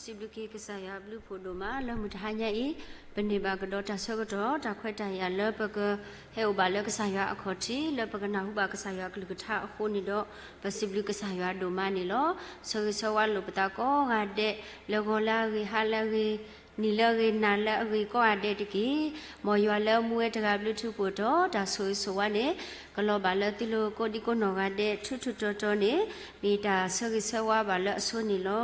စံးဘျုးက့ၤကစၢ်ယွၤအဘျုးအဖှိၣ်ဒိၣ်မး လၢမုၢ်တဟါညါအံၤ ပန့ၢ်ဘၣ်ကဒီးတၢ်ဆၢကတီၢ် တၢ်ခွဲးတၢ်ယာ်လၢပကဟဲအိၣ်ဘၣ်လၢကစၢ်ယွၤအခီၣ်ထံး လၢပကနၢ်ဟူဘၣ်ကစၢ်ယွၤအကလုၢ်ကထါအဃိန့ၣ်ဒီး ပစံးဘျုးကစၢ်ယွၤဒိၣ်မးန့ၣ်လီၤ. ဆၢဂ့ၤဆၢဝါလိာ်ပသးကိးဂၤဒဲး လၢဂီၤလၢအဂ့ၤ ဟါလၢအဂ့ၤ နံၤလၢအဂ့ၤ နၤလၢအဂ့ၤကိးဂၤဒဲးတက့ၢ်. မ်ယွၤလၢမူဝဲတဂၤဘျုးထူးဖှိၣ်တီၤ တၢ်ဆိၣ်ဂ့ၤဆိၣ်ဝါန့ၣ် ကလီၤဘၣ်လၢသုလိၤကိးဒံကိးနီၢ်ဂၤဒဲး ထူးထူးတီၤတီၤန့ၣ် မ့ၢ်တၢ်ဆၢဂ့ၤဆၢဝါဘၣ်လၢအဆိန့ၣ်လီၤ.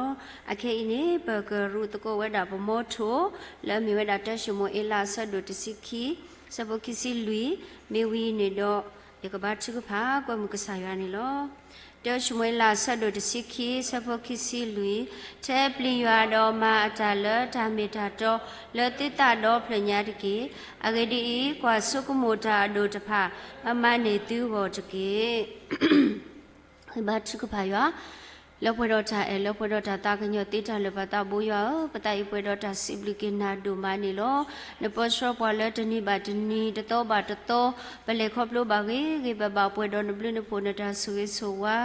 အခဲအံၤန့ၣ် ပကရူးသကိးဝဲဒၣ်ပမီထိၣ် လၢအမ့ၢ်ဝဲဒၣ်တၢၡမူၤအ့လးအဆၢဒိၣ်တဆံခံ ဆၢဖိခံဆံလွံၢ် မ့ၢ်ဝံၤန့ၣ်ဒီး ယကဘါထုကဖၣ်ကွဲမုာ်ကစၢ်ယွၤန့ၣ်လီၤ. တၢၡမူၤအ့လးအဆၢဒိၣ်တဆံခံ ဆၢဖိခံဆံလွံၢ်, ထဲပျံၤယွၤဒီးမၤအတၢ်လၢတၢ်မ့ၢ်တၢ်တီလၢသုသးဒီဖျၢၣ်ညါတက့ၢ်. အဂ့ၢ်ဒ်အံၤ, ကွၢ်ဆိကမိၣ်တၢ်အဒိၣ်တဖၣ်, မၤမၤန့ၢ်သုဂီၢ်တက့ၢ်. ဘါထုကဖၣ်ယွၤ လၢပှဲၤဒီးတၢ်အဲၣ် လၢပှဲၤဒီးတၢ်သးကညီၤသ့တၢ်လၢာ်ပာ်သးဘိယွၤဧၢ, ပသးအံၤပှဲၤဒီးတၢ်စံးဘျုးက့ၤနၤဒိၣ်မးန့ၣ်လီၤ. နပၢဆှၢပှၤလၢတနံၤဘၣ်တနံၤ တသီဘၣ်တသီ ပလဲၤခီဖျိဘၣ်ဂ့ၤဂ့ၤဘၣ်ဘၣ် ပှဲၤဒီးနဘျုးနဖှိၣ်နတၢ်ဆိၣ်ဂ့ၤဆိၣ်ဝါ,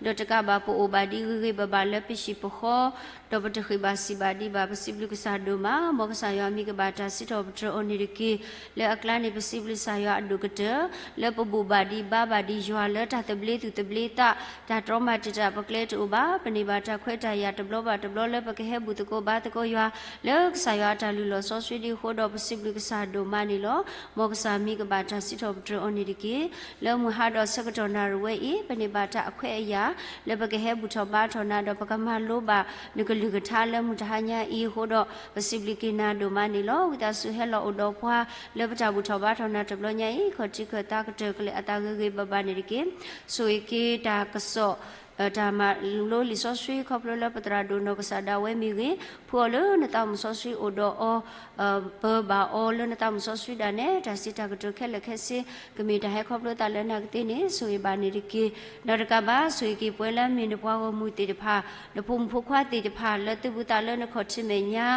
ဒီးတကးဘၣ်ပအိၣ်ဘၣ်ဒံးဂ့ၤဂ့ၤဘၣ်ဘၣ်လၢပဟံၣ်ပဃီ ဒီးပတဃ့ဘၣ်စံးဘၣ်ဒံးဘၣ် ပစံးဘျုးကစၢ်ဒိၣ်မး, မ်ကစၢ်ယွၤမံၤကဘၣ်တၢ်စံးထီၣ်ပတြၢၤအီၤန့ၣ်တက့ၢ်. လၢအကျါန့ၣ် ပစံးဘျုးကစၢ်ယွၤအဒိၣ်ကတၢၢ် လၢပဘူၣ်ဘၣ်ဒံးဘါဘၣ်ဒံးယွၤလၢတၢ်သဘျ့သူၣ်သဘျ့သး, တၢ်တြီမၤတံာ်တာ်ပကျဲတအိၣ်ဘၣ်, ပန့ၢ်ဘၣ်တၢ်ခွဲးတၢ်ယာ်တဘျီဘၣ်တဘျီလၢပကဟဲဘူၣ်သကိးဘါသကိးယွၤ လၢကစၢ်ယွၤအတၢ်လုၢ်လီၢ်စီဆှံဒ်အဃိဒီး ပစံးဘျုးကစၢ်ဒိၣ်မးန့ၣ်လီၤ. မ်ကစၢ်မံၤကဘၣ်တၢ်စံးထီၣ်ပတြၢၤအီၤန့ၣ်တက့ၢ်. လၢမုၢ်ဟါဒီးဆၢကတီၢ်နၣ်ရံၣ်ဝဲအံၤ ပန့ၢ်ဘၣ်တၢ်အခွဲးအယာ် လၢပကဟဲဘူၣ်ထီၣ်ဘါထီၣ်နၤဒီး ပကမၤလိဘၣ်နကလုၢ်ကထါလၢမုၢ်တဟါညါအံၤအဃိဒီး ပစံးဘျုးက့ၤနၤဒိၣ်မးန့ၣ်လီၤ. ဝံသးစူၤဟဲလီၤအိၣ်ဒီးပှၤ လၢပတၢ်ဘူၣ်ထီၣ်ဘါထီၣ်နၤတဘျီညါအံၤ ခီၣ်ထံးခၢၣ်သးကတၢၢ်ကလဲာ်အသးဂ့ၤဂ့ၤဘၣ်ဘၣ်န့ၣ်တက့ၢ်. ဆိၣ်ဂ့ၤက့ၤတၢ်ကစီၣ် တၢ်မၤလိလံာ်စီဆှံ ခီဖျိလၢပသရၣ်ဒိၣ်နီၢ်ကစၢ်ဒၣ်ဝဲမ့ၢ်ဂ့ၤ, ဖုအီၤလၢနသးမုၣ်စီဆှံအိၣ်ဒီးအီၤ, ပၢၤဘၣ်အီၤလၢနသးမုၣ်စီဆှံဒၣ်နဲ, တၢ်စံးတၢ်ကတိၤခဲလၢာ်ခဲဆ့ ကမ့ၢ်တၢ်ဟဲခီဖျိသးလၢနၤကသ့န့ၣ် ဆိၣ်ဂ့ၤဘၣ်န့ၣ်တက့ၢ်. ဒီးတကးဘၣ် ဆိၣ်ဂ့ၤက့ၤပှၤလၢအမ့ၢ်နပှၤဂီၢ်မုၢ်သ့ၣ်တဖၣ်, နဖိမုၣ်ဖိခွါသ့ၣ်တဖၣ် လၢသုးဘူးသးလၢနခီၣ်ထံးမဲာ်ညါ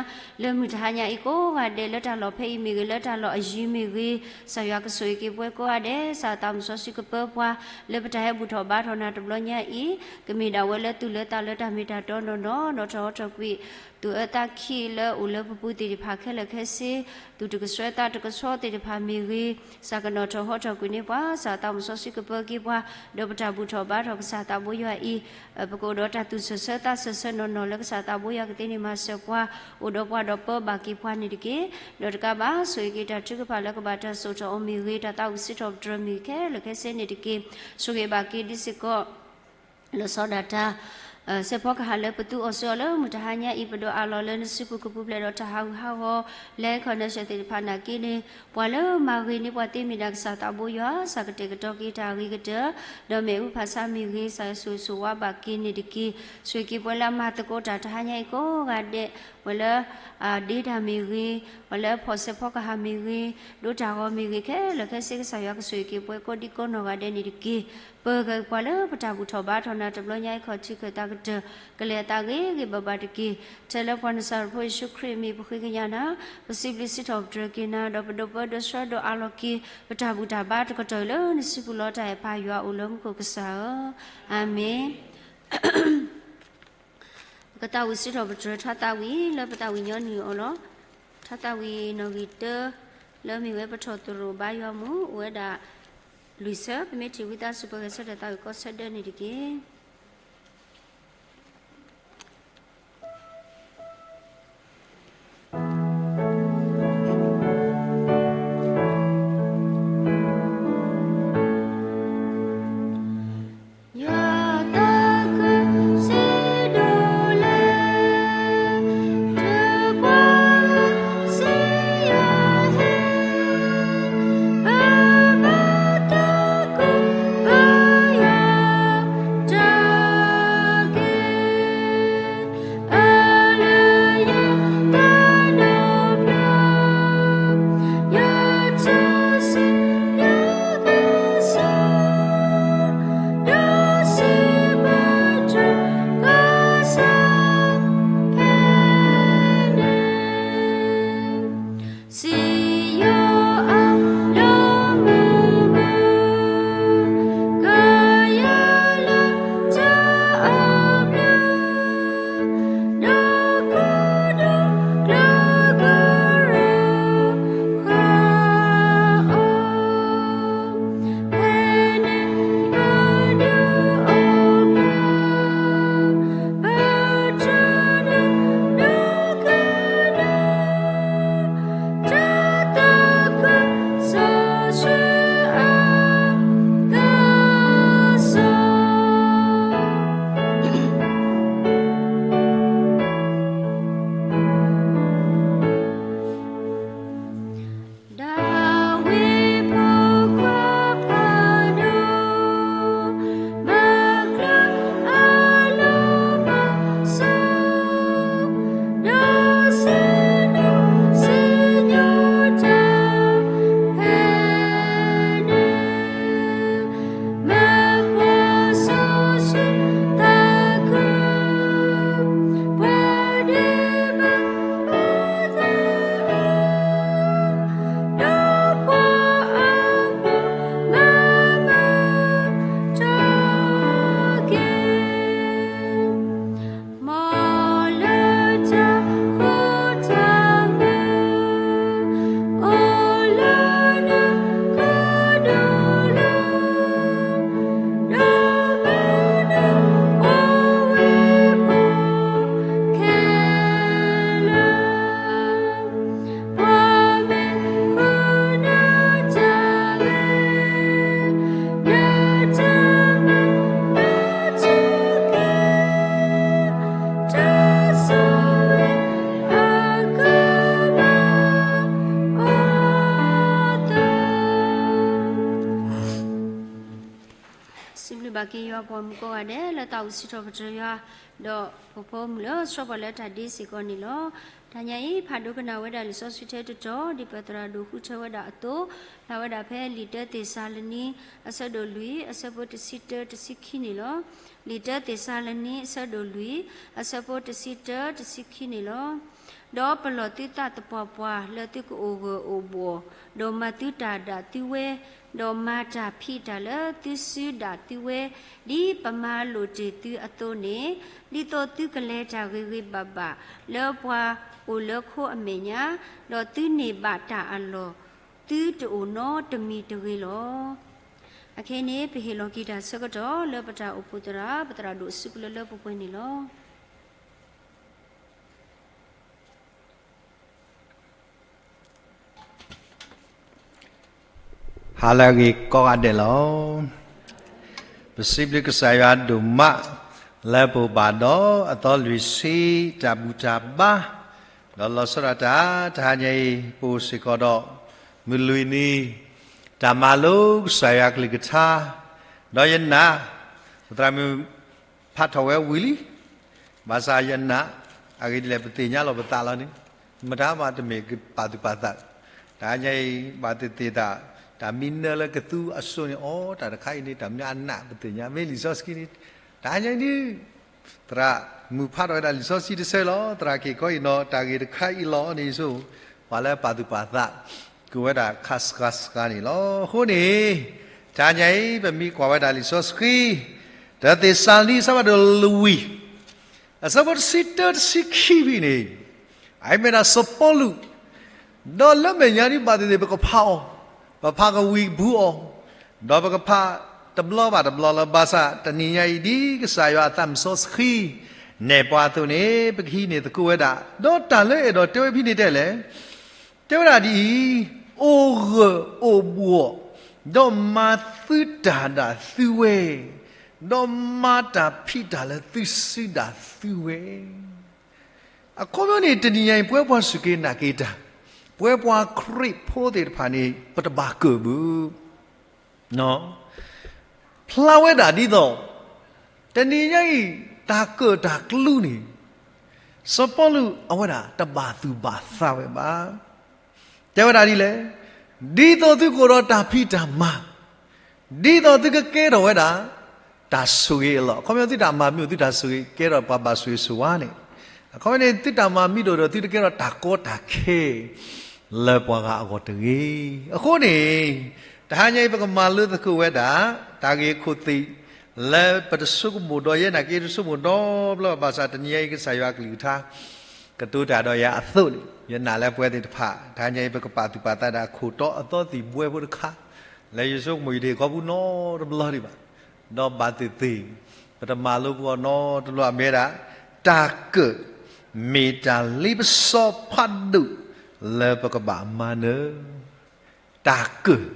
လၢမုၢ်တဟါညါအံၤကိးဂၤဒဲး လၢတၢ်လီၢ်ဖဲအံၤမ့ၢ်ဂ့ၤ, လၢတၢ်လီၢ်အယံၤမ့ၢ်ဂ့ၤ, ကစၢ်ယွၤကဆိၣ်ဂ့ၤက့ၤပှၤကိးဂၤဒဲး, ကစၢ်သးမုၣ်စီဆှံကပၢပှၤ လၢပတၢ်ဟဲဘူၣ်ထီၣ်ဘါထီၣ်နၤတဘျီညါအံၤ, ကမ့ၢ်ဒၣ်ဝဲလၢသူၣ်လၢသးလၢတၢ်မ့ၢ်တၢ်တီနီၢ်နီၢ်, ဒီးထီၣ်ဟီထီၣ်ကွံာ် သူၣ်အၢသးခံလၢအိၣ်လၢပပူၤသ့ၣ်တဖၣ်ခဲလၢာ်ခဲဆ့, သူၣ်တကဆှီသးတကဆှီသ့ၣ်တဖၣ်မ့ၢ်ဂ့ၤ, ကစၢ်ကနီၣ်ထီၣ်ဟီထီၣ်ကွံာ်န့ၢ်ပှၤ, ကစၢ်သးမုၣ်စီဆှံကပၢက့ၤပှၤ, ဒီးပတၢ်ဘူၣ်ထီၣ်ဘါထီၣ်ကစၢ်သးဘိယွၤအံၤ, ပကအိၣ်ဒီးတၢ်သူၣ်ဆၢဆၢသးဆၢဆၢနီၢ်နီၢ်လၢကစၢ်သးဘိယွၤကသ့န့ၣ်မၤစၢၤပှၤ, အိၣ်ဒီးပှၤဒီးပၢဘၣ်က့ၤပှၤန့ၣ်တက့ၢ်. ဒီးတကးဘၣ် ဆိၣ်ဂ့ၤက့ၤတၢ်ထုကဖၣ်လၢကဘၣ်တၢ်စိာ်ထီၣ်အီၤမ့ၢ်ဂ့ၤ, တၢ်သးဝံၣ်စံးထီၣ်ပတြၢၤမ့ၢ်ဂ့ၤခဲလၢာ်ခဲဆ့န့ၣ်တက့ၢ်. ဆိၣ်ဂ့ၤဘၣ်က့ၤဒ်စ့ၢ်ကီး လီၤဆီဒၣ်တၢ် စဲးဖီကဟၣ်လၢပသူအီၤဆှၢအီၤလၢမုၢ်တဟါညါအံၤ ပဒိးအးလီၤလၢနစုပူၤကပူၤဖျဲးဒီးတၢ်ဟးဂူာ်ဟးဂီၤ လၢ connection သ့ၣ်တဖၣ်နာ်က့န့ၣ် ပှၤလၢမၤဂ့ၤန့ၢ်ပှၤသ့မ့ၢ်ဒၣ်ကစၢ်သးဘိယွၤ ကစၢ်ကတဲာ်ကတီၤက့ၤတၢ်အဂ့ၤကတၢၢ် ဒီးမ့ၣ်အူဖးဆါမ့ၢ်ဂ့ၤ ကစၢ်ယွၤဆိၣ်ဂ့ၤဆိၣ်ဝါဘၣ်က့ၤန့ၣ်တက့ၢ်. ဆိၣ်ဂ့ၤက့ၤပှၤလၢအမၤသကိးတၢ်တဟါညါအံၤကိးဂၤဒဲး ပှၤလၢ အဒ့တၢ်မ့ၢ်ဂ့ၤ, ပှၤလၢဖီၣ်စဲးဖီကဟၣ်မ့ၢ်ဂ့ၤ, ဒိးတၢ်ဂီၤမ့ၢ်ဂ့ၤခဲလၢာ်ခဲဆ့ ကစၢ်ယွၤကဆိၣ်ဂ့ၤက့ၤပှၤကိးဒံကိးနီၢ်ဂၤဒဲးန့ၣ်တက့ၢ်. ပၢၤက့ၤပှၤလၢပတၢ်ဘူၣ်ထီၣ်ဘါထီၣ်နၤတဘျီညါအံၤ ခီၣ်ထံးခၢၣ်သးကတၢၢ် ကလဲၤအသးဂ့ၤဂ့ၤဘၣ်ဘၣ်တက့ၢ်. ထဲလၢပှၤနစၤရ့းဖိယ့ၣ်ၡူးခရံာ်အမံၤ ပဃ့ကညးနၤ, ပစံးဘျုးစံးထီၣ်ပတြၢၤက့ၤနၤ ဒီးပဒိးပၢဒိးဆှၢဒိးအးလီၤက့ၤ ပတၢ်ဘူၣ်တၢ်ဘါတကတီၢ်အံၤလၢနစုပူၤလီၤ. တၢ်အဲၣ်ပၢ်ယွၤအိၣ်လၢမူခိၣ်ကစၢ်ဧၢ, အၤမ့ၣ်. ပကသးဝံၣ်စံးထီၣ်ပတြၢၤထါသးဝံၣ်လၢပသးဝံၣ်ညီနုၢ်အီၤလီၤ. ထါသးဝံၣ်နီၣ်ဂံၢ်တၢ လၢမ့ၢ်ဝဲပထီၣ်သရိာ်ဘါယွၤမူး အိၣ်ဝဲဒၣ်လွံၢ်ဆၢ, ပမ့ၢ်ထံၣ်ဝံသးစူၤ ပဂဲၤဆၢထၢၣ်သးဝံၣ်ကိးဆၢဒၢန့ၣ်တက့ၢ်. က့ၤယွၤပှၤမုၣ်ကိးဂၤဒဲး လၢသးအိၣ်စံးထီၣ်ပတြၢၤယွၤ, ဒီးပဖိမုၣ်လၢဆှၢပှၤလၢတၢ်ဒ့စ့ၢ်ကီးန့ၣ်လီၤ. တဟါညါအံၤ ဖးဒိကနၣ်ဝဲဒၣ်လံာ်စီဆှံထဲတတီၤ ဒ်ပသရၣ်ဒိၣ်ဃုထၢဝဲဒၣ်အသိး, ဖျါဝဲဒၣ်ဖဲလံာ်တၢသ့းစၤလနံ အဆၢဒိၣ်လွံၢ် အဆၢဖိတဆံတၢ တဆံခံန့ၣ်လီၤ. လံာ်တၢသ့းစၤလနံ အဆၢဒိၣ်လွံၢ် အဆၢဖိတဆံတၢ တဆံခံန့ၣ်လီၤ. ဒီးပလီၢ်သုသးသပှၢ်ပှၢ် လၢသုကအိၣ်ဂၢၢ်အိၣ်ဘှီၣ်, ဒီးမၤသုတၢ်ဒၣ်သုဝဲ, ဒီးမၤတၢ်ဖံးတၢ်လၢသုစုဒၣ်သုဝဲ, ဒ်ပမၤလိာ်တ့ၢ်သုအသိးန့ၣ်, ဒ်သိးသုကလဲၤတၢ်ဂ့ၤဂ့ၤဘၣ်ဘၣ် လၢပှၤအိၣ်လၢခိအမဲာ်ညါ, ဒီးသုန့ၢ်ဘၣ်တၢ်အလီၢ် သုတအိၣ်နီတမံၤတဂ့ၤလီၤ. အခဲအံၤန့ၣ် ပဟ့ၣ်လီၤက့ၤတၢ်ဆၢကတီၢ်လၢပတၢ်အိၣ်ဖှိၣ်သရၣ် ပသရၣ်ဒိၣ်စုကလၢလၢပှဲၤပှဲၤန့ၣ်လီၤ. ဟါလၢအဂ့ၤကိးဂၤဒဲးလီၤ. ပစံးဘျုးကစၢ်ယွၤဒိၣ်မး လၢပအိၣ်ဘၣ်ဒီးအသီလွံၢ်ဆံ တၢ်ဘူၣ်တၢ်ဘါ, ဒီးလီၤဆီဒၣ်တၢ် တဟါညါအံၤ ပအိၣ်စ့ၢ်ကီးဒီး မုၢ်လွံၢ်နံၤ တၢ်မၤလိကစၢ်ယွၤကလုၢ်ကထါ, ဒီးယနာ် ပသရၣ်မုၣ် ဖးထီၣ်ဝဲဝံၤလံ, ဘၣ်ဆၣ်ယနာ် အဂ့ၢ်ဒ်လဲၣ် ပသ့ၣ်ညါလီၤပသးလီၤန့ၣ်, မတၤမးတမ့ၢ်ပာ်သူၣ်ပာ်သး, တဟါညါအံၤ ဘၣ်သ့ၣ်သ့ၣ်သး တၢ်မံနၢလၢကသူအစိၤန့ၣ် အိ တၢ်တခါအံၤန့ၣ် တၢ်မနုၤအနးပသ့ၣ်ညါ မ့ၢ်လံာ်စီဆှံန့ၣ်, တဟါညါအံၤန့ၣ် သရၣ်မုၣ်ဖးထီၣ်ဝဲဒၣ်လံာ်စီဆှံတဆၢလီၤ. သရၣ်က့ၤခီအံၤနီၤ တၢ်ဂ့ၢ်တခါအံၤလီၤန့ၣ်ဆိ, ပှၤလၢပာ်သူၣ်ပာ်သး ကဝဲဒၣ်ခါစှၤစှၤန့ၣ်လီၤ. အဃိန့ၣ် တဟါညါအံၤ ပမ့ၢ်ကွၢ်ဝဲဒၣ်လံာ်စီဆှံ တၢသ့းစၤလနံ အဆၢဖးဒိၣ်လွံၢ် အဆၢဖိတဆံတၢ တဆံခံဖဲန့ၣ်, အမ့ၢ်ဒၣ်စီၤပီလူး, ဒီးလၢမဲာ်ညါဒ်ဘၣ်သ့ၣ်သ့ၣ် ပကဖးအီၤ, ပဖးကဝံၤကဘူးအီၤ, ဒီးပကဖးတဘျီဘၣ်တဘျီလၢ ဘၣ်ဆၣ်တနံၤညါအံၤ ဒ်ကစၢ်ယွၤအသးမုၣ်စီဆှံ နဲၣ်ပှၤအသိးန့ၣ် ပကဟံးန့ၢ်သကိးဝဲဒၣ်, ဒီးတၢ်လၢအဲၣ်ဒိးတဲဝဲဖဲန့ၣ်တဲလဲၣ်, တဲဝဲဒၣ်ဒ်အံၤ, အိၣ်ဂၢၢ်အိၣ်ဘှီၣ်, ဒီးမၤသုတၢ်ဒၣ်သုဝဲ, ဒီးမၤတၢ်ဖံးတၢ်လၢသုစုဒၣ်သုဝဲ. အခီပညီန့ၣ် တနံၤညါအံၤ ပဝဲပှၤစူၢ်က့ၤနာ်က့ၤတၢ်, ပဝဲပှၤခရံာ်ဖိသ့ၣ်တဖၣ်န့ၣ် ပတဘၣ်ကၢၣ်ဘၣ် ဖျါဝဲဒၣ်ဒ်သိး တနံၤညါအံၤ တၢ်ကၢၣ်တၢ်ကျူန့ၣ် စီၤပီလူးအဝဲဒၣ်တဘၣ်သူၣ်ဘၣ်သးဝဲဘၣ်. တဲဝဲဒၣ်ဒ်လဲၣ်, ဒ်သိးသုကအိၣ်ဒီးတၢ်ဖံးတၢ်မၤ, ဒ်သိးသုကကဲထီၣ်ဝဲဒၣ် တၢ်ဆိၣ်ဂ့ၤအလီၢ်, အခီပညီသုတၢ်မၤမ့ၢ်အိၣ်သုတၢ်ဆိၣ်ဂ့ၤ ကဲထီၣ်ပှၤဘၣ်ဆိၣ်ဂ့ၤဆိၣ်ဝါန့ၣ်, အခီပညီန့ၣ် သုတၢ်မၤမ့ၢ်တအိၣ်ဒီး သုတကဲထီၣ်တၢ်ကီတၢ်ခဲ လၢပှၤဂၤအဂီၢ်တဂ့ၤ. အဃိန့ၣ် တဟါညါအံၤ ပကမၤလိသကိးဝဲဒၣ် တၢ်ဂ့ၢ်ခိၣ်သ့ၣ် လၢပတဆိကမိၣ်ဒီး ယဲနာ်က့တဆိကမိၣ်ဒီး ဘျီဘၣ်ဆၣ်တနံၤညါအံၤ ကစၢ်ယွၤကလုၢ်ကထါ ကတိၤတၢ်ဒီးယၤအသိးန့ၣ် ယနာ်လၢပဝဲသ့ၣ်တဖၣ် တဟါညါအံၤ ပကပာ်သူၣ်ပာ်သးဒၣ်ခိၣ်တီအသီသံၣ်ဘှဲဖိတခါ လၢယဆိကမိၣ်ယတဟ့ၣ်ခီပူၤနီတဘျီဒံးဘၣ်, ဒီးဘၣ်သ့ၣ်သ့ၣ် ပတမၤလိပဂီၢ်နီတဘျီ အမ့ၢ်ဝဲဒၣ် တၢ်ကၢၣ် မ့ၢ်တၢ်လ့ပစီဖးဒိၣ် လၢပကဘၣ်မၤနၢၤ တၢ်ကၢၣ်,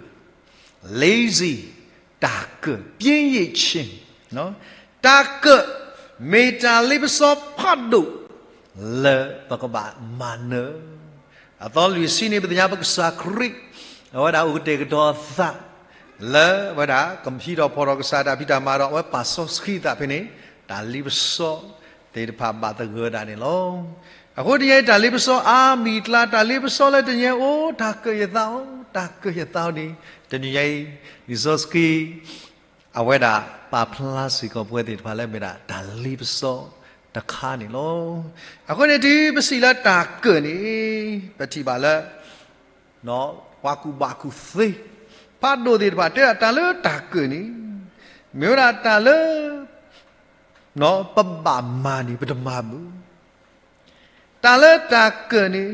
lazy, တၢ်ကၢၣ်, ပျင်းရိပ်ခြင်း, တၢ်ကၢၣ် မ့ၢ်တၢ်လ့ပစီဖးဒိၣ် လၢပကဘၣ်မၤနၢၤ. အသီလွံၢ်ဆံန့ၣ် ပသ့ၣ်ညါပကစၢ်ခရံာ် အဝဲဒၣ်အိၣ်ကတဲာ်ကတီၤအသး လၢအဝဲဒၣ် ကဟံးထီၣ်ဖီၣ်ထီၣ်ကစၢ်တၢ်ဖံးတၢ်မၤဒီး အဝဲပာ်စီဆှံသးဖဲန့ၣ် တၢ်လ့ပစီသ့ၣ်တဖၣ်ဘၣ်သဂၢၢ်ဒၣ်န့ၣ်လီၤ. အဃိတနံၤညါအံၤ တၢ်လ့ပစီအါမံၤအကျါ တၢ်လ့ပစီလၢတနံၤညါအံၤ အိၣ် တၢ်ကၢၣ်ယသးအိၣ် တၢ်ကၢၣ်ယသးအိၣ်န့ၣ် တနံၤညါအံၤ လံာ်စီဆှံ အဝဲဒၣ်ပာ်ဖျါစ့ၢ်ကီးပဝဲသ့ၣ်တဖၣ်လၢမ့ၢ်ဒၣ်တၢ်လ့ပစီတခါန့ၣ်လီၤ. အဃိန့ၣ်တုၤပစံးလၢတၢ်ကၢၣ်န့ၣ် ပထံၣ်ဘၣ်လၢ ပှၤကူၣ်ဘၣ်ကူၣ်သ့ ဖးဒိၣ်သ့ၣ်တဖၣ်တဲဒၣ်တၢ်လၢတၢ်ကၢၣ်န့ၣ် မ့ၢ်ဝဲဒၣ်တၢ်လၢ ပဘၣ်မၤန့ၣ် ပတမၤဘၣ်. တၢ်လၢတၢ်ကၢၣ်န့ၣ်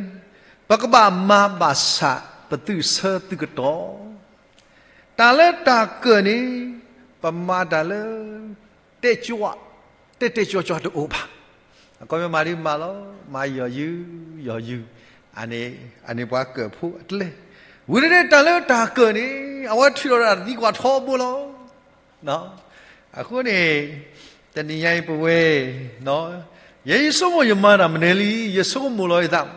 ပကဘၣ်မၤဘၣ်ဆၣ်ပသုးဆၢသုးကတီၢ်, တၢ်လၢတၢ်ကၢၣ်န့ၣ် ပမၤတၢ်လၢ တဲာ်ကၠွ တဲာ်တဲာ်ကၠွကၠွတအိၣ်ဘၣ်. အခီပညီမၤဒ်မၤလီၤ မၤယီၤယုၢ် ယီၤယုၢ်, အန့ၣ်ပှၤကၢၣ်ဖိအကျဲ, ဝံၤတန့ၢ်တၢ်လၢတၢ်ကၢၣ်န့ၣ် အဝဲထုးထီၣ်ဒၣ်တသံကွၢ်ထီဘိလီၤ. အဃိန့ၣ် တနံၤညါအံၤပဝဲ ယဲယဆိကမိၣ်ယမၤတၢ်မနုၤလံ ယဆိကမိၣ်လီၤယသး,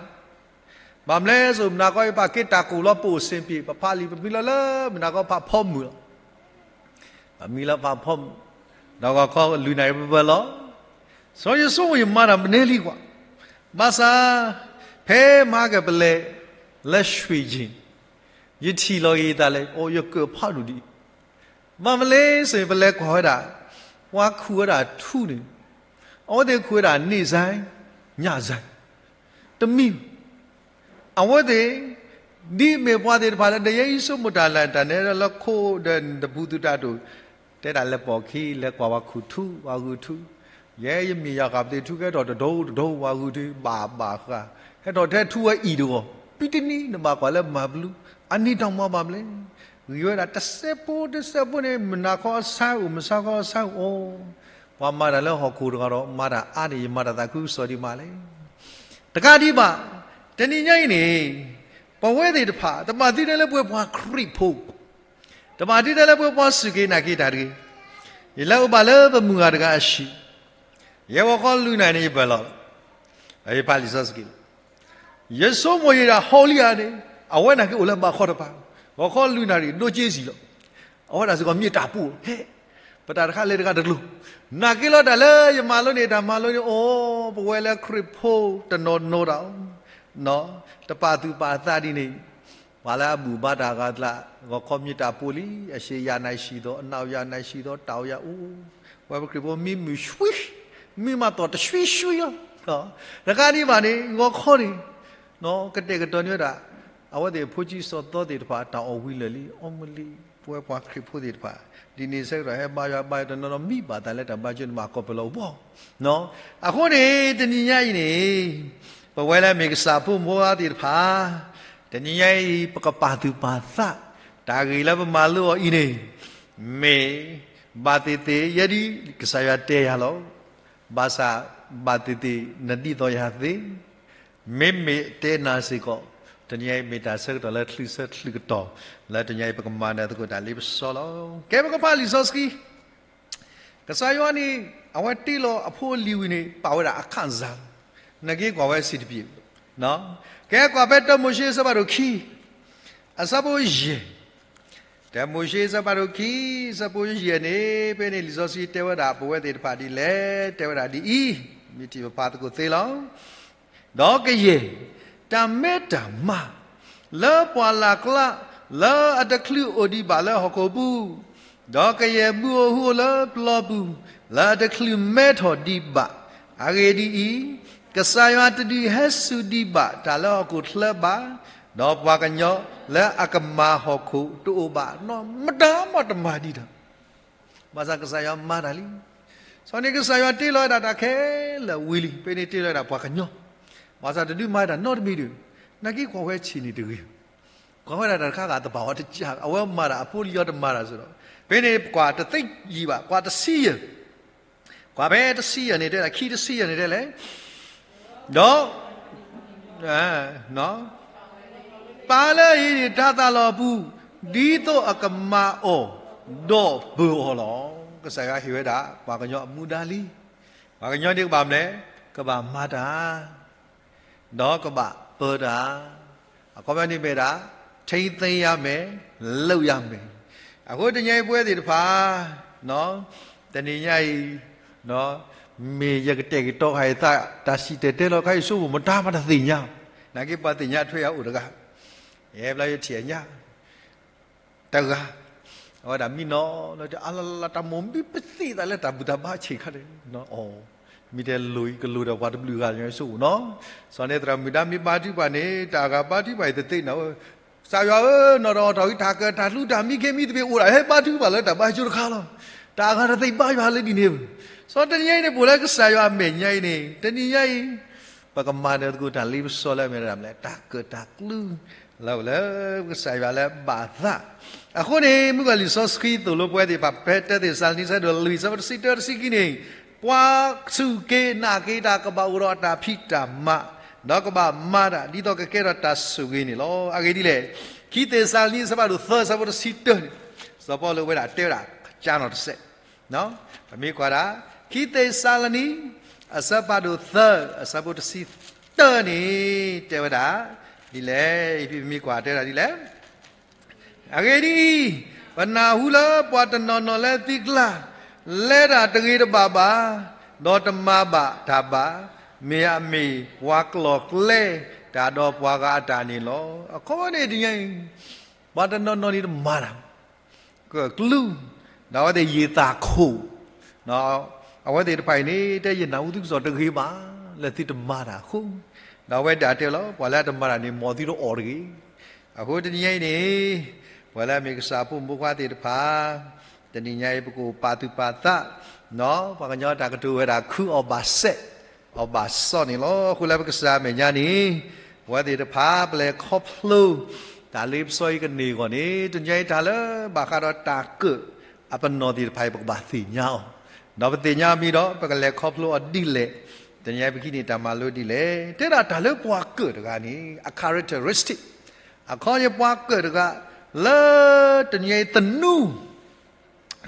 ဘၣ်မနုၤလဲၣ် မုၢ်နၤခီအံၤ ပက့ၤတၢ်ကိၢ်လီၤ ပအိၣ်စ့ၢ်ကီး ပဖးလံာ် ပမံလီၤလၢ မုၢ်နၤခီဖးဖီမုၢ်လီၤ. ပမံလီၤဖးဖီမုၢ် ဒီးဂီၤခီလွံၢ်နၣ်ရံၣ်ပဘၢလီၤ. စီၤယဆိကမိၣ် ယမၤတၢ်မနုၤလံကွၢ်, ဘၣ်ဆၣ် ဖဲမဟါကပလဲၤ လၢရွှ့ၣ်ယ့ၣ် ယထံၣ်လီၤက့ၤယသးလဲၣ်, အိၣ်ယကၢၣ်ဖးဒိၣ်ဒံး, ဘၣ်မနုၤလဲၣ်န့ၣ် ပလဲၤကွၢ်ဝဲဒၣ် ပှၤခူၣ်ဝဲဒၣ်ထူန့ၣ်, အဝဲသ့ၣ်ခူၣ်ဝဲဒၣ် န့ၢ်စဲညၣ်စဲ, တမံၤ အဝဲသ့ၣ် ဒ်မ့ၢ်ပှၤသ့ၣ်တဖၣ်လၢ ဒ်ယဲအံၤဆိကမိၣ်တၢ်လၢတၢ်နဲလၢခိဒီးတပူၤသုးတၢ်တိာ်, တဲဒၣ်လဲၤပိာ်ခံ လဲၤကွၢ်ပှၤခူၣ်ထူ ပှၤဂုာ်ထူ, ယဲယမ့ၢ်ယၤဃာ်ပသ့ၣ်ထူကဟဲထီၣ်တဒိတဒိ ပှၤဂုာ်ထူ ဘၣ်ဘၣ်ဃး, ဟဲထီၣ်ထဲထူဝဲအံၤတဂီၢ်, ပံတနံၤနဘၣ်ကွၢ်လၢမၤပလူ, အန့ၣ်တၢ်မၤဘၣ်မနုၤလဲၣ်, ဂံၢ်ဝဲဒၣ်တစဲးဖိတစဲးဖိန့ၣ် မုၢ်နၤခီအဆါအိၣ် မုၢ်ဆါခီအဆါအိၣ်, ပှၤမၤတၢ်လၢဟီၣ်ခိၣ်တဂၤဒီး မၤတၢ်အါန့ၣ် ယမၤတၢ်သးခုကစီၣ်ဒံးမးလဲၣ်. တကးဒံးဘၣ်, တနံၤညါအံၤန့ၣ် ပဝဲသ့ၣ်တဖၣ် တဘၣ်သံထဲလၢပဝဲပှၤခရံာ်ဖိ, တဘၣ်သံထဲလၢပဝဲပှၤစူၢ်က့ၤနာ်က့ၤတၢ်တဂ့ၤ, ယလဲၤအိၣ်ဘၣ်လၢပမုၢ်ဂၤတဂၤအဟံၣ်, ယဲဂီၤခီလွံၢ်နၣ်ရံၣ်န့ၣ် ယပၢၢ်လီၤ, ယဖးလံာ်စီဆှံလီၤ. ယဆိကမိၣ်ယဒၣ်ဟီၣ်လံဧါန့ၣ်, အဝဲနာ်က့အိၣ်လၢဘးခီတပၤ, ဂီၤခီလွံၢ်နၣ်ရံၣ် ဒိက့စံၣ်လီၤ. အဝဲဒၣ်စ့ၢ်ကီးမ့ၢ်တၢ်ပှိၢ်, ဟဲ, ပတၢ်တခါလဲၤတခါတကျိၤ, နာ်က့လီၤတၢ်လၢယမၤလိန့ၣ် တၢ်မၤလိန့ၣ်အိၣ်, ပဝဲလၢခရံာ်ဖိတနီၤနီၤတၢ်အိၣ်, တပာ်သူၣ်ပာ်သးဒ်န့ၣ်, ပှၤလၢအဘူၣ်ဘါတၢ်အဂၤအကျါ, ဂီၤခီမ့ၢ်တၢ်ပှိၢ်လံ, အရှ့ယၤနၤရှံသီ, အနၣ်ယၤနၤရှံသီ, တၢ်အိၣ်ယၤအိၣ်, ပဝဲပခရံာ်ဖိမံမုာ်ဆှံ, မံမၤသီၣ်တဆှံဆှံလီၤ. တကးဒံးဘၣ်န့ၣ် ဂီၤခီန့ၣ် ကတဲာ်ကတီၤန့ၢ်ဝဲဒၣ် အဝဲသ့ၣ်ဖိဆံးစီၤသီသ့ၣ်တဖၣ် တၢ်အီၣ်ဝံၤလၢာ်လံ, အိၣ်မူလံ, ပဝဲပှၤခရံာ်ဖိသ့ၣ်တဖၣ် ဒ်န့ၣ်ဆၢကတီၢ် ဟဲဘါယွၤဘါယွၤတနီၤနီၤ မံဘၣ်သးလၢတၢ်ဘါယွၤန့ၣ်မး ကီၢ်ပယီၤလီၤအိၣ်ဘီ. အဃိန့ၣ် တနံၤညါအံၤန့ၣ် ပဝဲလၢမ့ၢ်ကစၢ်ဖိမုၣ်ဖိသ့ၣ်တဖၣ် တနံၤညါအံၤ ပကပာ်သူၣ်ပာ်သး တၢ်ဂ့ၢ်လၢပမၤလိအီၤအံၤန့ၣ် မ့ၢ်ဘၣ်သ့ၣ်သ့ၣ် ယဲဒ်ကစၢ်ယွၤတဲယၤလီၤ. ဘၣ်ဆၣ် ဘၣ်သ့ၣ်သ့ၣ် နဒ်သိးယၤသ့, မ့မ့ၢ်တဲနၤစ့ၢ်ကီး, တနံၤအံၤ မ့ၢ်တၢ်ဆၢကတီၢ်လၢချုးဆၢချုးကတီၢ် လၢတနံၤအံၤ ပကမၤနၢၤသကိးတၢ်လ့ပစီလီၤ. ကဲ ပကဖးလံာ်စီဆှံ, ကစၢ်ယွၤန့ၣ် အဝဲတ့လီၤအဖိအလံၤဝံၤန့ၣ် ပာ်ဝဲဒၣ်အခၣ်စၢ်လီၤ. နက့ကွၢ်ဝဲစံးတပျ့ၤ, ကဲ ကွၢ်ဖဲတၢမိၤၡ့အဆၢဖးဒိၣ်ခံ အဆၢဖိယဲၢ်, တၢမိၤၡ့အဆၢဖးဒိၣ်ခံ အဆၢဖိယဲၢ်န့ၣ် ဖဲန့ၣ်လံာ်စီဆှံတဲဝဲဒၣ် ပဝဲသ့ၣ်တဖၣ်ဒ်လဲၣ်, တဲဝဲဒၣ်ဒ်အံၤ, မ့ၢ်ထံၣ်ပဖးသကိးသ့လီၤ. ဒီးကယဲၢ် တၢ်မဲတၢ်မါ လၢပှၢ်လၢ်ကျါ လၢအတချုးအိၣ်ဒံးဘၣ်လၢဟီၣ်ခိၣ်ပူၤ, ဒီးကယဲၢ်မုၢ်အိၣ်ဟူးအိၣ်လၢပျီပူၤ လၢအတချုးမဲထီၣ်ဒံးဘၣ်. အဂ့ၢ်ဒ်အံၤ, ကစၢ်ယွၤတဒုးဟဲစူၤဒံးဘၣ်တၢ်လၢဟီၣ်ခိၣ်ချၢဘၣ်, ဒီးပှၤကညီလၢအကမၤဟီၣ်ခိၣ်တအိၣ်ဘၣ်နီတမံၤမး တမၤဒံးတၢ် ဘၣ်ဆၣ်ကစၢ်ယွၤမၤတၢ်လံ. စီၤန့ၣ်ကစၢ်ယွၤတ့လီၤဝဲဒၣ်တၢ်ခဲလၢာ်ဝံၤလံ, ဖဲန့ၣ်တ့လီၤဝဲဒၣ်ပှၤကညီ, ဘၣ်ဆၣ်တဒုးမၤတၢ်နီတမံၤဒီး, နာ်က့ကွၢ်ဝဲဆံးန့ၣ်တဂ့ၤ, ကွၢ်ဝဲဒၣ်တၢ်တခါဂၤတဘၣ်ဝဲတကး, အဝဲမၤတၢ်အဖိလံၤအီၤတမၤတၢ်စ့ၢ်ဒီး, ဖဲန့ၣ်ကွၢ်တသ့ယံာ်ဘၣ်, ကွၢ်တဆံယဲၢ် ကွၢ်ဖဲတဆံယဲၢ်န့ၣ်တဲလဲၣ်, ခံတဆံယဲၢ်န့ၣ်တဲလဲၣ်, ဒီး ပၢ်လၢအဟ့ၣ်တၢ်သးလီၤအပူၤ, ဒ်သိးအကမၤအီၤ, ဒီးပၢၤအီၤလီၤ. ကစၢ်ယွၤဟ့ၣ်ဝဲဒၣ် ပှၤကညီအမူဒါလံ. ပှၤကညီန့ၣ်ကဘၣ်မနုၤလဲၣ်, ကဘၣ်မၤတၢ် ဒီးကဘၣ်ပၢတၢ်, အခီပညီန့ၣ်မ့ၢ်ဒၣ် ထိန်းသိမ်းရမယ်, လုပ်ရမယ်. အဃိတနံၤအံၤပဝဲသ့ၣ်တဖၣ်, တနံၤညါအံၤ, မ့ၢ်ယကတဲာ်ကတီၤဃာ်ယသး တၢ်စံၣ်တဲၤတဲလီၤခါအံၤ ယဆိကမိၣ်မတၤမးတသ့ၣ်ညါ, နာ်က့ပှၤသ့ၣ်ညါထွဲယၤအိၣ်တဂၤ, ယဲဘျီယထံၣ်အညါ တဂၤ, အဝဲဒၣ်မံနီၤလၢ အလၢလၢ တၢ်မိၣ်မံပသ့ၣ်သးလၢတၢ်ဘူၣ်တၢ်ဘါဆံးခါန့ၣ်, မ့ၢ်တဲလိၤအံၤကလိၤဒီးပှၤတဘျုးဂၤ ယဆိကမိၣ်နီၤ, စီၤန့ၣ်သရၣ်မုၣ်ဒါမ့ၢ်ဘါထုကဖၣ်န့ၣ် တၢ်အဂၤဘါထုကဖၣ်အံၤတသ့နီၤ, ကစၢ်ယွၤဧၢ, နီၢ်ဒီးအီၣ်ထီၣ်ဂံၢ် တၢ်ကၢၣ်တၢ်ကျူတၢ်မံခ့မံသပ့ၤအိၣ်ဒၣ် ဟဲဘါထုကဖၣ်လၢတၢ်ဘါယွၤတခါလီၤ, တၢ်အဂၤတသ့ဘါယွၤလၢဒ်န့ၣ်, စီၤတနံၤညါအံၤန့ၣ် ပအိၣ်လၢကစၢ်ယွၤအမဲာ်ညါအံၤန့ၣ် တနံၤညါအံၤ ပကမၤနၢၤသကိးတၢ်လ့ပစီလၢအမ့ၢ်ဒၣ်မနုၤလဲၣ်, တၢ်ကၢၣ်တၢ်ကျူ လၢ လၢကစၢ်ယွၤလၢဘၣ်သး. အဃိန့ၣ် မုၢ်ဂီၤလံာ်စီဆှံသိၣ်လိပဝဲသ့ၣ်တဖၣ် ဖဲတၢသ့းစၤလနံ ဆၢဒိၣ်လွံၢ် ဆၢဖိတဆံတၢ တဆံခံန့ၣ်, ပှၤစူၢ်က့ၤနာ်က့ၤတၢ်ကဘၣ်အိၣ်ဒီးတၢ်ဖံးတၢ်မၤ, ဒီးကဘၣ်မၤတၢ်ဒ်သိးကကဲထီၣ်တၢ်ဆိၣ်ဂ့ၤန့ၣ်လီၤ. အဂ့ၢ်ဒ်လဲၣ်, ခံသ့းစၤလနံ အဆၢဖးဒိၣ်သၢ အဆၢဖိတဆံတၢန့ၣ်, စီၤပီလူးဝဲဒၣ်တဲဝဲဒၣ် ကၢ်နီၢ်တစဲး ပမ့ၢ်ကွၢ်ဒၣ် ခံသ့းစၤလနံ အဆၢဖးဒိၣ်သၢ အဆၢဖိတဆံတၢန့ၣ် တဲဝဲဒၣ်ဒ်လဲၣ်, ဖဲပမ့ၢ်ကွၢ်တဲဝဲဒၣ်ဒ်လဲၣ်, အဂ့ၢ်ဒ်အံၤ, ပနၢ်ဟူလၢပှၤတနီၤနီၤလၢသုကျါ, လဲၤတၢ်တဂ့ၤတဘၣ်ဘၣ်, ဒီးတမၤဘၣ်တၢ်ဘၣ်, မ့ၢ်အမ့ၢ်ပှၤကျီၣ်ကျဲတၢ်ဒီးပှၤဂၤအတၢ်န့ၣ်လီၤ. အခီပညီန့ၣ်တနံၤအံၤ ပှၤတနီၤနီၤန့ၣ်တမၤတၢ် ကကျူ, ဒီးအဝဲသ့ၣ်ယံာ်သးခိၣ်, အဝဲသ့ၣ်တဖၣ်အံၤန့ၣ် တဲယနၢ်ဟူသုကစီၣ်တဂ့ၤဘၣ်, လၢသုတမၤတၢ်အဃိ, ဒီးအဝဲဒၣ်တဲလီၤ ပှၤလၢအတမၤတၢ်န့ၣ် မ်သုတအီၣ်တဂ့ၤ. အဃိတနံၤအံၤန့ၣ် ပှၤလၢအမ့ၢ်ကစၢ်ဖိမုၣ်ဖိခွါသ့ၣ်တဖၣ် တနံၤညါအံၤပကအိၣ်ပာ်သူၣ်ပာ်သး, ပှၤကညီတၢ်ကတိၤဝဲဒၣ် ခုအီၣ်ဘၣ်စဲး, အီၣ်ဘၣ်စီန့ၣ်လီၤ. အဃိလၢပကစၢ်အမဲာ်ညါန့ၣ် ပဝဲသ့ၣ်တဖၣ် ပလဲၤခီဖျိ တၢ်လၢပစီအံၤကန့ၢ်အဂီၢ်န့ၣ် တနံၤညါအံၤတၢ်လၢဘၣ်ဃးဒီးတၢ်ကၢၣ်အပနီၣ်သ့ၣ်တဖၣ်အံၤ ပကဘၣ်သ့ၣ်ညါအီၤ, ဒီးပသ့ၣ်ညါအီၤမ့ၢ်ဒီး ပကလဲၤခီဖျိအီၤဒ်လဲၣ်, တနံၤညါအံၤပကဟံးန့ၢ်တၢ်မၤလိဒ်လဲၣ်. တဲဒၣ်တၢ်လၢပှၤကၢၣ်တဂၤန့ၣ် အ characteristic, အခီပညီပှၤကၢၣ်တဂၤ လၢတနံၤညါအံၤသနူ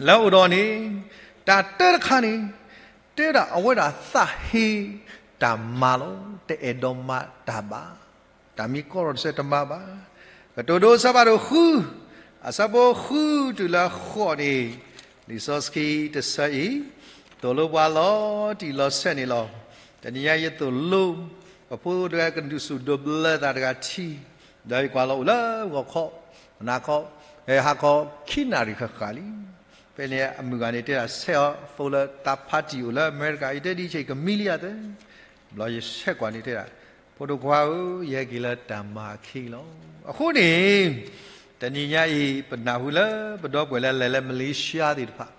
လၢအအိၣ်ဒီးန့ၣ် တၢ်တၢတခါန့ၣ် တဲဒၣ်အဝဲဒၣ်သးဟ့တၢ်မၤလီၤ. တအဲၣ်ဒိးမၤတၢ်ဘၣ်, တၢ်မ့ၢ်ကီထီၣ်တစဲးတမၤဘၣ်. ကတိၤဒိအဆၢဖးဒိၣ်ဃု, အဆၢဖိဃုတုၤလၢဃိးန့ၣ် လံာ်စီဆှံတဆၢအံၤ သိၣ်လိပှၤလီၤတံၢ်လီၤဆဲးန့ၣ်လီၤ. တနံၤညါအံၤယသိၣ်လိ ပဖိတဂၤကဒုးဆူၣ်ဒိးဘျၢသးတဂၤထံ ဒီးယကွၢ်လီၤအိၣ်လၢဂီၤခီ, မနၤခီ, ဟါခီခံနၣ်ရံၣ်ဃၣ်ဃၣ်လံ. ဖဲန့ၣ်အမုၢ်ဂၤန့ၣ် တဲဒၣ်ဆဲးအီၤ သိလၢတၢ်ဖးတံၢ်အိၣ်လၢအမဲရကၤ ယတဲဒ်ဆဲးကမံလံယၤသၢ. ဘျီယဆဲးကွၢ်န့ၣ်တဲဒၣ် ဖိဒိၣ်ခွါဧၢ, ယဟဲက့ၤလၢတၢ်မၤအခံလီၤ. အဃိန့ၣ် တနံၤညါအံၤ ပနၢ်ဟူလၢပဒီပုၢ်ဝဲၢ်လၢလဲၤလၢ Malaysia သ့ၣ်တဖၣ်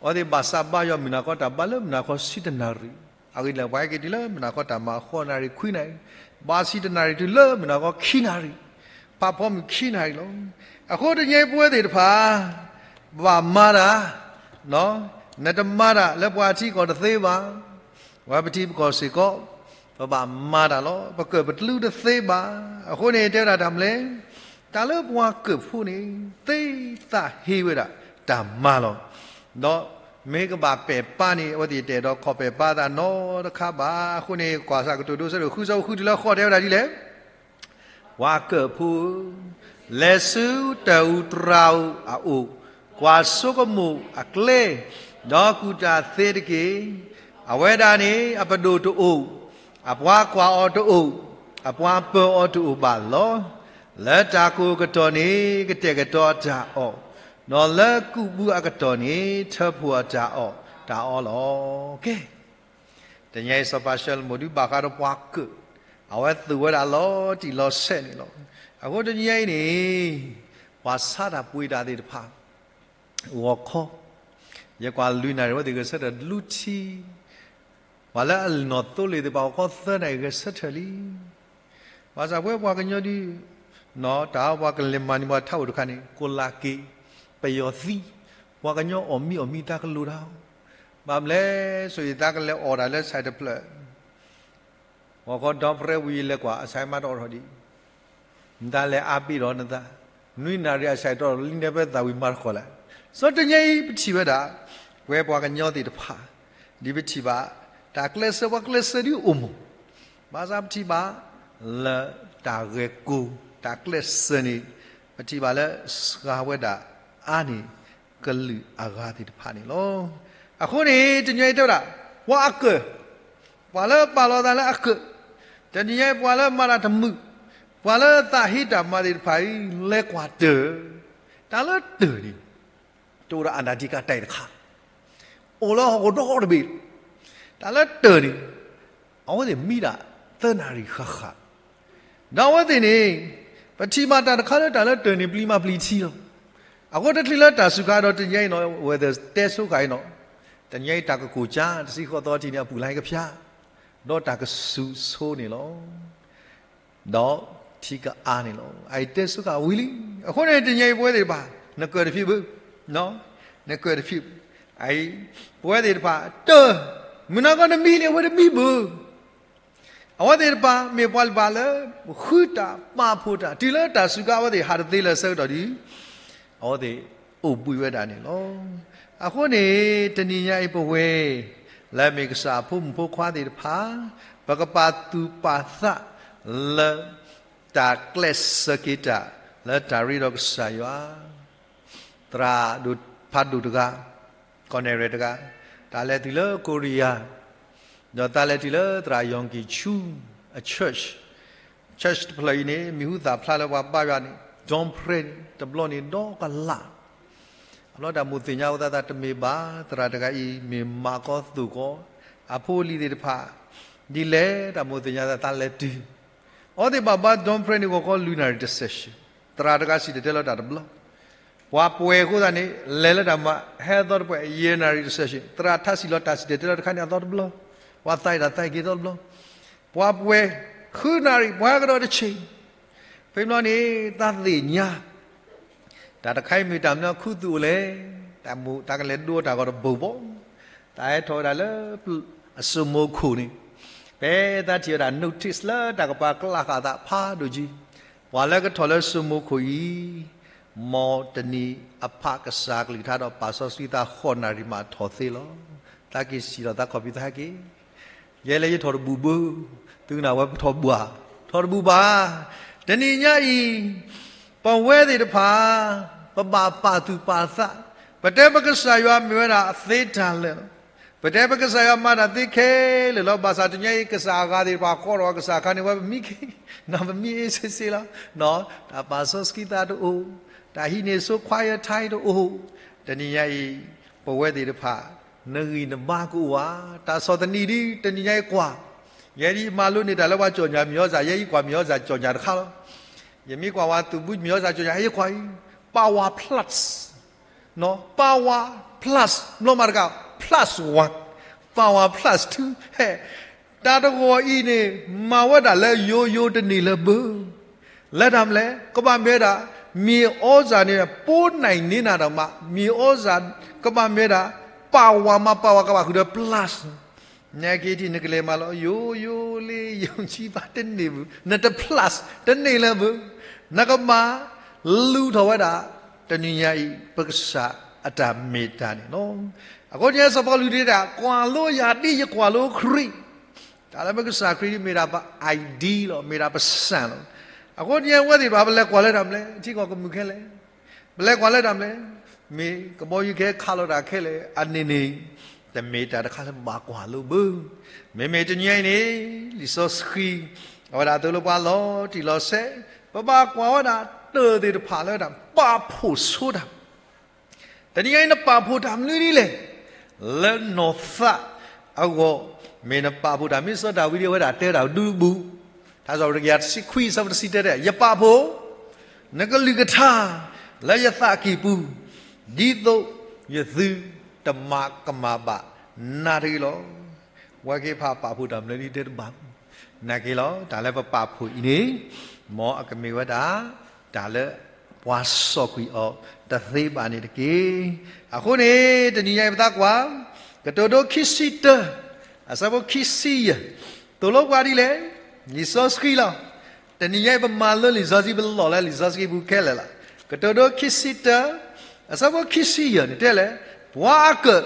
အဝဲသ့ၣ်ဘၣ်ဆၣ်ဘါယွၤမုၢ်နၤခီ တၢ်ဘါလၢမုၢ်နၤခီဆံတနၣ်ရံၣ်, အဂ့ၢ်ဒ်လဲၣ် ပှၤဟဲက့ၤတုၤလၢမုၢ်နၤခီတၢ်မၤအဃိ နၣ်ရံၣ်ခွံနၣ်ရံၣ်, ဘါဆံတနၣ်ရံၣ်တုၤလၢမုၢ်နၤခီခံနၣ်ရံၣ်, ဖးဖီမုၢ်ခံနၣ်ရံၣ်လီၤ. အဃိတနံၤညါအံၤပဝဲသ့ၣ်တဖၣ် ပဘၣ်မၤတၢ်, နတမၤတၢ်လၢပှၤထံကီၢ်တသ့ဘၣ်, ပှၤပထံပကီၢ်စ့ၢ်ကီး ပဘၣ်မၤတၢ်လီၤ. ပကၢၣ်ပကျူတသ့ဘၣ်. အဃိန့ၣ်တဲဝဲဒၣ်တၢ်မနုၤလဲၣ်, တၢ်လၢပှၤကၢၣ်ဖိန့ၣ် သ့သးဟ့ဝဲဒၣ်တၢ်မၤလီၤ. ဒီးမ့ၢ်ကဘၣ်ပဲာ်ပၢ်န့ၣ် အဝဲသ့ၣ်တအဲၣ်ဒိးခီၣ်ပဲာ်ပၢ်သးနီတခါဘၣ်. အဃိန့ၣ် ကွၢ်စၢ်ကတိၤဒိအဆၢဒိၣ်ဃု ဆၢဖိဃုတုၤလၢဃိး တဲဝဲဒၣ်ဒ်လဲၣ်, ပှၤကၢၣ်ဖိဧၢ, လဲၤဆူတၢ်အူတြၤအအိၣ်, ကွၢ်ဆိကမိၣ်အကျဲ, ဒီးကူၣ်တၢ်သ့တက့ၢ်. အဝဲဒၣ်န့ၣ် အပဒိၣ်တအိၣ်, အပှၤကွၢ်အီၤတအိၣ်, အပှၤပၢၤအီၤတအိၣ်ဘၣ်လီၤ. လၢတၢ်ကိၢ်အကတီၢ်န့ၣ် ကတဲာ်ကတီၤအတၢ်အီၣ်, ဒီးလၢကူးဘုအကတီၢ်န့ၣ် ထၢဖှိၣ်အတၢ်အီၣ်တၢ်အီလီၤ. ကဲ တနံၤညါအံၤ စီၤပၤၡလိၤမိၣ်ဒုးဘၣ်ဃးဒီးပှၤကၢၣ်, အဝဲသိၣ်ဝဲဒၣ်လီၤတံၢ်လီၤဆဲးန့ၣ်လီၤ. အဃိတနံၤညါအံၤန့ၣ် ပှၤဆါတၢ်ပှ့ၤတၢ်သ့ၣ်တဖၣ် ဂီၤခီ, ယကွၢ်လွံၢ်နၣ်ရံၣ် အဝဲသ့ၣ်ဂဲၤဆၢထၢၣ်တလူထံ, ပှၤလၢအနီၢ်သိလ့ၣ်သ့ၣ်တဖၣ် ဂီၤခီသၢနၣ်ရံၣ်ဂဲၤဆၢထၢၣ်လံ. ဘၣ်ဆၣ်ပဝဲပှၤကညီဒုး တၢ်ပှၤကလဲၤမၤန့ၢ်ပှၤထးအိၣ်တခါန့ၣ် ကိးလးက့ၤ ပယီၤသံ, ပှၤကညီအီၣ်မံအီၣ်မံတၢ်ကလိၣ်တၢ်, ဘၣ်မနုၤလဲၣ် ဆိၣ်ဂ့ၤသးကလဲၤအီၣ်တၢ်လၢ ဆိုင်တဖျၢၣ် ဂီၤခီဒီပြဲဝံၤ လဲၤကွၢ်အဆိုင်မးတအိၣ်ထီၣ်ဒံး, နတၢ်လဲၤအါဘ့ၣ်ဒီးနသး, နွံနၣ်ရံၣ်အဆိုင်တအိၣ်ထီၣ်လံ နဲဖဲသးဝံၤမၤတခီလၢ်. စီၤတနံၤညါအံၤပထံၣ်ဝဲဒၣ် ပဝဲပှၤကညီသ့ၣ်တဖၣ် ဒ်ပထံၣ်ဘၣ် တၢ်ကျဲးစၢး ပှၤကျဲးစၢးဒ်အိၣ်မး, ဘၣ်ဆၣ်ပထံၣ်ဘၣ် လၢတၢ်ဂဲၤကိၢ် တၢ်ကျဲးစၢးန့ၣ် ပထံၣ်ဘၣ်လၢစှၤဝဲဒၣ်အါန့ၢ် ကလုာ်အဂၤသ့ၣ်တဖၣ်န့ၣ်လီၤ. အဃိန့ၣ် တနံၤညါအံၤတဲဝဲဒၣ် ပှၤအကၢၣ်, ပှၤလၢပာ်လီၤသးလၢအကၢၣ်, တနံၤညါအံၤပှၤလၢမၤတၢ်တမုာ်, ပှၤလၢသးဟ့တၢ်မၤသ့ၣ်တဖၣ်အံၤ လဲၤကွၢ်တၢၢ်, တၢ်လၢတၢၢ်န့ၣ် တအိၣ်ဒီးအနၢ်ဒံကၤတၢ်တခါ, အိၣ်လၢဟီၣ်ခိၣ်ဒီတဘ့ၣ်, တၢ်လၢတၢၢ်န့ၣ် အဝဲသ့ၣ်မံဒၣ်သၢနၣ်ရံၣ်ဃၣ်ဃၣ်, ဒီးအဝဲသ့ၣ်န့ၣ် ပထံၣ်ဘၣ်တၢ်တခါလၢတၢ်လၢတၢၢ်န့ၣ် ပျံၤမးပျံၤထံလီၤ. အဃိတချုးလၢတၢ်စူၤခါဒီးတနံၤညါအံၤနီၤ ဝဲသ့ၣ်တဲဆိဃာ်အံၤနီၤ, တနံၤညါအံၤတၢ်ကကိၢ်ကၠါ တဆံဃိးသီတနံၤန့ၣ် အပူၤလၢဟဲကဖျါ, ဒီးတၢ်ကဆူၣ်ဆိန့ၣ်လီၤ. ဒီးထံကအါန့ၣ်လီၤ. အအံၤတဲဆိဃာ်ဝံၤလံ. အဃိန့ၣ် တနံၤညါအံၤပဝဲသ့ၣ်တဖၣ် နကၢၣ်တဖုဘၣ်, နကၢၣ်တဖု, အအံၤ ပဝဲသ့ၣ်တဖၣ် တၢၢ်, မုၢ်နၤခီနမံလံ အဝဲတမံဘၣ်. အဝဲသ့ၣ်တဖၣ်မ့ၢ်ပှၤလၢပှၤလၢ ဃုတၢ်ပာ်ဖှိၣ်တၢ် တုၤလၢတၢ်စူၤခါ အဝဲသ့ၣ်ဟးတသ့လၢၤဆၢကတီၢ်ဒီး အဝဲသ့ၣ်အိၣ်ဘှံးဝဲဒၣ်န့ၣ်လီၤ. အဃိန့ၣ် တနံၤညါအံၤပဝဲ လၢမ့ၢ်ကစၢ်အဖိမုၣ်ဖိခွါသ့ၣ်တဖၣ် ပကပာ်သူၣ်ပာ်သးလၢ တၢ်ကျဲးစၢးက့ၤတၢ် လၢတၢ်ရ့ဒီးကစၢ်ယွၤ သရၣ်ဒိၣ်ဖးဒိၣ်တဂၤ, ကီၢ်နဲၣ်ရဲၣ်တဂၤ, တၢ်လဲၤတုၤလၢကိရံယါ, ဒီးတၢ်လဲၤတုၤလၢသရၣ်ယီၣ်ကံၣ်ဆူအ church, church တဖျၢၣ်အံၤန့ၣ် မံၤဟူသၣ်ဖျါလၢပှၤဘါယွၤန့ၣ် dawn prayer န့ၣ် တဘျီန့ၣ်ဒီကလး, အဘျီတၢ်မိၣ်သ့ၣ်ညါအသး တမ့ၢ်ဘၣ် သရၣ်တဂၤအံၤ မ့ၢ်မၤကီသိၣ်ကီ အဖိအလံၤသ့ၣ်တဖၣ် ဒ်လဲၣ် တၢ်မိၣ်သ့ၣ်ညါအသး သးလဲၤတုၤ အဝဲသ့ၣ်ဘၣ်ဘါ dawn prayer န့ၣ် ဂီၤခီလွံၢ်နၣ်ရံၣ်တ session, သရၣ်တဂၤစံၣ်တဲၤတဲလီၤတၢ်တဘျီ, ပှၤပှဲၤအဃိသတးန့ၣ် လဲၤလၢတၢ်မၤ ဟဲအသီတပှဲၤ ယဲၢ်နၣ်ရံၣ်တ session, သရၣ်ထါစံၣ်လီၤတၢ်စံၣ်တဲၤတဲလီၤတခါန့ၣ် အသီတဘျီ, ပှၤသးအံၤတၢ်သးအံၤက့ၤသီတဘျီ, ပှၤပှဲၤ ဃုနၣ်ရံၣ် ပှၤကဒီးတဆံး, ဖဲမ့ၢ်န့ၣ် သးသ့ၣ်ညါ တၢ်တခါအံၤမ့ၢ်တၢ်မနုၤခူသူၣ်အိၣ်လဲၣ်, တၢ်မူ တၢ်ကလဲၤဒိတၢ်ဂီၤတဘိဘိ, တၢ်ဟဲထီၣ်ဝဲဒၣ်လၢ အစိမိၤခိၣ်န့ၣ်, ဖဲသးထံၣ်ဝဲဒၣ် notice လၢတၢ်ကပၤကျးဃာ်သးဖးဒိၣ်က့ၤ, ပှၤလၢကထီၣ်လၢစိမိၤခိၣ်အံၤ, မ်တနံၤအဖးကစၢ်ကလုၢ်ကထါဒီး ပာ်စီဆှံသးဃိးနၣ်ရံၣ်မးထီၣ်သ့လီၤ. သးက့ၤစံၣ်လီၤသးခီၣ်ဖံးသးဟဲက့ၤ ယဲလၢယထီၣ်တဘူၣ်ဘၣ်, သုကနၣ်ဝဲပထီၣ်ဘူၣ်ဧါ, ထီၣ်တဘူၣ်ဘၣ်. တနံၤညါအံၤ, ပဝဲသ့ၣ်တဖၣ်, ပဘၣ်ပာ်သူၣ်ပာ်သး, ပတဲပကစၢ်ယွၤမ့ၢ်ဝဲဒၣ်သ့တၢ်လၢာ်လီၤ. ပတဲပကစၢ်ယွၤမၤတၢ်သ့ခဲလၢာ်လီၤ. ဘၣ်ဆၣ်တနံၤညါအံၤ ကစၢ်အဂၤသ့ၣ်တဖၣ်ဃီထီၣ်ကစၢ်ခါန့ၣ် ဝဲပမံခ့, နီၢ်ပမံအ့စ့စ့လီၤ. တၢ်ပာ်စီဆှံသးတအိၣ်, တၢ်ဟံးန့ၢ်ဆိ choir time တအိၣ်, တနံၤညါအံၤ, ပဝဲသ့ၣ်တဖၣ် နဂံၢ်နဘါကအိၣ်ဧါ. တၢ်ဆီၣ်သနံးဒ်တနံၤညါအံၤကွၢ်, ယဲဒ်ယမၤလိန့ၢ်တၢ်လၢပှၤကၠီၣ်ညၣ်မံၤဟီၣ်စၢ်, ယဲအံၤကွၢ်မံၤဟီၣ်စၢ်ကၠီၣ်ညၣ်တခါလီၤ. ယမ့ၢ်ကွၢ်ဝဲသုးဘူးမံၤဟီၣ်စၢ်ကၠီၣ်ညၣ် ယဲအံၤကွၢ်အံၤ, power plus, power plus, ဘျီမးတကး plus one, power plus two, ဟဲ, တၢ်တဂီၤအံၤန့ၣ် မၤဝဲဒၣ်လၢယိယိတန့ၢ်လၢၤဘၣ်. လၢတၢ်မနုၤလဲၣ်, ကဘၣ်မ့ၢ်ဝဲဒၣ် မံၤဟီၣ်စၢ်န့ၣ် ပိၢ်နံၤန့ၢ်နၤဒီးမး, မံၤဟီၣ်စၢ် ကဘၣ်မ့ၢ်ဝဲဒၣ် power မး power ကဘၣ်ဃုာ်ဒီး plus, နက့ၤထံၣ်နကလဲၤမၤလီၤ ယိယိလၢယိၤဆံဘၣ်တန့ၢ်ဘၣ်, နတ plus တန့ၢ်လၢၤဘၣ်. နကဘၣ်လူၤထီၣ်ဝဲဒၣ် တနံၤညါအံၤ ပကစၢ်အတၢ်မ့ၢ်တၢ်န့ၣ်လီၤ. အဃိန့ၣ် စီၤပီလူးတဲဒၣ် ကွၢ်လိယၤဒ်ယကွၢ်လိခရံာ်, တၢ်လၢပကစၢ်ခရံာ်ဒ်မ့ၢ်ဒၣ်ပ ideal လီၤ, မ့ၢ်ဒၣ်ပစံးလီၤ. အဃိန့ၣ် အဝဲသ့ၣ်တဖၣ် ပလဲၤကွၢ်လၢတၢ်မနုၤလဲၣ်, ထံကီၢ်ကမုာ်ခဲလၢာ်, ပလဲၤကွၢ်လၢတၢ်မနုၤလဲၣ်, မ့ၢ်ကဘီယူၤကဟဲခးလိာ်တၢ်ခဲလၢာ်အန့ၣ်န့ၣ်, တမ့ၢ်တၢ်တခါလၢပဘၣ်ကွၢ်လိဘၣ်. မ့မ့ၢ်တနံၤညါအံၤန့ၣ် လံာ်စီဆှံ အဝဲဒၣ်သိၣ်လိပှၤလီၤတံၢ်လီၤဆဲး, ပဘၣ်ကွၢ်ဝဲဒၣ်တၢၢ်သ့ၣ်တဖၣ်လၢတၢ်ပာ်ဖှိၣ်ဆိတၢ် တနံၤညါအံၤ နပာ်ဖှိၣ်တၢ်မနုၤဒ်လဲၣ်, လၢနီၢ်သးအဂီၢ်, မ့ၢ်နပာ်ဖှိၣ်တၢ်မ့ၢ်စီတၢ်ဝံၤဒ်အဝဲဒၣ်တဲတၢ်ဒူတဘူၣ်, ထါစံးပတြၢၤတကယၤတဆံခွံအဆၢဖိတဆံတၢတဲ, ယပာ်ဖှိၣ် နကလုၢ်ကထါ လၢယသးကံၢ်ပူၤ, ဒ်သိးယသုတမၤကမၣ်ဘၣ်နၤတဂ့ၤလီၤ. ဝဲက့ၤဖးပာ်ဖှိၣ်တၢ်မနုၤဒ်တဲတဘၣ်, နာ်က့ၤလီၤ တၢ်လၢပပာ်ဖှိၣ်အံၤန့ၣ်, မ်အကမ့ၢ်ဝဲဒၣ် တၢ်လၢပှၤစီၣ်ကွံာ်အီၤတသ့ဘၣ်န့ၣ်တက့ၢ်. အဃိန့ၣ် တနံၤညါအံၤပသးကွၢ်, ကတိၤဒိခံဆံတၢ, အဆၢဖိခံဆံယဲၢ်, သိၣ်လိပှၤဒ်လဲၣ်, လံာ်စီဆှံလီၤ. တနံၤညါအံၤပမၤလိလံာ်စီဆှံ ပလီၢ်လၢလံာ်စီဆှံပူၤခဲလၢာ်လီၤ. ကတိၤဒိခံဆံတၢ, အဆၢဖိခံဆံယဲၢ်န့ၣ်တဲလဲၣ်, ပှၤအကၢၣ်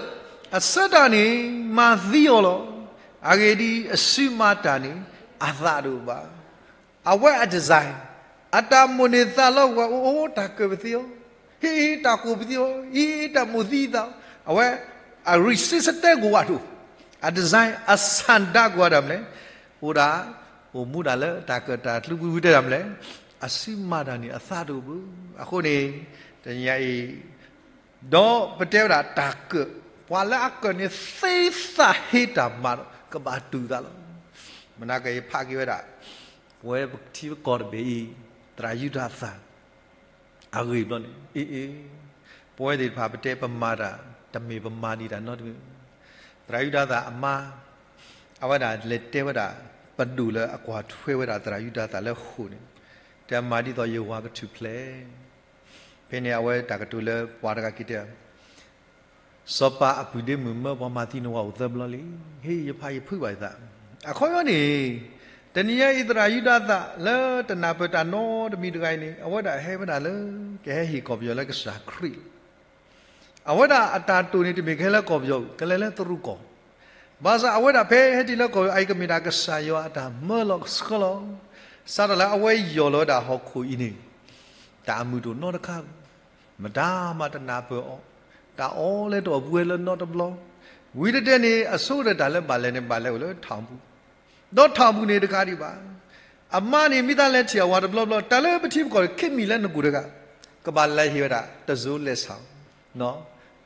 အဆၢတၢ်န့ၣ် မၤသံအီၤလီၤ. အဂ့ၢ်ဒ်အံၤ, အစုမၤတၢ်န့ၣ် အသးတအိၣ်ဘၣ်. အဝဲအ design, အတၢ်မိၣ်န့ၢ်သးလီၤဝဲ အိၣ်အိၣ်တၢ်ကၢၣ်ပသံအီၤ, ဟ့ၣ်ဟ့ၣ်တၢ်ကိၢ်ပသံအီၤ, ဟ့ၣ်ဟ့ၣ်တၢ်မိၣ်သံသးအီၤ, အဝဲ အ resist တၢ်ကိၢ်ဝဲတအိၣ်, အ design အဆၣ်ဒါကိၢ်ဝဲဒၣ်မနုၤလဲၣ်, အိၣ်ဒၣ် အိၣ်မူဒၣ်လၢတၢ်ကၢၣ်တၢ်ကျူပူၤတဲဒၣ်မနုၤလဲၣ်, အစုမၤတၢ်န့ၣ် အသးတအိၣ်ဘၣ်. အဃိန့ၣ် တနံၤညါအံၤ ဒီးပတဲဝဲဒၣ်တၢ်ကၢၣ်, ပှၤလၢအကၢၣ်န့ၣ်သ့သးဟ့တၢ်မၤဒီး ကဘၣ်တူၢ်သးလီၤ. မနၤကယဖးက့ၤဝဲဒၣ် ပဝဲပထံပကီၢ်တဘ့ၣ်အံၤ သရၣ်ယူဒၤသၣ် အဂ့ၢ်ဘျီန့ၣ် အ့ၣ်အ့ၣ်, ပဝဲသ့ၣ်တဖၣ်ပတဲပမၤတၢ် တမ့ၢ်ပမၤဒံးတၢ်နီတမံၤ, သရၣ်ယူဒၤသၣ်အမါ အဝဲဒၣ်လဲၤတဲဝဲဒၣ် ပဒိၣ်လၢအကွၢ်ထွဲဝဲဒၣ်သရၣ်ယူဒၤသၣ်လၢဃိာ်န့ၣ်, တဲမၤဒ်သိးယဝၤကထူၣ်ဖျဲး ဖဲန့ၣ်အဝဲတၢ်ကတိၤလၢပှၤတဂၤက့ၤတဲ စီၤပၤအပုၢ်ဒ့မုၣ်မၢပှၤမၤသံနဝၤအိၣ်သၢဘျီလံ, ဟ့ၣ်ယဖးယဖုးဘၣ်ယသး. အခီပညီန့ၣ် တနံၤညါအံၤသရၣ်ယူဒၤသၣ်လၢတနၢ်ပၢၢ်တၢ်နီတမံၤတဂၤအံၤန့ၣ် အဝဲဒၣ်ဟဲဝဲဒၣ်လၢ ကဟဲဟ့ၣ်ကီၢ်ပယီၤလၢကစၢ်ခရံာ်လီၤ. အဝဲဒၣ်အတၢ်တိာ်န့ၣ်တမ့ၢ်ကဟဲလၢကီၢ်ပယီၤ, ကလဲၤလၢတရူးကီၢ်, ဘၣ်ဆၣ်အဝဲဒၣ်ဖဲဟဲတုၤလၢကီၢ်ပယီၤအံၤ ကမ့ၢ်ဒၣ်ကစၢ်ယွၤအတၢ်မၢလီၤကဆှၢလီၤ. စးထီၣ်လၢအဝဲယီၢ်လီၤဝဲဒၣ်ဟီၣ်ခိၣ်အံၤန့ၣ် တၢ်အမုာ်တအိၣ်နီတခါ, မတၤမးတနၢ်ပၢၢ်အီၤ, တၢ်အီၣ်လဲတအီၣ်ပူၤဝဲလၢနီတဘျီ, ဝံၤတတဲန့ၣ် အဆိကတၢၢ်တၢ်လၢဘၣ်လဲၤန့ၣ် ဘၣ်လဲၤအိၣ်လၢထၣ်အပူၤ, ဒီးထၣ်အပူၤန့ၣ်တကးဒံးဘၣ်, အမါန့ၣ်မ့ၢ်သးလဲၤထံၣ်အဝၤတဘျီဘျီ တၢ်လၢပထံပကီၢ်န့ၣ် ခ့မံၤလၢနကိာ်တဂၤ, ကဘၣ်လဲၤဟ့ၣ်ဝဲဒၣ်တစိၤလဲၤဆၣ်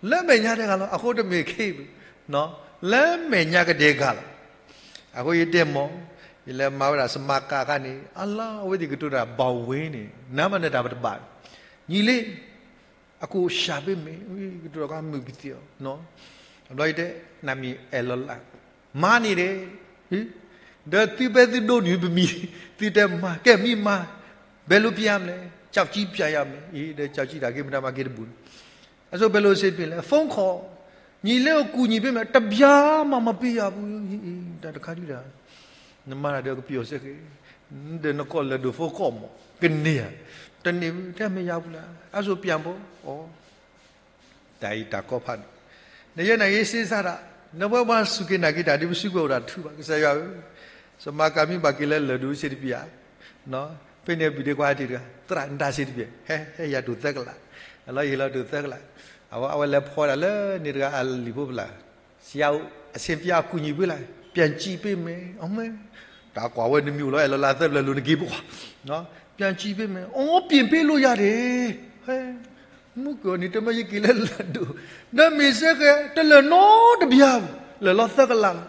လၢမဲာ်ညါတဂၤလီၤ. အဃိတမ့ၢ်ခ့, လၢမဲာ်ညါကဒဲကၤလီၤ. အဃိယတဲမ့ၢ်, ယလဲၤမၤဝဲဒၣ်စမါကၤအခါန့ၣ် အလါအဝဲသ့ၣ်ကတိၤတၢ်ဘၣ်ဝ့န့ၣ် နမၤနၢၤတၢ်ပတဘၣ်, ညီလ့, အကိၣ်စှၤပ့ၢ်မ့ၢ်, ကတိၤတၢ်ကမုာ်ကသ့အီၤ, အဘျီယတဲ, နမံၤအဲၣ်လီၤလၢ်, မၤန့ၣ်ဒီး ဒီးသုပဲသုဒိးန့ၢ်ပမံၤ, သုတဲမၤ ကဲမံမၤ, ဘယ်လိုပြန်မလဲ, ကျောက်ကြီးပြန်ရမလဲ, ဒီး ကျောက်ကြီး တၢ်က့ၤမတၤမၤက့ၤတဘူးန့ၣ်, အဆိ ဘယ်လိုအဆင်ပြေလဲ phone call, ညီလ့အိၣ်ကူညီပ့ၢ်မ့ၢ် တစ်ပြားမှမပေးရဘူး, တၢ်တခါဒံးဒၣ်, နမၤတၢ်ဒီးကပျီၣ်စ့ၢ်ကီး, ဒီးနကိးလၢဒိၣ် phone call မ့ၢ် ကန့ၢ်ဧါ, တန့ၢ်ဘူး တမ့ၢ်ယၤဘူးလၢ်, အဆိ ပြန်ပေါ့, အီ တၢ်အံၤတၢ်ကီဖးဒိၣ်, နယဲနာ်က့ၤစ့စးဒၣ်, နဝဲပှၤစူၢ်က့ၤနာ်က့ၤတၢ်ဒ်ပစုကဝဲၤအိၣ်တၢ်ထုဘၣ် ကစၢ်ယွၤဧၢ, စမါကၤမံဘၣ်က့ၤလၢလၢၢ်ဒိၣ်စ့တပံၤဧါ, ဖဲန့ၣ်ဘုၣ်ဒ့ခွါဟဲတ့ၢ်တဂၤ သရၣ်နတၢ်စ့တပံၤ, ဟဲ ဟဲယၤဒိၣ်သၢကလး, အလီၢ်ယဟ့ၣ်လီၤဒိၣ်သၢကလး, အဝဲ အဝဲလဲၤဖီဒၣ်လၢန့ၣ်တဂၤအလံာ်ဖိပလၢ်, ဆရာ အဆင်ပြေ အကူညီပေးလိုက်, ပြန်ကြည့်ပေးမယ်, အမ့ၢ် တၢ်ကွၢ်ဝဲနမံၤအိၣ်လီၤအဲၣ်လီၤလၢသၢပျၢၤလိၤနက့ၤပကွၢ်, ပြန်ကြည့်ပေးမယ်, အိ ပြင်ပေးလို့ရတယ်, ဟဲ မုၢ်ကီၢ်န့ၣ် တမ့ၢ်ယက့ၤလၢလၢၢ်ဒိၣ်, ဒီးမ့ၢ်စ့ၢ်ကီး တလၢာ်နီတဘျါ, လၢာ်လီၤသၢကလးလီၤ,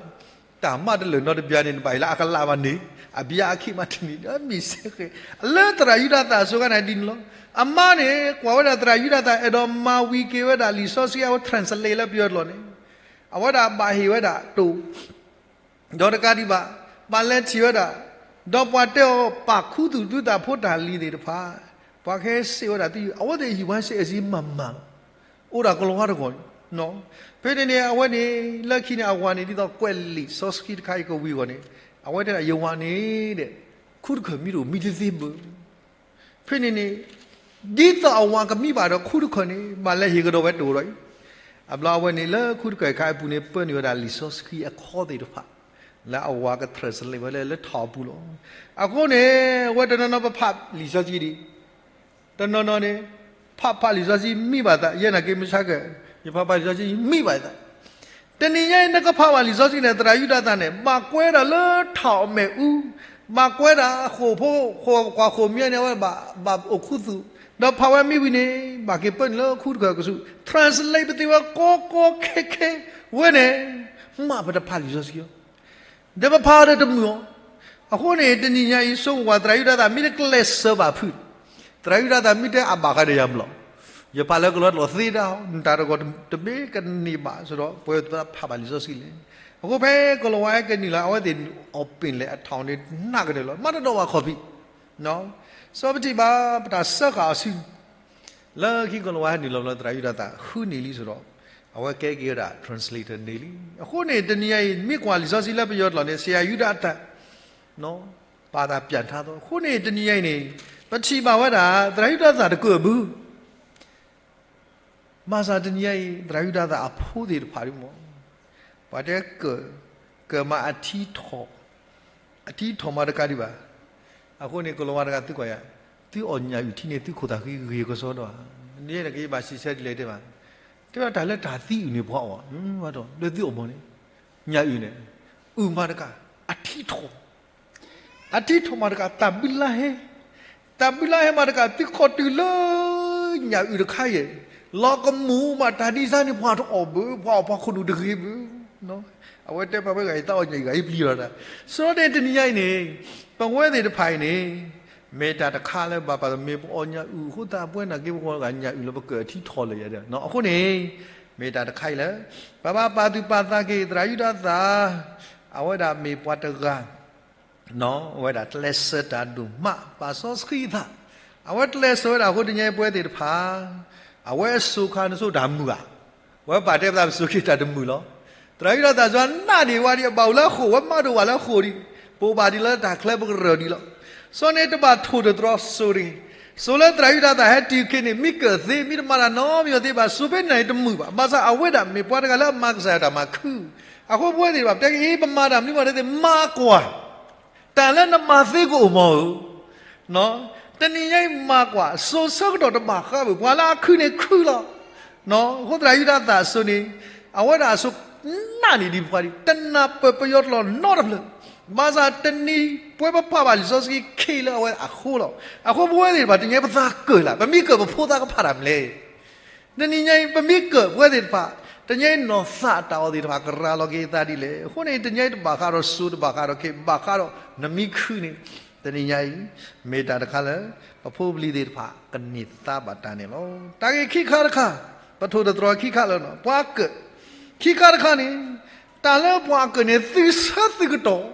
တၢ်မးတလၢာ်နီတဘျါန့ၣ် နဘၣ်အံၤလၢအကလးဘၣ်န့ၣ်, အဘျါအခံမးတန့ၢ် ဒီးမ့ၢ်စ့ၢ်ကီး, လၢသရၣ်ယူဒၤသၣ်အစိၤခါန့ၣ်ဒ်န့ၣ်လီၤ, အမါန့ၣ် ကွၢ်ဝဲဒၣ်သရၣ်ယူဒၤသၣ် အဲၣ်ဒိးမၤဝံၤက့ၤဝဲဒၣ်လံာ်စီဆှံအဝဲ translate လၢပယီၤကျိာ်န့ၣ်, အဝဲဒၣ်ဘၣ်ဟ့ၣ်ဝဲဒၣ်တိၤ ဒီးတကးဒံးဘၣ်, ဘၣ်လဲၤထံၣ်ဝဲဒၣ်, ဒီးပှၤတဲအီၤပာ်ခူသူၣ်သုသးဖိတၢ်လံၤသ့ၣ်တဖၣ်, ပှၤကဟဲစံးဝဲဒၣ်သု, အဝဲသ့ၣ်ဟံၣ်ဝါစ့ၢ်ကီးမၤမၤလီၤ, အိၣ်ဒၣ်ကလီၤဝါတဂီၢ်န့ၣ်, ဖဲန့ၣ်န့ၣ် အဝဲန့ၣ် လၢခံန့ၣ် အဝၤန့ၣ် ဒ်သိးကွဲးလံာ်စီဆှံတခါအံၤကဝံၤအဂီၢ်န့ၣ်, အဝဲတဲဒၣ်ယဝၤန့ၣ်ဒီး ခူတခၢၣ်မံတအိၣ်မံတသ့ဘၣ် ဖဲန့ၣ်န့ၣ် ဒ်သိးအဝၤကမံဘၣ်ဒီးခူတခၢၣ်န့ၣ် ဘၣ်လဲၤဟ့ၣ်ကဒီးဝဲတအိၣ်ဒီးအံၤ, အဘျီအဝဲန့ၣ်လၢခူတခၢၣ်ခါအပူၤန့ၣ် ပၢနုာ်ဝဲဒၣ်လံာ်စီဆှံအခီသ့ၣ်တဖၣ်, လၢအဝၤက translate ဝဲလၢလၢထီၣ်အပူၤလီၤ. အဃိန့ၣ် အဝဲတနီၤနီၤပဖးလံာ်စီဆှံဒံး တနီၤနီၤန့ၣ် ဖးဖးလံာ်စီဆှံမံဘၣ်သး ယဲနာ်က့မုၢ်ဆါကဲ, ယဖးဖးလံာ်စီဆှံမံဘၣ်သး, တနံၤညါအံၤ နကဖးဘၣ်လံာ်စီဆှံန့ၣ် သရၣ်ယူဒၤသၣ်န့ၣ် ဘၣ်ကွဲဒၣ်လၢထၣ်အမဲာ်အူ, ဘၣ်ကွဲဒၣ်အဃိာ်ဖိ ဃိာ်ကွၢ်ဃိာ်မံန့ၣ် အဝဲဘၣ်အိၣ်ခူသူၣ်, ဒီးဖးဝဲမံဝံၤန့ၣ် ဘၣ်က့ၤပၢနုာ်လၢခူတခၢၣ်ကဆူး translate ပသ့ဝဲကီကီခဲခဲဝဲန့ၣ်, မ့ၢ်ပတဖးလံာ်စီဆှံ ဒီးပဖးဒီးတမုာ်အီၤ, အဃိန့ၣ် တနံၤညါအံၤ ဆိကမိၣ်ဝဲသရၣ်ယူဒၤသၣ် မ့ၢ်တကျဲးစၢးဘၣ်ဖုး, သရၣ်ယူဒၤသၣ် မ့ၢ်တဲအဘၣ်ဃးဒီးယၤမလီၤ, ယဖးလၢကလီတလီၤသ့ဒၣ်, နတၢ်တဂီၤတမ့ၢ်ကန့ၢ်ဘၣ် ဆိုတော့ ပဝဲသ့ၣ်ဖးဘၣ်လံာ်စီဆှံလဲၣ်. အဃိဖဲကလီၤဝါဟဲကနုာ်လီၤ အဝဲသ့ၣ်အီၣ်ပ့ၣ်လဲၣ်အထီၣ်န့ၣ် နးကဒီးလီၤ မၤတဒီးဘၣ်ခီၣ်ဖံး စီၤပထံၣ်ဘၣ် ပတၢ်စၢဃာ်အီၤဆူ လၢခံကလီၤဝါဟဲနုာ်လီၤဘျီ သရၣ်ယူဒၤသၣ် ဃုန့ၢ်လံ ဆိုတော့ အဝဲကဲက့ၤဝဲဒၣ် translator န့ၣ်လံ. အဃိန့ၣ် တနံၤညါအံၤ မ့ၢ်ကွၢ်လံာ်စီဆှံလၢပယီၤကျိာ်န့ၣ် ဆရာယူဒၤသၣ် ပာ်သးပျၢ်ထါသီ. အဃိန့ၣ် တနံၤညါအံၤန့ၣ် ပထံၣ်ဘၣ်ဝဲဒၣ် သရၣ်ယူဒၤသၣ်တကၢၢ်ဘၣ် မၤစၢ်တနံၤညါအံၤ သရၣ်ယူဒၤသၣ်အဖိသ့ၣ်တဖၣ်ဒ်မ့ၢ် ပှၤတဲကၢၢ်, ကၢၢ်မးအထံထီၣ်, အထံထီၣ်မးတကးဒံးဘၣ်. အဃိန့ၣ် ကလီၤဝါတဂၤသုကွၢ်ယၤ, သုအီၣ်ညၣ်အုၣ်ထံန့ၣ် သုခိၣ်သးဃံဂ့ၤကစီဒီဧါ. န့ၣ်နက့ၤဘၣ်စံးဆၢဒ်လဲၣ်တဲဘၣ်. တဲဝဲတၢ်လၢတၢ်သံအုၣ်န့ၣ် ပှၤအီၣ်, လၢသုအီၣ်မ့ၢ်န့ၣ်, ညၣ်အုၣ်န့ၣ်, အုၣ်မးတကး, အထံထီၣ် အထံထီၣ်မးတကး တၢ်ဘုလါဟဲ, တၢ်ဘုလါဟဲမးတကး သုခီၣ်တုၤလၢ ညၣ်အုၣ်တခါယဲၢ်, လီၤကမူၣ်မးတၢ်ဒ်စၢ်န့ၣ် ပှၤတအီၣ်ဘၣ်, ပှၤအီၣ်ပှၤခိၣ်နူာ်တဂ့ၤဘၣ်. အဝဲတဲပှၤဝဲဂၤအံၤ သးအီၣ်ညၣ်အုၣ်ဂၤအံၤပျံၤလီၤတၢ်. ဆိန့ၣ်တနံၤညါအံၤန့ၣ် ပဝဲသ့ၣ်တဖၣ်အံၤန့ၣ် မ့ၢ်တၢ်တခါလၢဘၣ်ပှၤကမ့ၢ်ပအီၣ်ညၣ်အုၣ်အဃိသတး ပဝဲနာ်က့ပဂီၢ်ဂၤညၣ်အုၣ်လၢပကၢၢ်အထံထီၣ်လၢယၤဒီး အဃိန့ၣ် မ့ၢ်တၢ်တခါအံၤလၢ ပဘၣ်ပာ်သူၣ်ပာ်သးက့ၤ သရၣ်ယူဒၤသၣ် အဝဲဒၣ်မ့ၢ်ပှၤတဂၤ အဝဲဒၣ်ကျဲးစၢးတၢ်ဒိၣ်မး ပာ်စီဆှံအသး, အဝဲကျဲးစၢးဝဲဒၣ်အဃိတနံၤညါအံၤပဝဲသ့ၣ်တဖၣ် အဝဲအစိၤခါနစိၤတၢ်မုာ်ဧါ, ဝဲပာ်တဲပသးပစိၤက့ၤတၢ်တမုာ်လီၤ. သရၣ်ယူဒၤသၣ်စၢၤနးဒံးဝဲဒံး အဘၣ်အိၣ်လၢအဃိာ် ဝဲမးဒိၣ်ဝဲလၢအဃိာ်ဒံး, ပအိၣ်ဘၣ်ဒံးလၢတၢ်ချၢပကရၢၢ်ဒံးလီၤ. စီၤန့ၣ်တဘၣ်ထိၣ်တတြီၤစိၤတဂ့ၤ, စိၤလၢသရၣ်ယူဒၤသၣ်ဟဲတုၤခဲန့ၣ် မ့ၢ်ကၢၢ်သ့ မ့ၢ်တမၤတၢ်နီတမံၤသ့ဘၣ် စိၤဖဲန့ၣ်တမုာ်ဘၣ်. ဘၣ်ဆၣ်အဝဲဒၣ်မ့ၢ်ပှၤတဂၤလၢအမၤကစၢ်ယွၤတၢ်မၤခု, အဃိပဝဲသ့ၣ်တဖၣ် ပတဲက့ၤ ပမၤတၢ်မနုၤမးတသ့ မၤကွၢ် တၢ်လၢနမၤသ့ကအိၣ်မးဧၢ, တနံၤညါအံၤမၤကွၢ် စိၤဆၢကတီၢ်တဘၣ်ဃးဘၣ် ပှၤလၢအခုန့ၣ်ခုလီၤ. အဃိသတး ယူဒၤသၣ်အစိၤန့ၣ် အဝဲဒၣ်အစိၤနာ်န့ၢ်ဒံးပှၤဒံး တနၢ်ပၢၢ်ပယီၤကျိာ်နီတဖျၢၣ်, ဘၣ်ဆၣ်တနံၤ ပှဲၤပဖးဘၣ်လံာ်စီဆှံခံလၢအဝဲအဃိလီၤ. အဃိပဝဲသ့ၣ်တဖၣ် တနံၤညါအံၤ ပသးကၢၣ်လၢၤ, ပမ့ၢ်ကၢၣ်ပဖိသးကဖးတၢ်မနုၤလဲၣ်. တနံၤညါအံၤ ပမ့ၢ်ကၢၣ်ပဝဲသ့ၣ်တဖၣ် တနံၤညါအံၤ နီၢ်သးတၢ်အီၣ်သ့ၣ်တဖၣ် ကရၤလီၤက့ၤအသးဒ်လဲၣ်. အဃိန့ၣ် တနံၤညါအံၤ တဘၣ်ဃးဒီးစိၤ တဘၣ်ဃးဒီးခ့ ဘၣ်ဃးဒီးနမံခူန့ၣ် တနံၤညါအံၤ မ့ၢ်တၢ်တခါလၢ ပဖိပလံၤသ့ၣ်တဖၣ် ကန့ၢ်သါဘၣ်တၢ်န့ၣ်လီၤ. တၢ်ဂ့ၢ်ခံခါတခါ ပထိၣ်သတြီၤခံခါလၢ ပှၤကၢၣ်, ခံခါတခါန့ၣ် တၢ်လၢပှၤကၢၣ်န့ၣ် သုးဆၢသုးကတီၢ်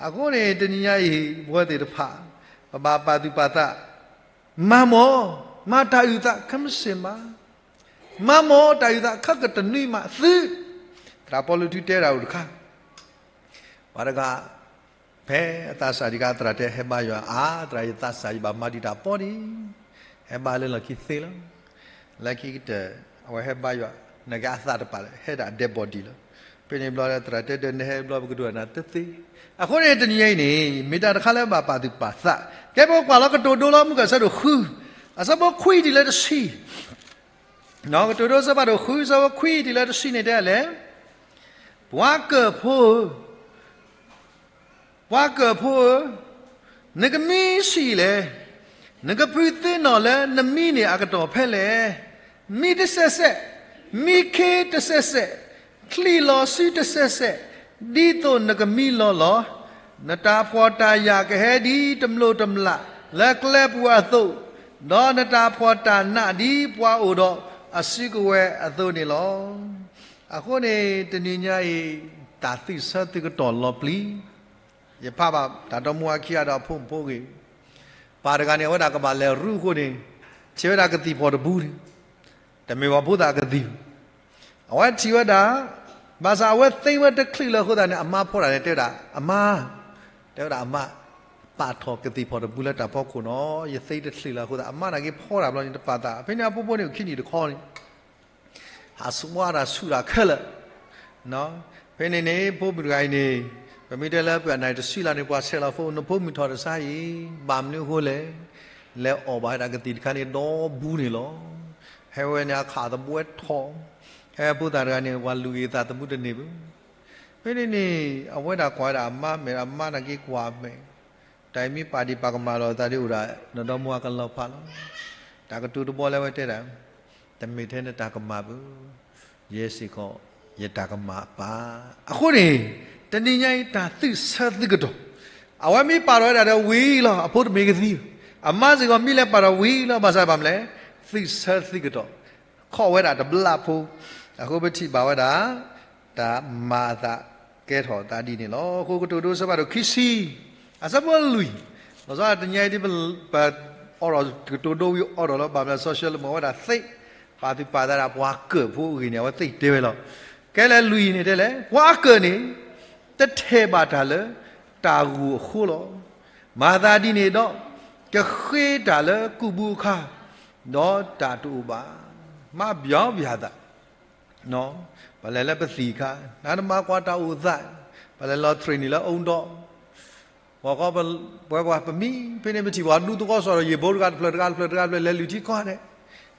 အဃိန့ၣ် တနံၤညါအံၤ ပဝဲသ့ၣ်တဖၣ် ပဘၣ်ပာ်သူၣ်ပာ်သး, မၤမၢ်, မၤတၢ်အုၣ်သး ခဲမုၢ်ဆ့ၣ်မး, မၤမၢ်တၢ်အုၣ်သး ခဲကတနွံမးသု, သရၣ်ပီလူးထုတဲဒၣ်အိၣ်တခါ, ပှၤတဂၤ ဖဲအသးစၢ်ဒံးခါ သရၣ်တဲ ဟဲဘါယွၤအါ, သရၣ် ယသးစၢ် ယဘၣ်မၤဒံးတၢ်ပီန့ၣ်, ဟဲဘါလၢလီၢ်ခံသ့လီၤ. လၢခံကတၢၢ် အဝဲဟဲဘါယွၤ နာ်က့အသးတပာ်လၢ ဟဲဒၣ် dead body လီၤ. ဖဲန့ၣ်ဘျီလၢသရၣ်တဲဒီး နဟဲဘျီ ပကဒိးနၤတသ့. အဃိန့ၣ် တနံၤညါအံၤန့ၣ် မ့ၢ်တၢ်တခါလၢဘၣ်ပာ်သူၣ်ပာ်သး, ကဲ ပကကွၢ်လီၤကတိၤဒိလီၤမုၢ်ကၢၢ်ဆၢဒိၣ်ဃု, အဆၢဖိခွံတုၤလၢတဆံ ကတိၤဒိဆၢဖးဒိၣ်ဃု ဆၢဖိခွံတုၤလၢတဆံန့ၣ်တဲလဲၣ်, ပှၤကၢၢ်ဖိဧၢ, ပှၤကၢၢ်ဖိဧၢ, နကမံဆံးလဲၣ်, နကဖုးသ့ၣ်နီၣ်လၢနမံန့ၣ်အကတီၢ်ဖဲလဲၣ်. မံတစဲးစဲး, မံခ့တစဲးစဲး, ချံးလီၤစုတစဲးစဲး, ဒ်သိးနကမံလီၤလီၤ. နတၢ်ဖှီၣ်တၢ်ယာ်ကဟဲဒ်တမျိးတမျာ်လၢကျဲပူၤအသိး, ဒီးနတၢ်ဖှီၣ်တၢ်နးဒ်ပှၤအိၣ်ဒီးအစုကဝဲၤအသိးန့ၣ်လီၤ. အဃိန့ၣ် တနံၤညါအံၤ တၢ်သုးဆၢသုးကတီၢ်လီၤပျံၤ, ယဖးဘၣ်တၢ်တီမူအခံဂၤဒီးအဖိမုၣ်ဖိဂ့ၤ, ပၢ်တဂၤန့ၣ် အဝဲဒၣ်ကဘၣ်လဲၤရူအဃိန့ၣ်, ထံၣ်ဝဲဒၣ်ကသံၣ်ဖီၣ်တဘူန့ၣ်, တမ့ၢ်ပှၤဖိသၣ်ကသံၣ်, အဝဲထံၣ်ဝဲဒၣ်, ဘၣ်ဆၣ်အဝဲသ့ဝဲတချုးလၢအဃိသတးန့ၣ် အမါဖီဒၣ်န့ၣ် တဲဝဲဒၣ် အမါ, တဲဝဲဒၣ်အမါ, ပာ်ထီၣ်ကသံၣ်ဖီၣ်တဘူလၢတၢ်ဖီခိၣ်နီၤ, ယသ့တချုးလၢအဃိသတး အမါနာ်က့ဖီဒၣ်ဘျီန့ၣ် တပာ်သး, ဖဲန့ၣ်အဖိဖိန့ၣ် အိၣ်ခံနံၣ်တခီန့ၣ် ဟးဆှါတၢ်ဆူၣ်တၢ်ခဲလၢာ်, ဖဲန့ၣ်န့ၣ် ဖိမုၣ်တဂၤအံၤန့ၣ်, ပမ့ၢ်တဲလၢပှၤနၢ်တဆံလါန့ၣ် ပှၤဆဲးလီၤဖိ နဖိမုၣ်ထီၣ်တဆါအံၤ, ဘၣ်မနုၤအဃိလဲၣ်, လဲၤအီၣ်ဘၣ်ဝဲဒၣ်ကသံၣ်တခါန့ၣ်ဒီဘူန့ၣ်လီၤ. ဟဲဝဲန့ၣ်အခးသဘှဲထီၣ်, ဟဲဖိသၣ်တဂၤန့ၣ် ပှၤလူၤဂ့ၤသးသမူတန့ၢ်ဘၣ်. ဖဲန့ၣ်န့ၣ် အဝဲဒၣ်ကွၢ်ဝဲဒၣ်အမါမဲာ် အမါနာ်က့ကွၢ်မဲာ်, တၢ်အံၤမ့ၢ်ပာ်ဒံးပာ်ကမၣ်လီၤသးဒ်အိၣ်ဒၣ် နဒီမါအကလီၤဖးလီၤ. တၢ်ကတိၤတဘီလၢအဝဲတဲဒၣ်, တမ့ၢ်ထဲနတၢ်ကမၣ်ဘၣ်, ယဲစ့ၢ်ကီး ယတၢ်ကမၣ်အပၢ်. အဃိန့ၣ် တနံၤညါအံၤတၢ်သုးဆၢသုးကတီၢ်, အဝဲမ့ၢ်ပာ်ထီၣ်ဝဲဒၣ်ဒီးဝံၤလီၤ အဖိတမ့ၢ်ကသံ, အမါစ့ၢ်ကီးမ့ၢ်လဲၤပာ်ထီၣ်ဝံၤလီၤ ဘၣ်ဆၣ်ဘၣ်မနုၤလဲၣ်, သုးဆၢသုးကတီၢ်, ခီၣ်ဝဲဒၣ်တဘျုးဖိ, အဃိပထံၣ်ဘၣ်ဝဲဒၣ် တၢ်မၤအသးကဲထီၣ်အသးဒ်န့ၣ်လီၤ. အဃိကတိၤဒိဆၢဖးဒိၣ်ခံဆံ, အဆၢဖိလွံၢ်, လီၤဆီဒၣ်တနံၤညါအံၤဒ်ပ ပအိးထီၣ်ကတိၤဒိဝံၤအိးထီၣ်လၢ ဘၣ်မနုၤလဲၣ် social မ့ၢ်ဝဲဒၣ်သ့, ပာ်သူၣ်ပာ်သးဒၣ်ပှၤကၢၢ်ဖိအဂ့ၢ်န့ၣ် အဝဲသ့ၣ်တဲဝဲလီၤ. ကဲလဲၣ်လွံၢ်န့ၣ်တဲလဲၣ်, ပှၤအကၢၢ်န့ၣ် တထဲးဘၣ်တၢ်လၢတၢ်ဂိၢ်အဃိလီၤ. မၤသးဒ်န့ၣ်ဒီး ကဃ့တၢ်လၢကူၣ်ဘုအခါ, ဒီးတၢ်တအိၣ်ဘၣ်, မၤဘၣ်ဘၣ်သး ပလဲၤလၢပသံၣ်အခါ, နတမၤကွၢ်တၢ်အိၣ်သး, ပလဲၤလီၤ training လၢအူဒီး, ပှၤဃီ ပှၤပမံ ဖဲန့ၣ်ပထံၣ်ပှၤဒူသဝီစီၤဒီး ယံာ်ဘိတဂၤတဖျၢၣ်တဂၤတဖျၢၣ်တဂၤတဖျၢၣ် လဲၤလုၢ်ထံကီၢ်န့ၣ်,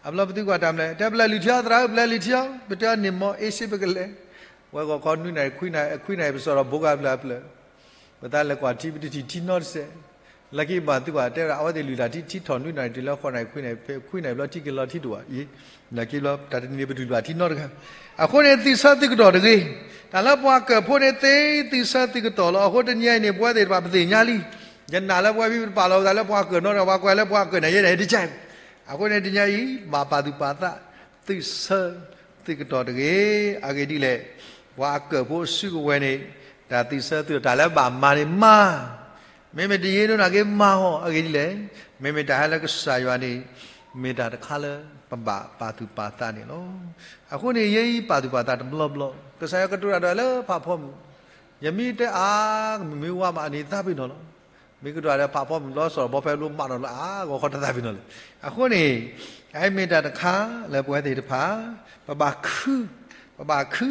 အဘျီပသုကွၢ်တၢ်မနုၤလဲၣ်, တဲပလဲၤလုၢ်ထံအီၤသရၣ်ဧၢ ပလဲၤလုၢ်ထံအီၤ, ပတဲအီၤန့ၣ်မ့ၢ် အ့စ့ပကလဲၤ, ဝဲဂီၢ်ခီနွံနၣ်ရံၣ်ခွံနၣ်ရံၣ် ခွံနၣ်ရံၣ်ပစီၤဒီးဘိဂၤဖျၢၣ်အဖျၢၣ် ပသးလဲၤကွၢ်ထံ ပတထံၣ်ထံနီတစဲး, လၢခံဘၣ်သုကွၢ်တဲဝဲဒၣ် အဝဲသ့ၣ်လုၢ်တၢ်ထံ ထံထီၣ်နွံနၣ်ရံၣ်တုၤလၢဃိးနၣ်ရံၣ်ခွံနၣ်ရံၣ် ဖဲခွံနၣ်ရံၣ်ဘျီထံက့ၤလီၤထံဒိၣ်ဘၣ်, ယံၤ, လၢခံဘျီတၢ်တနံၤန့ၣ် ပလုၢ်ဘၣ်ထံနီတဂၤ, အဃိန့ၣ်သုးဆၢသုးကတီၢ်တဂ့ၤ, တၢ်လၢပှၤကၢၢ်ဖိန့ၣ်သ့သုးဆၢသုးကတီၢ်လီၤ. အဃိတနံၤအံၤန့ၣ် ပဝဲသ့ၣ်တဖၣ်ပသ့ၣ်ညါလံ, ယနာ်လၢပဝဲမ့ၢ်ပတပာ်လီၤသးလၢပှၤကၢၢ်နီတဂၤ ပှၤကွၢ်လၢပှၤကၢၢ်န့ၣ် ယဲဒၣ်ယတကဲ, အဃိန့ၣ်တနံၤအံၤ ဘၣ်ပာ်သူၣ်ပာ်သး သုးဆၢသုးကတီၢ်တဂ့ၤ, အဂ့ၢ်ဒ်လဲၣ်, ပှၤအကၢၢ်ဖိအစုကဝဲၤန့ၣ် တၢ်သုးဆၢသုးကတီၢ် တၢ်လၢဘၣ်မၤန့ၣ်မၤ, မ့မ့ၢ်တယ့ဒိၣ်နာ်က့မၤအီၤ အဂ့ၢ်ဒ်လဲၣ်, မ့မ့ၢ်တၢ်ဟဲလၢကစၢ်ယွၤန့ၣ် မ့ၢ်တၢ်တခါလၢပဘၣ်ပာ်သူၣ်ပာ်သးန့ၣ်လီၤ. အဃိန့ၣ် ယဲအံၤပာ်သူၣ်ပာ်သးတဘျီဘျီ, ကစၢ်ယွၤကတိၤတၢ်ဒီးလၢဖးဖီမုၢ်, ယမ့ၢ်တဲအါ မ့ၢ်ဝါမးအန့ၣ်သးပ့ၤနီၣ်လီၤ. မ့ၢ်ကတိၤတၢ်ဒီးဖးဖီမုၢ်လီၤ စီၤဘီဖဲဘျိမးနီၣ်လၢအါဂီၢ်ခီတသးပ့ၤနီၣ်လၢၤ. အဃိန့ၣ် အမ့ၢ်တၢ်တခါလၢပဝဲသ့ၣ်တဖၣ် ပဘၣ်ခု ပဘၣ်ခု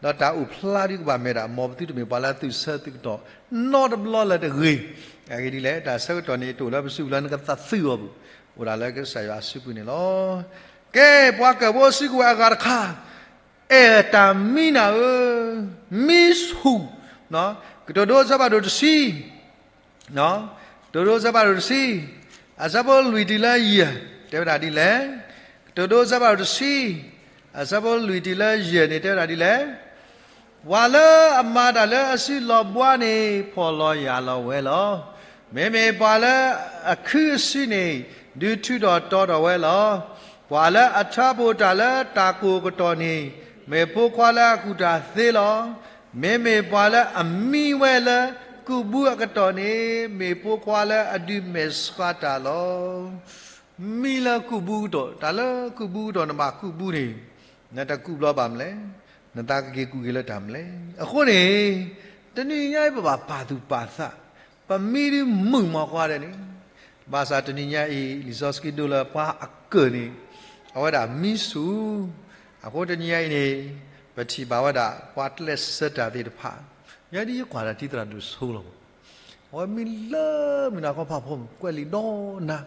ဒီးတၢ်အိၣ်ဖျါဒ်ကဘၣ်မဲာ်တၢ် မ်ပသုတမ့ၢ်ပှၤလၢသုးဆၢသုးကတီၢ်နီတဘျီလၢၤတဂ့ၤ. အဂ့ၢ်ဒ်လဲၣ်, တၢ်ဆၢကတီၢ်န့ၣ် တအိၣ်လၢပစုပူၤလၢနကသးသုးအီၤပူၤ, အိၣ်ဒၣ်လၢကစၢ်ယွၤအစုပူၤန့ၣ်လီၤ. ကဲ ပှၤကၢၢ်ဖိစုကဝဲၤအဂၤတခါ, အဲၣ်တၢ်မံနၤဧၢ, မံဆူၣ်, ကတိၤဒိအဆၢဖးဒိၣ်တဆံ, ကတိၤဒိအဆၢဖးဒိၣ်တဆံ, အဆၢဖိလွံၢ်တုၤလၢယဲၢ်, တဲဝဲဒၣ်ဒ်လဲၣ်. ကတိၤဒိအဆၢဖးဒိၣ်တဆံ, အဆၢဖိလွံၢ်တုၤလၢယဲၢ်န့ၣ် တဲဝဲဒၣ်ဒ်လဲၣ်. ပှၤလၢအမၤတၢ်လၢအစုလီၤဘှါန့ၣ် ဖှီၣ်လီၤယာ်လီၤဝဲလီၤ. မ့မ့ၢ်ပှၤလၢအခုအစုန့ၣ် ဒုးထုးထီၣ်တီထီၣ်ဝဲလီၤ. ပှၤလၢအထါဘိၣ်တၢ်လၢတၢ်ကိၢ်အကတီၢ်န့ၣ် မ့ၢ်ဖိခွါလၢအကူၣ်တၢ်သ့လီၤ. မ့မ့ၢ်ပှၤလၢအမံဝဲလၢကူးဘုအကတီၢ်န့ၣ် မ့ၢ်ဖိခွါလၢအဒုးမဲာ်ဆှးတၢ်လီၤ. မံလၢကူးဘုကတီၢ်, တၢ်လၢကူးဘုကတီၢ်နဘၣ်ကူးဘုန့ၣ် နတကူးဘျီဘၣ်မလဲၣ်, နသးကက့ၤကူးက့ၤလၢတၢ်မလဲၣ်. အဃိန့ၣ် တနံၤညါအံၤပဘၣ်ပာ်သူၣ်ပာ်သး, ပမံဒုးမုာ်မီၤဃီဒဲးန့ၣ်, ဘၣ်ဆၣ်တနံၤညါအံၤ လံာ်စီဆှံဒိလၢပှၤအကၢၢ်န့ၣ် အဝဲဒၣ်မံဆူၣ်, အဃိတနံၤညါအံၤန့ၣ် ပထံၣ်ဘၣ်ဝဲဒၣ် ပှၤကျဲးစၢးတၢ်သ့ၣ်တဖၣ်, ယဲဒ်ယကွၢ်တၢ်ထံသရၣ်ဒိၣ်ဆိလီၤ အဝဲမံလၢမုၢ်နၤခီဖးဖီမုၢ် ကွဲးလံာ်ဒီနၤ,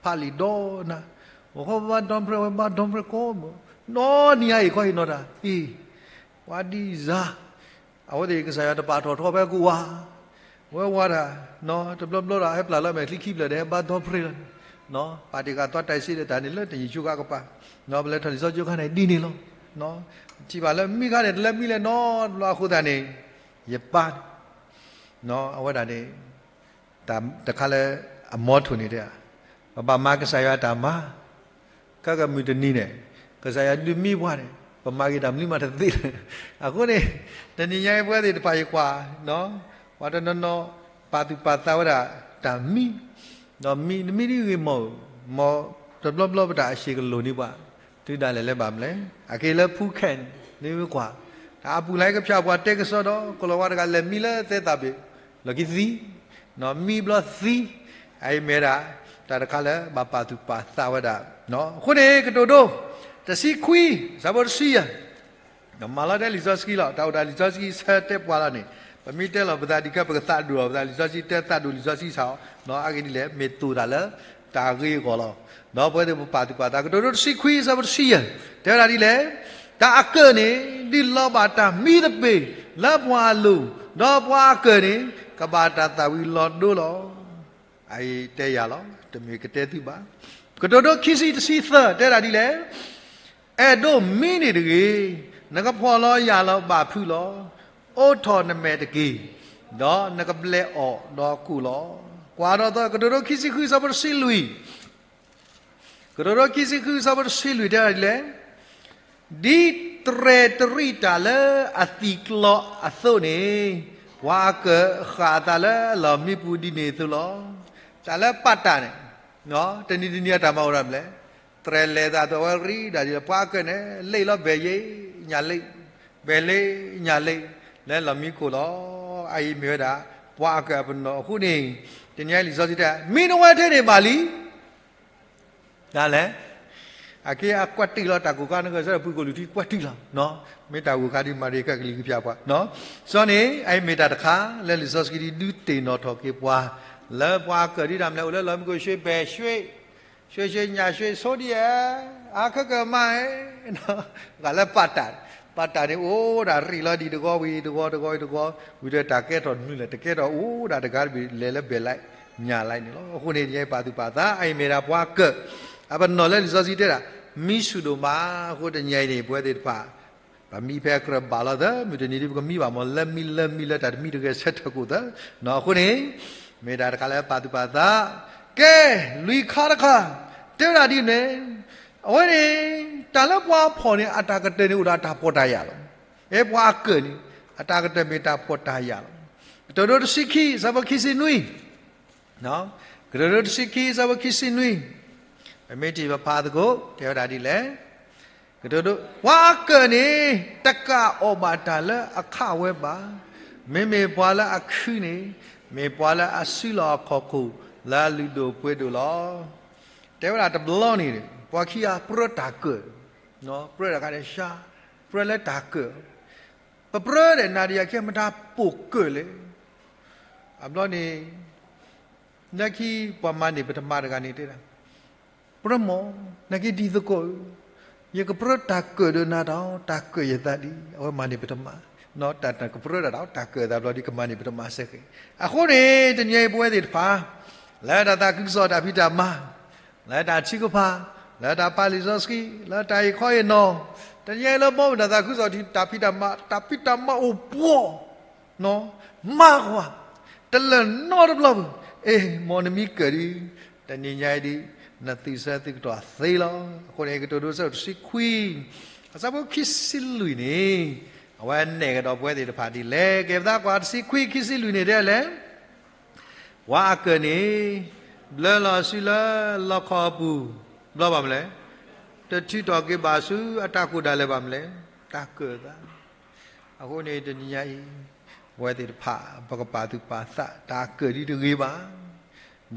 ဖးလံာ်ဒီနၤ, အိၣ်ခီဘါဒီဖျၢၣ် ဝဲဘါဒီဖျၢၣ်ကိးမုၢ်, နီၢ်နံၤညါအံၤခီအံၤနီၢ်တၢ်အံၤ, ပှၤဒ်စါ, အဝဲသ့ၣ်ကစၢ်ယွၤတပာ်ထီၣ်ထီဖဲကဝၤ, ဝဲဝၤတၢ်, တဘျီဘျီဒီးဟဲပျၢ်လီၤမဲာ်ချံခံဖျၢၣ်ဒီးဟဲဘါဒီဖျၢၣ်လီၤ, ပာ်တ့ၢ်ဃာ်သီတၢ်စ့ဒီးတၢ်န့ၣ်လၢတယံၤဆိကါကပၤ, ပလဲၤထီၣ်လံာ်စီဆှံကခါန့ၣ်ဒ်န့ၣ်လီၤ. ထံၣ်ဘၣ်လၢမံခါန့ၣ် တလၢမံလဲၣ်နီတဘျီအဃိသတးန့ၣ်, ယပၢ် အဝဲဒၣ်န့ၣ် တၢ်တခါလၢအမီထိၣ်န့ၣ်တဲ, ပဘၣ်မၤကစၢ်ယွၤတၢ်မၤ, ခဲကမုၢ်တနံၤန့ၣ် ကစၢ်ယွၤဒုးမံပှၤန့ၣ် ပမၤက့ၤတၢ်မနုၤမးတသ့လၢၤ. အဃိန့ၣ် တနံၤညါအံၤပဝဲသ့ၣ်တဖၣ်ယကွၢ် ပှၤတနီၤနီၤ ပာ်သူၣ်ပာ်သးဝဲဒၣ်တၢ်မံ, ဒီးမံ နမံဒ်ဂ့ၤမီၢ်ဧၢ, မ်တဘျီဘျီပတၢ်အဆံးကလိာ်န့ၣ်ပှၤ, တုၤဒၣ်လဲာ်လၢဘၣ်မလဲၣ်. အက့ၤလၢဖူခဲန့ၣ် နမ့ၢ်ကွၢ် တၢ်အပူၤလၢကဖၠၣ်ပှၤတဲကစီဒီး ကလီၤဝါတဂၤလဲၤမံလၢသဲသၣ်ဘ့ၣ် လီၢ်ခံသံ, မံဘျီသံ, အအံၤမ့ၢ်ဒၣ် တၢ်တခါလၢဘၣ်ပာ်သူၣ်ပာ်သးဝဲဒၣ်. အဃိန့ၣ် ကတိၤဒိ တဆံခွံ ဆၢဖိတဆံယဲၢ် မၤလီၤတဲလံာ်စီဆှံလီၤ. တၢ်အိၣ်တၢ်လံာ်စီဆှံဆၢတဲပှၤလီၤန့ၣ် ပမ့ၢ်တဲလီၤပသးဒ်ကဲ ပကသးဒိၣ်လီၤပသး လံာ်စီဆှံတဲသးဒိၣ်လံာ်စီဆှံဆးအီၤ, အဂ့ၢ်ဒ်လဲၣ် မ့ၢ်သိၣ်တၢ်လၢတၢ်ဂ့ၤအဂီၢ်လီၤ. ဒီးပဝဲသ့ၣ်ပပာ်သူၣ်ပာ်သး ကတိၤဒိတဆံခွံ ဆၢဖိတဆံယဲၢ် တဲဝဲဒၣ်ဒ်လဲၣ်, တၢ်အကၢၢ်န့ၣ် ဒုးလီၤဘၣ်တၢ်မံသပ့ၤလၢပှၤအလိၤ, ဒီးပှၤအကၢၢ်န့ၣ် ကဘၣ်တၢ်သၣ်ဝံၤလီၤဒိလီၤ. အအံၤတဲယၤလီၤ, တမ့ၢ်ကတဲသုဘၣ်. ကတိၤဒိခံဆံတဆံသၢ တဲဒၣ်ဒ်လဲၣ်, အဲၣ်ဒိးမံန့ၣ်တဂ့ၤ, နကဖှီၣ်လီၤယာ်လီၤဘၣ်ဖုးလီၤ. အိးထီၣ်နမဲာ်တက့ၢ်, ဒီးနကဘျဲးအီၣ်ဒီးကိၣ်လီၤ. ကွၢ်ဒီးသီ ကတိၤဒိခံဆံဃု ဆၢဖိတဆံလွံၢ် ကတိၤဒိခံဆံဃု ဆၢဖိတဆံလွံၢ် တဲဒ်လဲၣ်, ဒ်တြဲၤတရံးတၢ်လၢအသံၣ်ကျီအသိးန့ၣ်, ပှၤအကၢၢ်ဃၣ်အသးလၢအလီၢ်မံပူၤဒ်န့ၣ်အသိးလီၤ. တၢ်လၢပာ်တၢ်န့ၣ် တနံၤတနံၤအတၢ်မၤအိၣ်ဒၣ်မလဲၣ်, တြဲၤလဲၤသးအသိးဝဲရံဒၣ်ဒ်လဲၣ် ပှၤအကၢၢ်န့ၣ် လ့ၣ်လီၤဘဲၣ်ယ့ၣ်ညၣ်လ့ၣ်, ဘဲၣ်လ့ၣ်ညၣ်လ့ၣ် လၢလီၢ်မံခိၣ်လီၤ. အအံၤမ့ၢ်ဝဲဒၣ် ပှၤအကၢၢ်အပနီၣ်အဃိန့ၣ်, တနံၤညါလံာ်စီဆှံတဲ မံနဝဲထဲန့ၣ်ဘၣ်လံ ဒ်လဲၣ်, အက့အကွၢ်တံၢ်လီၤတၢ်ကိၢ်ခါနကစၢ်ဒီးပှၤကိၣ်လူၤထံကွၢ်တံၢ်လီၤ, မ့ၢ်တၢ်ဂိၢ်ခါဒ်မၤရံကကလံၤကဖၠၣ်ပှၤ, စီန့ၣ် အအံၤမ့ၢ်တၢ်တခါ လၢလံာ်စီဆှံဒ်ဒုးတ့ၢ်နီၣ်ထီၣ်က့ၤပှၤ, လၢပှၤအကၢၢ်ဒ်တၢ်မနုၤလဲၣ် အိၣ်လၢလီၢ်မံခိၣ် ရွှေဘဲၣ်ရွှေ, ရွှေရွှေညါရွှေ ဆိဒ်ယဲၢ်, အါခဲကမါဧဲ, ဂၤလၢပာ်တၢ်, ပာ်တၢ်န့ၣ်အိၣ်ဒၣ်ရံးလီၤဒ် တဂီၤဝံၤတဂီၤ တဂီၤဝံၤတဂီၤ, ဝံၤဒီးတၢ်ကဲထီၣ်နုၤလဲၣ် တကဲထီၣ်အိၣ်ဒၣ်တဂၤတဘ့ၣ် လဲၤလၢဘဲၣ်လ့ၣ်ညၣ်လ့ၣ်န့ၣ်လီၤ. အဃိန့ၣ် ယပာ်သူၣ်ပာ်သး အအံၤမ့ၢ်ဒၣ်ပှၤကၢၢ် အပနီၣ်လၢလံာ်စီဆှံတဲဒၣ် မံဆူၣ်ဒိၣ်မး, အဃိတနံၤအံၤန့ၣ် ပဝဲသ့ၣ်တဖၣ် ပမံဖဲအကြၢးဘၣ်လီၤသၢ မုၢ်တနံၤဒ်ပကမံဘၣ်မ့ၢ် လၢမံလၢမံလၢတၢ်တမံတဂဲၤဆၢထၢၣ်ကိၣ်သၢ, အဃိန့ၣ် မ့ၢ်တၢ်တခါလၢပာ်သူၣ်ပာ်သး, ကဲ လွံၢ်ခါတခါ တဲဝဲဒၣ်ဒ်န့ၣ်, အဝဲန့ၣ် တၢ်လၢပှၤဖှီၣ်န့ၣ် အတၢ်ကတၢၢ်န့ၣ် အိၣ်ဒီးတၢ်ဖှီၣ်တၢ်ယာ်လီၤ. အဲ ပှၤအကၢၢ်န့ၣ် အတၢ်ကတၢၢ်မ့ၢ်တၢ်ဖှီၣ်တၢ်ယာ်လီၤ. ကတိၤဒိတဆံခံ ဆၢဖိခံဆံနွံ ကတိၤဒိတဆံခံ ဆၢဖိခံဆံနွံ, ပမ့ၢ်ထံၣ်ပဖးသကိး တဲဝဲဒၣ်ဒ်လဲၣ်, ကတိၤဒိ ပှၤအကၢၢ်န့ၣ် တကအီၣ်ဘၣ်တၢ်လၢအခးဝဲဘၣ်, မ့မ့ၢ်ပှၤလၢအခုန့ၣ် မ့ၢ်ပှၤလၢအစုလီၢ်အခီၣ်ခိၣ် လၢအလုၢ်ဒိၣ်ပှ့ၤဒိၣ်လီၤ. တဲဝဲဒၣ်တဘျီန့ၣ် ပှၤခံဂၤပြၢတၢ်ကၢၢ်, ပြၢတၢ်ခါန့ၣ် ရှါ, ပြၢလၢတၢ်ကၢၢ် ပပြၢဒီးနၤဒီးယၤကဲမတၤပိာ်ကၢၢ်လဲၣ်. အဘျီန့ၣ် နာ်က့ပှၤမၤန့ၢ်ပထမတဂၤန့ၣ်တဲဒၣ်, ပြၢမိၢ်, နာ်က့ဒ်သိးကီးဧၢ, ယကပြၢတၢ်ကၢၣ်ဒီးနၤတၢ်, တၢ်ကၢၣ်ယသးဒ်အဝဲမၤန့ၢ်ပတမၤ, တၢ်ကပြၢတၢ်ဒီးတၢ်ကၢၣ်သးဘျီဒ်ကမၤန့ၢ်ပတမၤစ့ၢ်ကီး. အဃိန့ၣ် တနံၤအံၤပဝဲသ့ၣ်တဖၣ် လၢတၢ်သးခုကစီၣ်တၢ်ဖံးတၢ်မၤ, လၢတၢ်ထုကဖၣ်, လၢတၢ်ပာ်လံာ်စီဆှံ, လၢတၢ်အံၤခီအံၤနီၤ, တနံၤအံၤလၢဘီမုၢ်တၢ်သးခုကစီၣ်တၢ်ဖံးတၢ်မၤ, တၢ်ဖံးတၢ်မၤအိၣ်ပှီၢ် မၤကွၢ်, တလၢာ်နီတဘျီပူၤ, အ့ မ်နမ့ၢ်ကၢၣ်ဒ် တနံၤညါအံၤဒ် နသုးဆၢသုးကတီၢ်သ့လီၤ. အဃိန့ၣ် ကတိၤဒိဆၢတဆံခွံ အဆၢဖိခံဆံလွံၢ်န့ၣ် အဝဲနဲၣ်ကဒီးပဝဲသ့ၣ်တဖၣ်ဒ်လဲၣ်. ကဲပသးကွၢ်တဆံခွံခံဆံလွံၢ်န့ၣ်တဲလဲၣ်, ပှၤအကၢၣ်န့ၣ် ဘျၢလီၤဆူလၢလီခီအပူၤ, ဘျီဘၣ်မနုၤလဲၣ်, တထုးထီၣ်က့ၤဘၣ်ဆူအတၢ်ကိၢ်ဒၣ်လဲာ်ဘၣ်မနုၤလဲၣ်, တၢ်ကၢၣ်သး အဃိန့ၣ် တနံၤညါအံၤ ပဝဲသ့ၣ်တဖၣ် ပကပာ်သူၣ်ပာ်သး တၢ်ကၢၣ်ဒ်တဂ့ၤဘၣ်,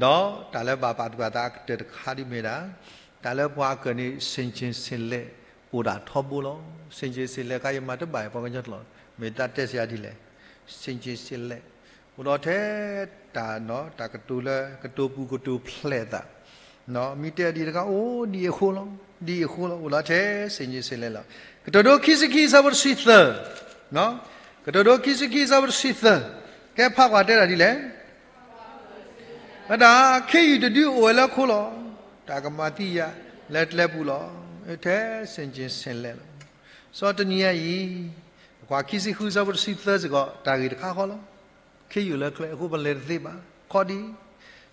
ဒီးတၢ်လၢဘၣ်ပာ်သူၣ်ပာ်သးအကတၢၢ်တခါဒ်မ့ၢ်ဒၣ် တၢ်လၢပှၤအကၢၣ်န့ၣ် ဆင်ခြင်ဆင်လက် အိၣ်ဒၣ်ထီဘိလီၤ. ဆင်ခြင်ဆင်လက်ခါ ယမၤတဘၣ်ပှၤကညီကျိာ် မ့ၢ်တၢ်တဲစရာဒ်လဲၣ်, ဆင်ခြင်ဆင်လက် အိၣ်ဒီးထဲတၢ် တၢ်ကတိၤလၢ ကတိၤပူၤကတိၤဖျဲးသး မ့ၢ်တဲဒ်တခါ အိၣ်ဒ်အဃိလီၤ, ဒ်အဃိလီၤ, အိၣ်လီၤထဲ ဆင်ခြင်ဆင်လက်လီၤ. ကတိၤဒိခံဆံခံ ဆၢဖိတဆံသၢ, ကတိၤဒိခံဆံခံ ဆၢဖိတဆံသၢ, ကဲဖးကွၢ်တဲဒၣ်ဒ်လဲၣ်, ဝဲဒၣ် ခ့ယုၢ်တဒုအိၣ်ဝဲလၢခိလီၤ, တၢ်ကမၤသံယၤလၢကျဲပူၤလီၤ, ထဲ ဆင်ခြင်ဆင်လက်လီၤ. စီၤတနံၤညါအံၤ ကွၢ်ခံဆံဃု ဆၢဖိတဆံသၢစ့ၢ်ကီး တၢ်ဂ့ၢ်တခါဃီလီၤ. ခ့ယုၢ်လၢကျဲအဃိ ပလဲၤတသ့ဘၣ်, ခီဒ်အံၤ,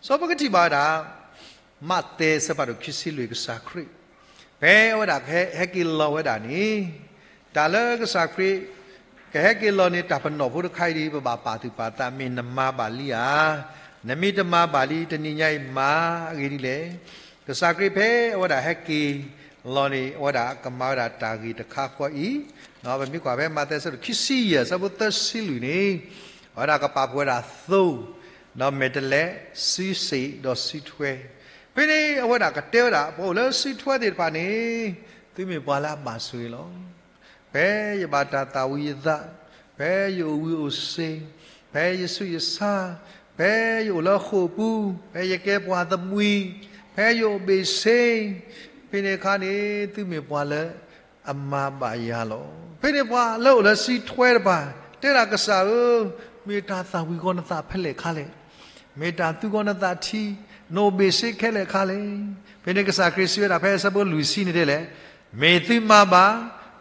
စီၤပကထံၣ်ဘၣ်ဝဲဒၣ် မးသဲ ဆၢဖးဒိၣ်ခံဆံလွံၢ် ကစၢ်ခရံာ် ဖဲအဝဲဒၣ်ကဟဲက့ၤလီၤဝဲဒၣ်န့ၣ်, တၢ်လၢကစၢ်ခရံာ် ကဟဲက့ၤလီၤန့ၣ် တၢ်ပနီၣ်ဖိတခါအံၤဒ် ပဘၣ်ပာ်သူၣ်ပာ်သး မ့ၢ်နမၤဘၣ်လံဧါ, နမ့ၢ်တမၤဘၣ်လံ တနံၤညါအံၤမၤအဂ့ၢ်ဒ်လဲၣ်. ကစၢ်ခရံာ်ဖဲအဝဲဒၣ်ဟဲက့ၤလီၤန့ၣ် အဝဲဒၣ်ကမၤဝဲဒၣ်တၢ်ဂ့ၢ်တခါဃီအံၤ, ပမ့ၢ်ကွၢ်ဖဲမးသဲ ဆၢဒိၣ်ခံဆံယဲၢ် ဆၢဖိသၢဆံလွံၢ်န့ၣ်, အဝဲဒၣ်ကပာ်ဖှိၣ်ဝဲဒၣ်သိ ဒီးမဲာ်တဲးလဲး စုစ့ၣ် ဒီးစုထွဲ, ဖဲန့ၣ်အဝဲဒၣ်ကတဲဝဲဒၣ် ပှၤအိၣ်လၢစုထွဲသ့ၣ်တဖၣ်န့ၣ်, သုမ့ၢ်ပှၤလၢအဘၣ်ဆိၣ်ဂ့ၤလီၤ. ဖဲယဘၣ်တၢ်သၣ်ဝံၤယသး, ဖဲယအိၣ်ဝံၤအိၣ်စ့ၤ, ဖဲယဆူးယဆါ, ဖဲယအိၣ်လၢဃိာ်ပူၤ, ဖဲယကဲပှၤသမံ, ဖဲယအိၣ်ဘ့ၣ်ဆ့, ဖဲန့ၣ်အခါန့ၣ် သုမ့ၢ်ပှၤလၢအမၤဘၣ်ယၤလီၤ. ဖဲန့ၣ်ပှၤလၢအိၣ်လၢစုထွဲတဖၣ် တဲဒၣ်ကစၢ်ဧၢ, မ့ၢ်တၢ်သၣ်ဝံၤဂီၤနသးဖဲလဲၣ်ခါလဲၣ်, မ့ၢ်တၢ်သူဂီၤနသးထံ, နအိၣ်ဘ့ၣ်ဆ့ခဲလၢာ်ခါလဲၣ်. ဖဲန့ၣ်ကစၢ်ခရံာ်စံးဝဲဒၣ်ဖဲအဆၢဖိလွံၢ်ဆံန့ၣ်တဲလဲၣ်, မ့ၢ်သုမၤဘၣ်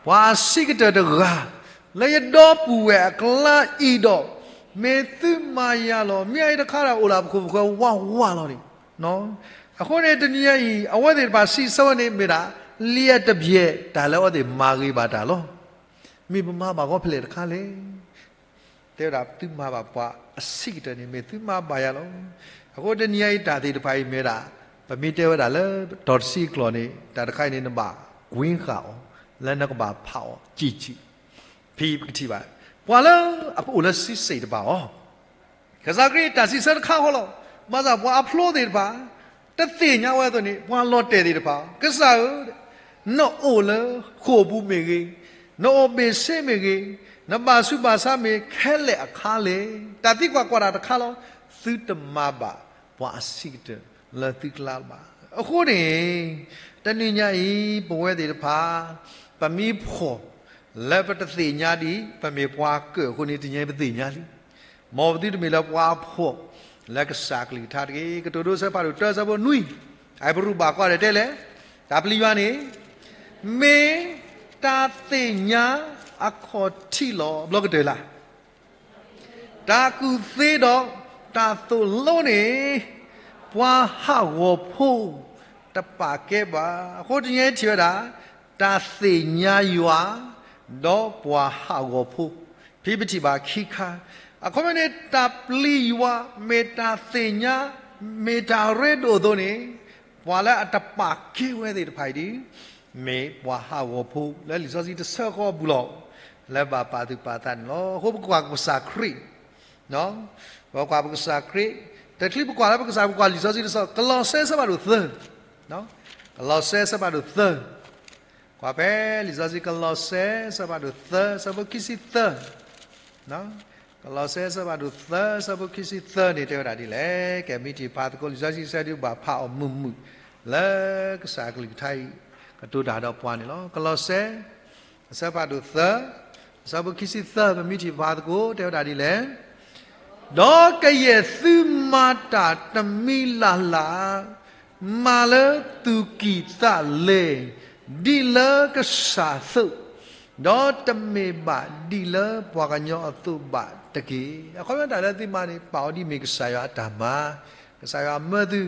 ပှၤအဆံးကတၢၢ်တဂၤ လၢယဒီပုၢ်ဝဲၢ်အကျါအံၤဒီး, မ့ၢ်သုမၤယၤလီၤ. မ့ၢ်အံၤတခါဒၣ်အိၣ်လၢပခိၣ်ပဃၢၤဝးဝးလီၤန့ၣ် အဃိန့ၣ် တနံၤညါအံၤ အဝဲသ့ၣ်တဖၣ်စံးဆၢဝဲန့ၣ်မ့ၢ်ဒၣ် လံာ်အတဘျဲၣ် တၢ်လၢအဝဲသ့ၣ်မၤဂ့ၤဘၣ်တၢ်လီၤ. မ့ၢ်ပမၤဘၣ်ဂီၢ်ဖဲလဲၣ်တခါလဲၣ်. တဲဝဲဒၣ်သုမၤဘၣ်ပှၤအဆံးကတၢၢ်န့ၣ် မ့ၢ်သုမၤဘၣ်ယၤလီၤ. အဃိတနံၤညါအံၤတၢ်သ့ၣ်တဖၣ်အံၤမ့ၢ်ဒၣ် ပမ့ၢ်တဲဝဲဒၣ်လၢတီၤတဆံအကျိာ်န့ၣ် တၢ်တခါအံၤန့ၣ် နဘၣ်ကွ့ဃာ်အီၤ လၢနကဘၣ်ဖးအီၤကံၣ်ကံၣ် ဖဲပကထံၣ်ဘၣ် ပှၤလၢအအိၣ်လၢစုစ့ၣ်တဖၣ်အီၤ ကစၢ်ခရံာ်တၢ်စံးဆၢတခါဃီလီၤ. ဘၣ်ဆၣ်ပှၤအဖျိသ့ၣ်တဖၣ် တသ့ၣ်ညါဝဲအသိးန့ၣ် ပှၤလီၤတဲာ်သ့ၣ်တဖၣ် ကစၢ်ဧၢ, နအိၣ်လၢဃိာ်ပူၤမ့ၢ်ဂ့ၤ, နအိၣ်ဘ့ၣ်ဆ့မ့ၢ်ဂ့ၤ, နဘၣ်ဆူးဘၣ်ဆါမ့ၢ်ခဲလၢာ်အခါလဲၣ်. တၢ်သံကွၢ်ကွၢ်တၢ်တခါလီၤ. သုတမၤဘၣ်ပှၤအဆံးကတၢၢ်လၢသုကျါဘၣ်. အဃိန့ၣ် တနံၤညါအံၤ ပဝဲသ့ၣ်တဖၣ် ပမ့ၢ်ဖှီၣ်လၢပတသ့ၣ်ညါဒ် ပမ့ၢ်ပှၤကၢၣ်အဃိန့ၣ် တနံၤညါအံၤပသ့ၣ်ညါလံ. မ်ပသုတမ့ၢ်လၢပှၤအဖှီၣ်လၢကစၢ်ကလုၢ်ကထါတဂ့ၤ. ကတိၤဒိဆၢဖးဒိၣ်တၢ ဆၢဖိနွံ, အပရူၢ်ဘၣ်ကွၢ်ဒီးတဲလဲၣ်, တၢ်ပျံၤယွၤန့ၣ် မ့ၢ်တၢ်သ့ၣ်ညါအခီၣ်ထံးလီၤ. ဘျီကတၢၢ်လၢ တၢ်ကူၣ်သ့ဒီးတၢ်သိၣ်လိန့ၣ် ပှၤဟးဂီၤဖိတပာ်ကဲဘၣ်. အဃိတနံၤညါအံၤထံၣ်ဝဲဒၣ် တၢ်သ့ၣ်ညါယွၤ ဒီးပှၤဟးဂီၤဖိ ဖဲပထံၣ်ဘၣ်ခံခါ, အခီပညီန့ၣ် တၢ်ပျံၤယွၤ မ့ၢ်တၢ်သ့ၣ်ညါ မ့ၢ်တၢ်ရ့ဒိၣ်အသိးန့ၣ် ပှၤလၢအတပာ်ကဲဝဲသ့ၣ်တဖၣ်အံၤဒီး မ့ၢ်ပှၤဟးဂီၤဖိလၢလံာ်စီဆှံတဆၢဃီအပူၤလီၤ. လၢဘၣ်ပာ်သူၣ်ပာ်သးန့ၣ်လီၤ. အဃိပကွၢ်ကစၢ်ခရံာ်, ပကွၢ်ပကစၢ်ခရံာ်, တချုးပကွၢ်လၢပကစၢ် ပကွၢ်လံာ်စီဆှံတဆၢ, ကလီးစဲ ဆၢဖးဒိၣ်သၢ, ကလီးစဲ ဆၢဖးဒိၣ်သၢ, ကွၢ်ဖဲလံာ်စီဆှံ ကလီးစဲ ဆၢဖးဒိၣ်သၢ ဆၢဖိခံဆံသၢ ကလီးစဲ ဆၢဖးဒိၣ်သၢ ဆၢဖိခံဆံသၢန့ၣ် တဲဝဲဒၣ်ဒ်လဲၣ်. ကဲ မ့ၢ်ထံၣ်ဖးသကိးလံာ်စီဆှံ ဆၢဒုးဘၣ်ဖးအီၤမုာ်မုာ် လၢကစၢ်ကလုၢ်ကထါအံၤ, က ကတိၤတၢ်ဒီးပှၤန့ၣ်လီၤ. ကလီးစဲ အဆၢဖးဒိၣ်သၢ အဆၢဖိခံဆံသၢ ပမ့ၢ်ထံၣ်ဖးသကိး တဲဝဲဒၣ်ဒ်လဲၣ်, ဒီးကယဲၢ်သုမၤတၢ်တမံၤလၢ်လၢ် မၤလၢသူၣ်ကံၢ်သးလဲ, ဒ်လၢကစၢ်အသိး, ဒီးတမ့ၢ်ဘၣ်ဒ်လၢပှၤကညီအသိးဘၣ်တက့ၢ်. အခီပညီတၢ်လၢသုမၤန့ၣ် ပာ်အီၤဒ်မ့ၢ်ကစၢ်ယွၤအတၢ်မၤ, ကစၢ်ယွၤမၢသု,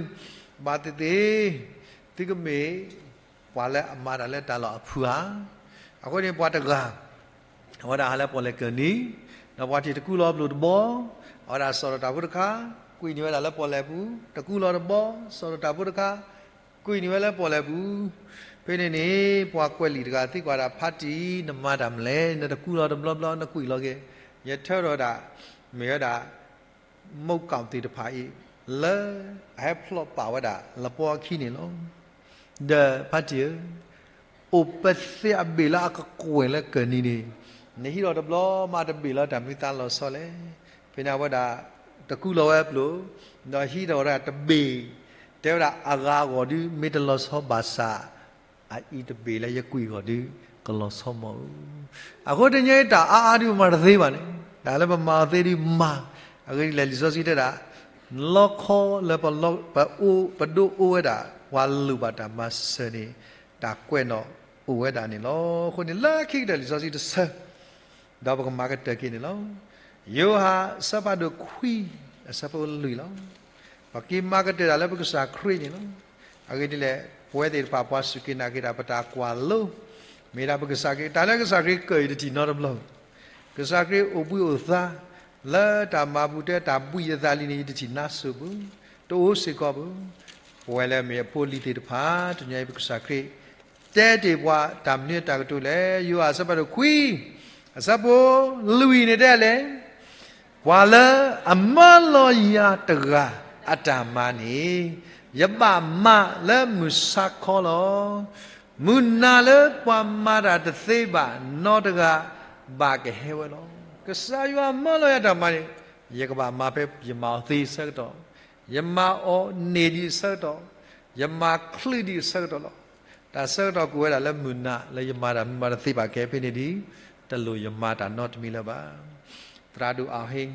ဘၣ်သ့ၣ်သ့ၣ် သုကမ့ၢ် ပှၤလၢအမၤတၢ်လၢတၢ်လီၢ်အဖုဧါ. အဃိန့ၣ်ပှၤတဂၤ အဝဲဒၣ်ဟးလၢပီၣ်လဲၣ်ကၢၢ်နံၤ, ဒီးပှၤထံၣ်တကူလီၤပျိာ်တဘီ, အဝဲဒၣ်စိာ်ထီၣ်တၢ်ဖိတခါ, ကွံာ်န့ၢ်ဝဲဒၣ်လၢပီၣ်လဲၣ်ပူၤ, တကူလီၤတဘီ, စိာ်ထီၣ်တၢ်ဖိတခါ, ကွံာ်န့ၢ်ဝဲလၢပီၣ်လဲၣ်ပူၤ. ဖဲန့ၣ်န့ၣ် ပှၤကွဲးလံာ်တဂၤသံကွၢ်ဒၣ် ဖါတံၢ် နမၤတၢ်မနုၤလဲၣ်, နတကူလီၤတဘျီဘျီ နကွံာ်လီၤက့ၤ, ယထၢထီၣ်ဒၣ် မ့ၢ်ဝဲဒၣ် မုၢ်ကီၢ်သ့ၣ်တဖၣ်အံၤ လၢအဟဲဖျိးပာ်ဝဲဒၣ်လပီအခံန့ၣ်လီၤ. ဒီးဖါတံၢ်ဧၢ, အိၣ်ပသ့အဘ့ၣ်လၢအကကွဲၢ်လၢကၢၢ်နံၤန့ၣ်, နဟံးထီၣ်တဘျီမးတဘ့ၣ်လၢတၢ်မနုၤသးလီၤဆီလဲၣ်. ဖဲန့ၣ်အဝဲဒၣ် တကူလီၤဝဲပျိာ်, ဒီးဟံးထီၣ်ဝဲဒၣ်တဘ့ၣ်, တဲဝဲဒၣ်အဂၤအဂီၢ်ဒု မ့ၢ်တလီၤဆီဘၣ်ဆၣ် အအံၤတဘ့ၣ်လၢယကွံာ်အဂီၢ်ဒု ကလီၤဆီမးဧၢ. အဃိတနံၤအံၤတၢ်အါအါဒုပမၤတသ့ဘၣ်န့ၣ်, တၢ်လၢပမၤအီၤသ့ဒုမၤ, အဂ့ၢ်ဒ်လဲၣ် လံာ်စီဆှံတဲဒၣ်, လီခီလၢပ ပဒိၣ်အိၣ်ဝဲဒၣ် ပှၤလိၣ်ဘၣ်တၢ်မၤစၢၤန့ၣ်, တၢ်ကွဲးနီၣ်အိၣ်ဝဲဒၣ်န့ၣ်လီၤ. အဃိန့ၣ်လၢခံကတၢၢ်လံာ်စီဆှံတဆၢ ဒီးပကမၤကတၢၢ်က့ၤန့ၣ်လီၤ. ယိၤဟၣ်အဆၢဖးဒိၣ်ခွံ အဆၢဖိလွံၢ်လီၤ. ပက့ၤမၤကတၢၢ်တၢ်လၢပကစၢ်ခရံာ်န့ၣ်လီၤ. အဂ့ၢ်ဒ်လဲၣ် ပဝဲသ့ၣ်တဖၣ်ပှၤစူၢ်က့ၤနာ်က့ၤတၢ် ပတၢ်ကွၢ်လိ မ့ၢ်ဒၣ်ပကစၢ်ခရံာ်, တၢ်လၢကစၢ်ခရံာ်ကၢၢ်အံၤတထံၣ်နီတဘျီ, ကစၢ်ခရံာ်အိၣ်ဘှံးအိၣ်သါ လၢတၢ်မၤပူၤ တဲတၢ်ဘှံးယသးလံန့ၣ် ယတထံၣ်နါစိၤဘၣ်, တအိၣ်စ့ၢ်ကီးဘၣ်. ပဝဲလၢမ့ၢ်အဖိအလံၤသ့ၣ်တဖၣ် တနံၤအံၤပကစၢ်ခရံာ် တဲတ့ၢ်ပှၤတၢ်မနုၤအတၢ်ကတိၤလဲၣ်. ယိၤဟၣ်အဆၢဖးဒိၣ်ခွံ အဆၢဖိလွံၢ်န့ၣ်တဲလဲၣ်, ပှၤလၢအမၢလီၤယၤတဂၤအတၢ်မၤန့ၣ် ယဘၣ်မၤလၢမုၢ်ဆါခီလီၤ. မုၢ်နၤလၢပှၤမၤတၢ်တသ့ဘၣ်နီတဂၤဘၣ်ကဟဲဝဲလီၤ. ကစၢ်ယွၤမၢလီၤယၤတၢ်မၤန့ၣ် ယကဘၣ်မၤဖဲယမၤအီၤသ့အဆၢကတီၢ်, ယမၤအီၤန့ၢ်ဒံးအဆၢကတီၢ်, ယမၤချုးဒံးအဆၢကတီၢ်လီၤ. တၢ်ဆၢကတီၢ်ကအိၣ်ဝဲဒၣ်လၢမုၢ်နၤလၢယမၤတၢ်မၤတသ့ဘၣ်ကဟဲဖဲန့ၣ်ဒံး, တလိၣ်ယမၤတၢ်နီတမံၤလၢၤဘၣ်. သရၣ်ဒိၣ်အဟ့ၣ်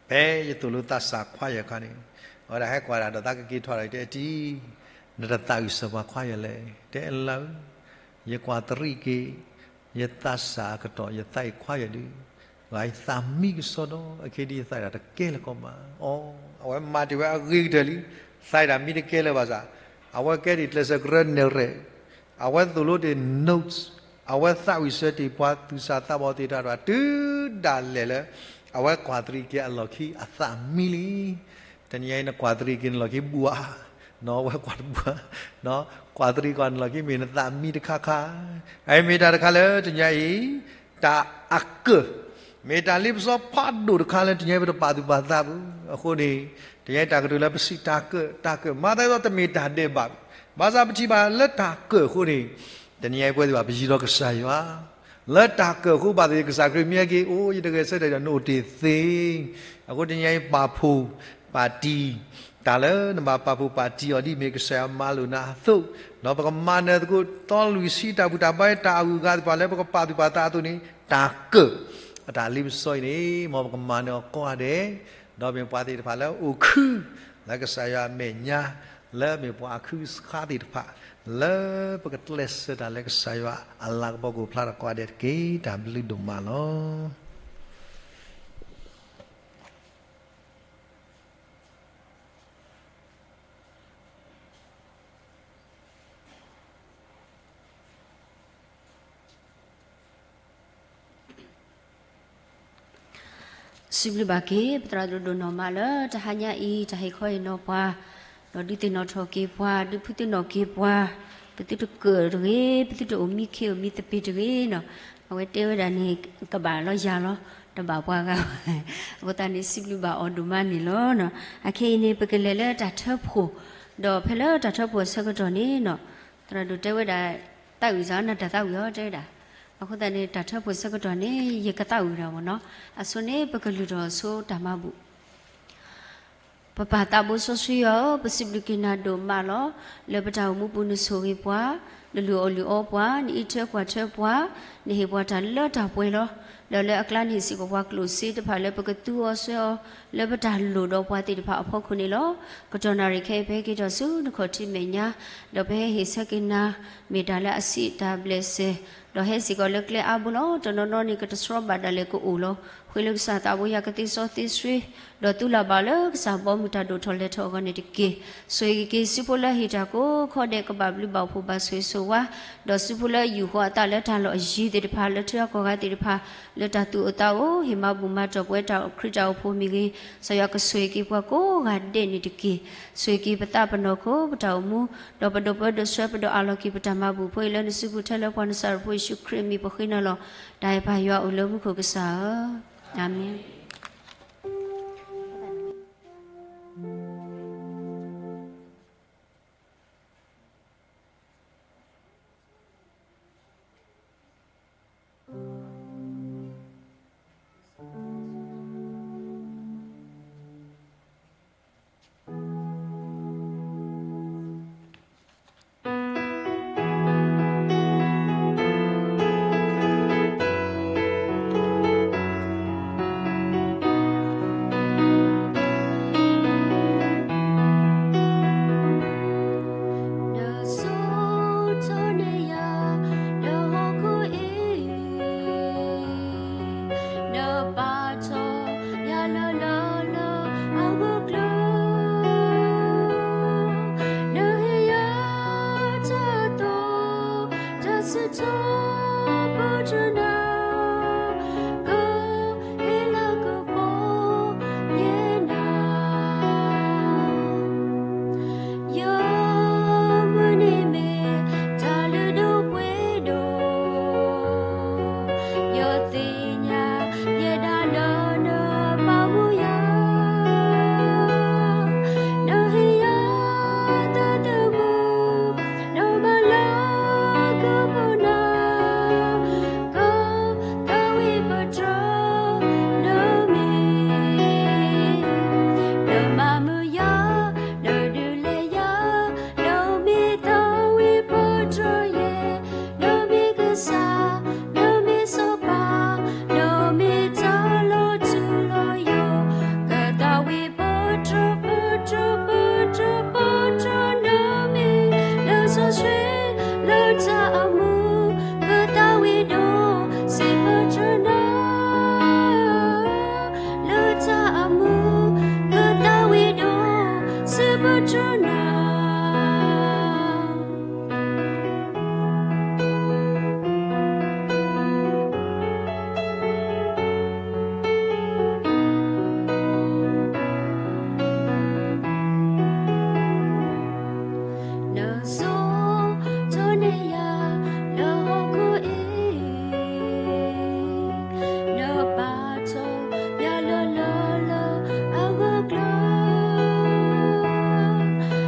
ဖဲယသိၣ်လိသးစၢ်ခွါယၤအခါန့ၣ်, အဝဲဒၣ်ဟဲကွၢ်ဒၣ်ဒီးသးကက့ၤထီၣ်ဒီး တဲတံၢ်, နတသးဝံၣ်စၢၤပှၤခွါယၤလဲၣ်. တဲလၢ ယကွၢ်တရံးက့ၤ ယသးစၢ်အကတီၢ် ယသးအံၤခွါယၤဒုး, ယသးမံကစီဒီ အခဲဒ်ယသးဒၣ်တကဲလၢၤကီးမး. အီ, အဝဲမၤတ့ၢ်ဝဲအဂ့ၤကတၢၢ်လံ, သးဒၣ်မံတကဲလၢၤဘၣ်ဆၣ်, အဝဲကဲဒံးကျဲးစၢးကရၢနဲၣ်ရဲၣ်, အဝဲသိၣ်လိတ့ၢ် notes, အဝဲသးဝံၣ်စၢၤတ့ၢ်ပှၤသူၣ်စၢ်သးဘီၣ်သ့ၣ်တဖၣ် တုၤဒၣ်လဲာ်လၢ အဝဲကွၢ်တရံးက့ၤအလီၢ်ခံအသးမံလံ. တနံၤအံၤနကွၢ်တရံးက့ၤနလီၢ်ခံဘၣ်ဧါ, နီၢ်ဝဲကွၢ်တဘၣ်, ကွၢ်တရံးကွၢ်နလီၢ်ခံမ့ၢ်နသးမံတခါခါ, အမ့ၢ်တၢ်တခါလၢတနံၤအံၤ တၢ်အကၢၣ်, မ့ၢ်တၢ်လ့ပစီဖးဒိၣ်တခါလၢတနံၤအံၤပတပာ်သူၣ်ပာ်သးဘၣ်. အဃိန့ၣ် တနံၤအံၤတၢ်ကတိၤလၢပစံးတၢ်ကၢၣ်, တၢ်ကၢၣ် မၤသးဒ်သိးတမ့ၢ်တၢ်ဒဲးဘးဘၣ်. ဘၣ်ဆၣ်ပထံၣ်ဘၣ်လၢတၢ်ကၢၣ်အဃိန့ၣ် တနံၤအံၤပဝဲသ့ၣ်ဘၣ်ပယံၤဒီးကစၢ်ယွၤ လၢတၢ်ကၢၣ်အဃိ ဘၣ်သ့ၣ်သ့ၣ်ကစၢ်ခရံာ်မ့ၢ်ဟဲက့ၤ အိၣ်ယတဂဲၤဆၢထၢၣ်ဒီးနအိၣ်တ့ၢ်သ့. အဃိတနံၤအံၤပာ်ဖှိၣ်ပာ်တံၢ် တၢ်လၢနဘၣ်ပာ်ဖှိၣ်ပာ်တံၢ်အီၤဒ်မ့ၢ်ကစၢ်ယွၤမၤလိာ်နၤအသိး, ဒီးပကမၤနၢၤသကိး သီလွံၢ်ဆံတၢ်ဘူၣ်တၢ်ဘါ တၢ်အဂုၤအဂၤသ့ၣ်တဖၣ်လၢပကပာ်သူၣ်ပာ်သးအသိးန့ၣ် တၢ်ကၢၣ်အတၢ်လ့ပစီအံၤန့ၣ် မ်ပကမၤနၢၤအီၤကိးဂၤဒဲး, ဒီးမ့ၢ်ပှၤသ့ၣ်တဖၣ်လၢအိၣ်ခု လၢကစၢ်ယွၤအမဲာ်ညါ လၢမ့ၢ်ပှၤအခုစခါသ့ၣ်တဖၣ် လၢပကကျဲးစၢးတၢ်လၢကစၢ်ယွၤအလၤကပီၤကအိၣ်ဖျါထီၣ်ကိးဂၤဒဲးတက့ၢ်. တၢ်ဘျုးဒိၣ်မးလီၤ. စံးဘျုးဘၣ်က့ၤ ပသရၣ်ဒိၣ်ဒိၣ်နီၢ်မးလၢတဟါညါအံၤ တၢ်ဟ့ၣ်ခီဟ့ၣ်နီၤပှၤ, ဒီးဒုးသ့ၣ်နီၣ်ထီၣ်က့ၤပှၤ, ဒုးဖုးသ့ၣ်နီၣ်က့ၤပှၤ, ပသုတကၢၣ်တဂ့ၤ, ပသုတအိၣ်မံခ့အိၣ်မံသပ့ၤတဂ့ၤနီၤ. အဝဲတဲဝဲဒၣ်န့ၣ် ကဘၣ်လီၤယၤလီၤ, တဘၣ်ပှၤဂၤဘၣ်. အဃိသတးန့ၣ် စံးဘျုးဘၣ်အီၤဒိၣ်မးန့ၣ်လီၤ. အခဲအံၤန့ၣ် ပကလဲၤလၢတၢ်ထၢဖှိၣ်, ဒီးဖဲလၢတၢ်ထၢဖှိၣ်အဆၢကတီၢ်န့ၣ်နီၤ, သရၣ်ဒိၣ်တဲဝဲဒၣ် သးဝံၣ်စၢၤနတၢ်သးဝံၣ်အီၤ တဲဝဲဒၣ်. အဃိသတးန့ၣ် တၢ်ထၢဖှိၣ်ဆၢကတီၢ်န့ၣ် ယကသးဝံၣ်ဒၣ်မ့ၢ်နီၤ. အဆိန့ၣ် ပကလုၢ်ထီၣ်ဆိတၢ်မၤဘူၣ်. ပပၢ်သးဘိစီဆှံယွၤဧၢ, ပစံးဘျုးက့ၤနၤဒိၣ်မးလီၤ. လၢပတၢ်အိၣ်မူပူၤနဆိၣ်ဂ့ၤပှၤ, နလုၢ်အီၣ်လုၢ်အီပှၤ, နအံးထွဲကွၢ်ထွဲပှၤ, နဟ့ၣ်ပှၤတၢ်လၢတၢ်ပှဲၤလီၤ. ဒီးလၢအကျါန့ၣ်စ့ၢ်ကီး ပှၤကျိၣ်စ့တဖၣ်လၢပကသူအီၤစွဲအီၤ လၢပတၢ်လိၣ်ဒီးပှၤသ့ၣ်တဖၣ်အဖီခိၣ်န့ၣ်လီၤ. ကတီၢ်နၣ်ရံၣ်ခဲအံၤ ပဟဲက့ၤထီၣ်ဆူနခီၣ်ထံးမဲာ်ညါ, ဒီးပဟဲဟ့ၣ်ဆၢက့ၤနၤ မ့ၢ်တၢ်လၢအဆံးတၢ်ဘျဲၣ်စဲၤ, ဒီးဟဲစ့ၢ်ကီးလၢကျဲအါဘိလီၤ. တနီၤနီၤန့ၣ် ကတဆှီဘၣ်ဒၣ်လဲာ်ကအိၣ်လီၤ. ဃ့လၢကစၢ်သးဘိယွၤကသ့စီသ့ဆှံ, ဒီးသူလၢ်ဘၣ်လၢကစၢ်ဘီမုၢ်တၢ်ဒိၣ်ထီၣ်လဲၤထီၣ်အဂီၢ်န့ၣ်တက့ၢ်. ဆိၣ်ဂ့ၤက့ၤဆူဖိလၢဟ့ၣ်တၢ်ကိးခီဒဲး ကဘၣ်ဘျုးဘၣ်ဖှိၣ်ဘၣ်ဆိၣ်ဂ့ၤဆိၣ်ဝါ, ဒီးဆူဖိလၢယူၢ်ဃီၤအသးလၢတၢ်လီၢ်အယံၤသ့ၣ်တဖၣ် လၢထံဂၤကီၢ်ဂၤသ့ၣ်တဖၣ် လၢတၢ်သူၣ်အိၣ်သးအိၣ် ဟ့ၣ်မၤဘူၣ်မၤတီၢ်ပဝဲတၢ်ခရံာ်တၢ်အိၣ်ဖှိၣ်မ့ၢ်ဂ့ၤ, ကစၢ်ယွၤကဆိၣ်ဂ့ၤက့ၤပှၤကိးဂၤဒဲးန့ၣ်တက့ၢ်. ဆိၣ်ဂ့ၤက့ၤပသးပနီၢ်ခိ ပတၢ်အိၣ်မူ, ဒီးပဒိၣ်ပဝဲဒိၣ်ဆှၢပဒိၣ်အးလီၤက့ၤပတၢ်မၤဘူၣ်ဖိအံၤ လၢနစုပူၤထဲလၢပှၤနစၢ်ရ့ၣ်ဖိယ့ၣ်ၡူးခရံာ်အမံၤ ပဃ့နၤလီၤ. တၢ်အဲၣ်ပၢ်ယွၤအိၣ်လၢမူခိၣ်ကစၢ်ဧၢ, အၤမ့ၣ်. နပာ်ထီၣ်ယၤလၢလၢလၢအဂၢၢ်ကျၢၤ, နဟ့ၣ်ယၤတၢ်သိၣ်တၢ်ဆၢထီၣ်ပတြၢၤနၤ, ကဟ့ၣ်လၤကပီၤယဲနၤ. ယမုၢ်နံၤမ့ၢ်တၢ်လုၢ်ဒိၣ်ပှ့ၤဒိၣ်, ယသ့ၣ်ညါယဲဒၣ်လၢနဘၣ်မူယၤ, နဟ့ၣ်ယၤတၢ်သမူ, နမၤလၤကပီၤနၤ, က သးဝံၣ်ပတြၢၤနမံၤ, နမၤမုာ်ယၤ, နဒုးလဲၤယၤ, နမ့ၢ်သးဝံၣ်ပတြၢၤယဲ, နမ့ၢ်ကစၢ်, နမ့ၢ်စီၤပၤ, နမ့ၢ်တၢ်လီၤထူလီၤယိာ်, ကသးဝံၣ်ပတြၢၤ ပတြၢၤ ပတြၢၤ ပတြၢၤနမံၤ, လၢစီဆှံလၢတၢ်အမူ, ကသးဝံၣ်ဒိၣ်စံးပတြၢၤနၤ, လၢတၢ်အမူ, ကသးဝံၣ်ဒိၣ်စံးပတြၢၤနၤ. နစိာ်ထီၣ်န့ၢ်ယၤလၢဟီၣ်ခိၣ်အံၤ, နပာ်ထီၣ်ယၤလၢလၢလၢအဂၢၢ်ကျၢၤ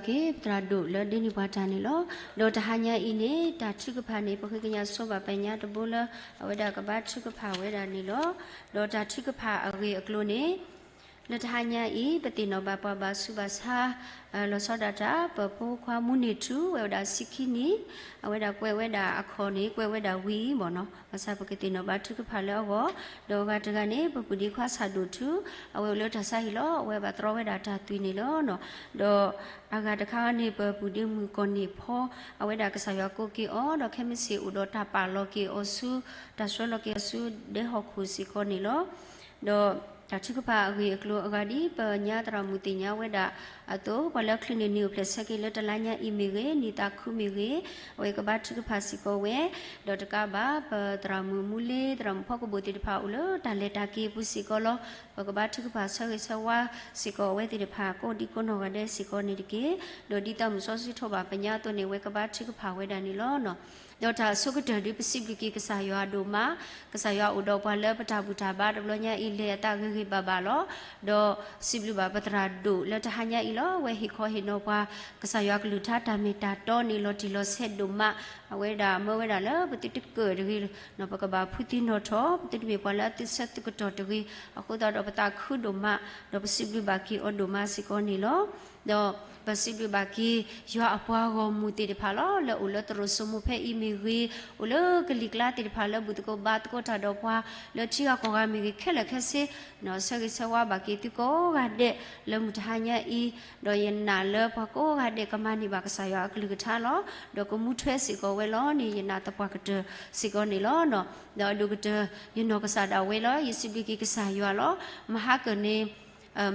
က့ၤပသရၣ်ဒိၣ်လၢဒ်န့ၣ်ပှၤတၢ်န့ၣ်လီၤ. ဒီးတဟါညါအံၤန့ၣ် တၢ်ထုကဖၣ်န့ၣ် ပဃ့ကညးဆိဘၣ်ပညါတဘိလၢ အဝဲဒၣ်ကဘါထုကဖၣ်ဝဲဒၣ်န့ၣ်လီၤ. ဒီးတၢ်ထုကဖၣ်အဂ့ၢ်အကျိၤန့ၣ် လၢတဟါညါအံၤ ပသ့ၣ်နီၣ်ဘၣ်ပှၤဘၣ်ဆူးဘၣ်ဆါ လီၤဆီဒၣ်တၢ် ပဖိခွါမူန့ၢ်ထူ ဝဲဒၣ်ဆံခံနံၣ်, အဝဲဒၣ်ကွဲးဝဲဒၣ်အခီၣ်န့ၣ် ကွဲးဝဲဒၣ်ဝံၤမ့ၢ်နီၤ, ဘၣ်ဆၣ်ပကသ့ၣ်နီၣ်ဘၣ်ထုကဖၣ်လၢအဂီၢ်, ဒီးအဂၤတဂၤန့ၣ် ပပုၢ်ဒ့ခွါဆၣ်ဒိၣ်ထူ အဝဲအိၣ်လၢတၢ်ဆါဟံၣ်လီၤ, အဝဲဘၣ်တြီဝဲဒၣ်တၢ်သွံၣ်န့ၣ်လီၤ. ဒီးအဂၤတခါန့ၣ် ပပုၢ်ဒ့မုၣ်ကီၢ်န့ၢ်ဖီ အဝဲဒၣ်ကစၢ်ယွၤကိးက့ၤအီၤ, ဒီးခဲမုၢ်ဆ့ၣ်အိၣ်ဒီးတၢ်ပာ်လီၤက့ၤအီၤဆူ တၢ်ဆှၢလီၤက့ၤအီၤဆူဒဲဟီၣ်ခိၣ်စ့ၢ်ကီးန့ၣ်လီၤ. ဒီးတၢ်ထုကဖၣ်အဂ့ၢ်အကျိၤအဂၤဒ် ပညါသရၣ်မုၣ်သ့ၣ်ညါဝဲဒၣ်အသိး, ပှၤလၢချုးန့ၣ်နံၤအိၣ်ဖျဲၣ်ဆၢက့ၤလၢတလါညါအံၤမ့ၢ်ဂ့ၤ, နံၣ်သးခုမ့ၢ်ဂ့ၤ, အဝဲကဘါထုကဖၣ်စ့ၢ်ကီးဝဲ, ဒီးတကးဘၣ် ပသရၣ်မုၣ်မူလ့ သရၣ်မုၣ်ဖီကဘိၣ်သ့ၣ်တဖၣ်အိၣ်လၢတၢ်လဲၤတၢ်က့ၤအပူၤစ့ၢ်ကီးလီၤ. ပကဘါထုကဖၣ်ဆၢဂ့ၤဆၢဝါစ့ၢ်ကီးအဝဲသ့ၣ်တဖၣ်ကိးဒံကိးနီၢ်ဂၤဒဲးစ့ၢ်ကီးန့ၣ်တက့ၢ်. ဒီးဒ်သးမုၣ်စီဆှံထီၣ်ဘၣ်ပညါအသိးန့ၣ် အဝဲကဘါထုကဖၣ်ဝဲဒၣ်န့ၣ်လီၤ. ဒီးတၢ်အဆိကတၢၢ်ဒ်ပစံးဘျုးက့ၤကစၢ်ယွၤဒိၣ်မး, ကစၢ်ယွၤအိၣ်ဒီးပှၤလၢပတၢ်ဘူၣ်တၢ်ဘါတဘျီညါအံၤလဲၤအသးဂ့ၤဂ့ၤဘၣ်ဘၣ်လီၤ. ဒီးစံးဘျုးဘၣ်ပသရၣ်ဒိၣ်လၢတဟါညါအံၤလီၤ. အဝဲဟ့ၣ်ခီဟ့ၣ်နီၤပှၤ ကစၢ်ယွၤကလုၢ်ကထါတၢ်မ့ၢ်တၢ်တီန့ၣ် လီၤတံၢ်လီၤဆဲးဒိၣ်မး, အဝဲဒၣ်မၢဝဲဒၣ်လၢပသုတကၢၢ်တဂ့ၤ, ပကဘၣ်ဖုသံနီၣ်ထီၣ်, ပသုတမ့ၢ်ပှၤလၢအသုဆၢသုကတီၢ်တဂ့ၤ, အဃိသတးဒီးပသးခုဒိၣ်မး, ဒီးပစံးဘျုးဘၣ်က့ၤအီၤဒိၣ်မးစ့ၢ်ကီးန့ၣ်လီၤ. ဒီးပစံးဘျုးဘၣ်က့ၤ ယွၤအပှၤဂီၢ်မုၢ်သ့ၣ်တဖၣ်လီၤ. လၢအိၣ်လၢသရိာ်စိမိၤဖဲအံၤမ့ၢ်ဂ့ၤ, အိၣ်လၢကလံၤကျါသ့ၣ်တဖၣ်လၢဘူၣ်သကိးဘါသကိးတၢ်ဒီးပှၤ လၢထံဂၤကီၢ်ဂၤမ့ၢ်ဂ့ၤ, ခဲလၢာ်ခဲဆ့ ဆၢဂ့ၤဆၢဝါဘၣ်က့ၤသုကိးဂၤဒဲး လၢမုၢ်တဟါညါအံၤ, ဒီးယနာ်လၢပှၤကိးဂၤဒဲးကမၤန့ၢ်ဘၣ်ကစၢ်ယွၤအကလုၢ်ကထါလီၤ. ဒီးကမူထွဲစ့ၢ်ကီးဝဲလီၤန့ၣ် ယနာ်သပှၢ်ကတၢၢ်စ့ၢ်ကီးန့ၣ်လီၤ. ဒီးအဒိၣ်ကတၢၢ် ယနီၢ်ကစၢ်ဒၣ်ဝဲလီၤ. ယစံးဘျုးက့ၤကစၢ်ယွၤလီၤ. မဟါကၢၢ်န့ၣ်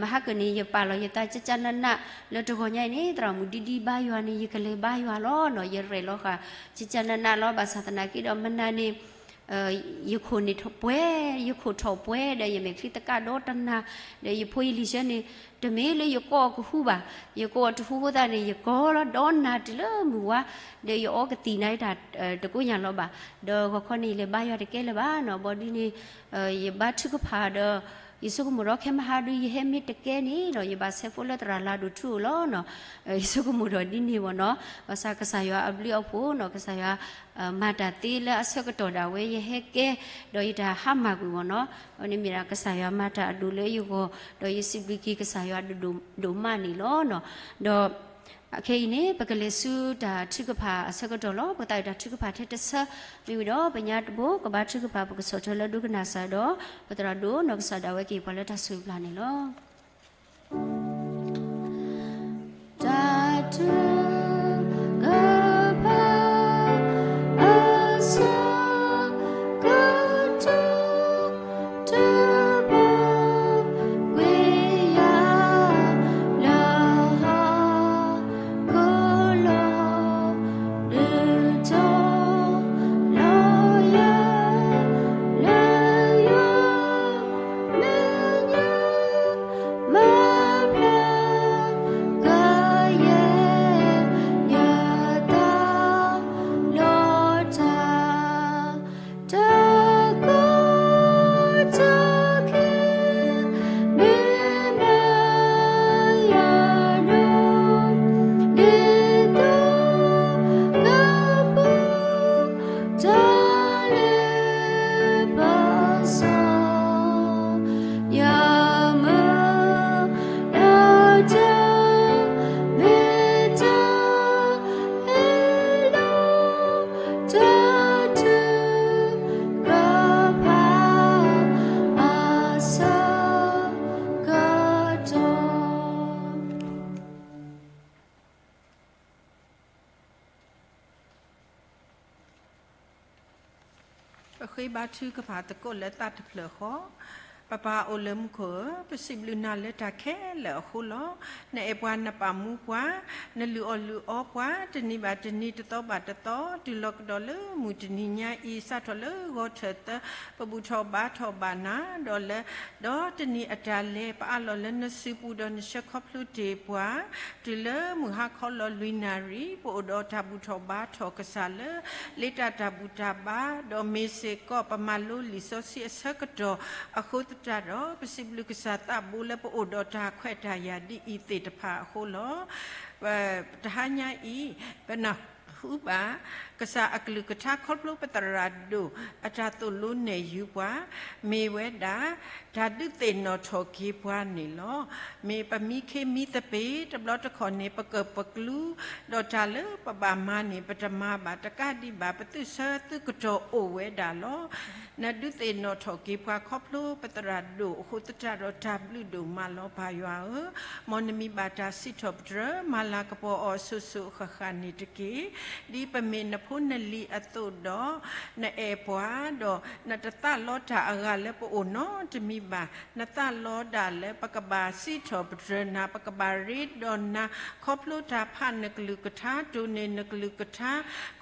မဟါကၢၢ်န့ၣ် ယပာ်လီၤယသးကကနန လၢတဂီၤညါအံၤန့ၣ် သရၣ်မုၣ်ဒံဒံဘါယွၤန့ၣ် ယကလဲၤဘါယွၤလီၤနီၤ. ယရဲၣ်လီၤဃာ် ကကနနလီၤ. ဘၣ်ဆၣ်သနာ်က့ဒီး မနၤန့ၣ် ယခိၣ်န့ၣ်ထီၣ်ပှဲၤ, ယခိၣ်ထီၣ်ပှဲၤဒီး ယမဲာ်ချံသကၣ်ဒီတနၤ, ဒီးယဖိယလံၤဆၢန့ၣ် တမ့ၢ်လၢယကိးအီၤကဟူဘၣ်, ယကိးအီၤတဟူအဃိသတးန့ၣ် ယကိးလီၤဒီးနၤတုၤလၢမုၢ်ဝါ, ဒီးယအီကသံၣ်နၤတၢ် တကိးညါလီၤဘၣ်. ဒီးဂီၤခီန့ၣ် ယလဲၤဘါယွၤတကဲလၢၤဘၣ်နီၤ. ဘီဒ်န့ၣ် ယဘါထုကဖၣ်ဒီး ယဆိကမိၣ်ဒီးခဲမဟါဒုး ယဟဲမ့ၢ်တကဲန့ၣ်ဒီး ယဘၣ်ဆဲးဖိလၢသရၣ်လၤဒိၣ်ထူအိၣ်လီၤနီၤ. ယဆိကမိၣ်ဒီးဒ်န့ၣ်ဘၣ်နီၤ. ဘၣ်ဆၣ်ကစၢ်ယွၤအဘျုးအဖှိၣ်နီၤ, ကစၢ်ယွၤ မၤတၢ်သ့လၢအဆၢကတီၢ်ဒၣ်ဝဲ ယဟဲကဲ ဒီးယတၢ်ဟါမၢ်ကွံာ်ဘၣ်နီၤ. အဝဲန့ၣ်မ့ၢ်ဒၣ်ကစၢ်ယွၤမၤတၢ်အဒိၣ်လၢယဂီၢ်, ဒီးယစံးဘျုးက့ၤကစၢ်ယွၤဒိၣ်ဒိၣ်မးန့ၣ်လီၤနီၤ. ဒီးခဲအံၤန့ၣ် ပကလဲၤဆူတၢ်ထုကဖၣ်အဆၢကတီၢ်လီၤ. ပသးဝံၣ်တၢ်ထုကဖၣ်ထဲတဆၢ မ့ၢ်ဝံၤဒီးပညါတဘိ ကဘါထုကဖၣ်ပကဆီၣ်ထွဲလၢဒိကနၣ်စၢ်ဒီး ပသရၣ်ဒိၣ်နီၢ်ကစၢ်ဒၣ်ဝဲက့ၤပှၤလၢတၢ်ဆိၣ်ဂ့ၤပျၢ်န့ၣ်လီၤ. တၢ်ထုကဖၣ်အဆၢကတီၢ် တဘၣ်ကွံာ်ယၤလၢဟီၣ်ခိၣ်လီၤ. ဒုးတီလီၤယၤလၢယွၤမဲာ်ညါ မၤဖျါကယဲၢ်ယသးလီၤတၢ် တၢ်ကိၢ်တၢ်ဂီၤ မ့ၢ်မၤယၤဒိၣ် ဒ်သိးကပူၤ တၢ်လၢပစီ ယမၤလၢတၢ် မ့ၢ်တၢ်ဟ့ၣ်လီၤ တၢ်ထုကဖၣ် အဆၢကတီၢ် ပဃ့ဘါထုကဖၣ်သကိးလၢသးတဖျၢၣ်ဃီ. ပပၢ်အိၣ်လၢမူခိၣ်ဧၢ, ပစံးဘျုးနၤလၢတၢ်ခဲလၢာ်အဃိလီၤ. နအဲၣ်ပှၤနပာ်မူပှၤ, နလုၢ်အီၣ်လုၢ်အီပှၤ, တနံၤဘၣ်တနံၤ တသီဘၣ်တသီ, တုၤလီၤကဒီးလၢမုၢ်တနံၤညါအံၤ စးထီၣ်လၢဂီၤထၢၣ်သၢ, ပဘူၣ်ထီၣ်ဘါထီၣ်ဘၣ်နၤ, ဒီးလၢ ဒီးတနံၤအတၢ်လဲၤ ပအးလီၤလၢနစုပူၤ ဒီးနဆှၢခီဖျိတ့ၢ်ပှၤ, တုၤလၢမုၢ်ဟါခီလီၤလွံၢ်နၣ်ရံၣ်, ပအိၣ်ဒီးတၢ်ဘူၣ်ထီၣ်ဘါထီၣ်ကစၢ်လၢ လ့တၢ်တၢ်ဘူၣ်တၢ်ဘါ, ဒီးမ့ၢ်စ့ၢ်ကီးပမၤလိလံာ်စီဆှံအဆၢကတီၢ်အဃိသတးဒီး ပစံးဘျုးကစၢ်သးဘိလၢပအိၣ်ဒီးတၢ်ခွဲးတၢ်ယာ်ဒ်အံၤသ့ၣ်တဖၣ်အဃိလီၤ. ပတဟါညါအံၤ ပနၢ်ဟူဘၣ် ကစၢ်အကလုၢ်ကထါခီဖျိပသရၣ်ဒိၣ် အတၢ်သိၣ်လိနဲၣ်ယုၤပှၤ မ့ၢ်ဝဲဒၣ် တၢ်ဒုးသ့ၣ်နီၣ်ထီၣ်က့ၤပှၤန့ၣ်လီၤ. မ့ၢ်ပမံခ့မံသပ့ၤ တဘျီတခီၣ်န့ၣ် ပကၢၣ်ပကျူ ဒီးတၢ်လၢပဘၣ်မၤန့ၣ် ပတမၤဘၣ် တကးဒံးဘၣ် ပသုးဆၢသုးကတီၢ်အိၣ်ဝဲဒၣ်လီၤ. နဒုးသ့ၣ်နီၣ်ထီၣ်က့ၤပှၤခီဖျိပသရၣ်ဒိၣ်အဃိသတးဒီး တၢ်ဘျုးဒိၣ်မးလီၤ ပၢ်ယွၤဧၢ. မ်နမံၤဘၣ်တၢ်စံးထီၣ်ပတြၢၤ မၤလၤကပီၤအီၤစိၤစိၤဃၣ်ဃၣ်န့ၣ်တက့ၢ်. ဒ်ပမ့ၢ်နဖိနလံၤအသိးဒီး နအဲၣ်ပှၤ ဒီးနတသးလီတၢ်အဂၤလၢပအိၣ်နီတမံၤဘၣ်. နသးလီဒၣ်လၢပကဘၣ်စံးထီၣ်ပတြၢၤနၤ ပကဘၣ်ရ့ဒီးနၤ ခီဖျိတၢ်ဖးနကလုၢ်ကထါ တိၢ်န့ၢ်နကလုၢ်ကထါ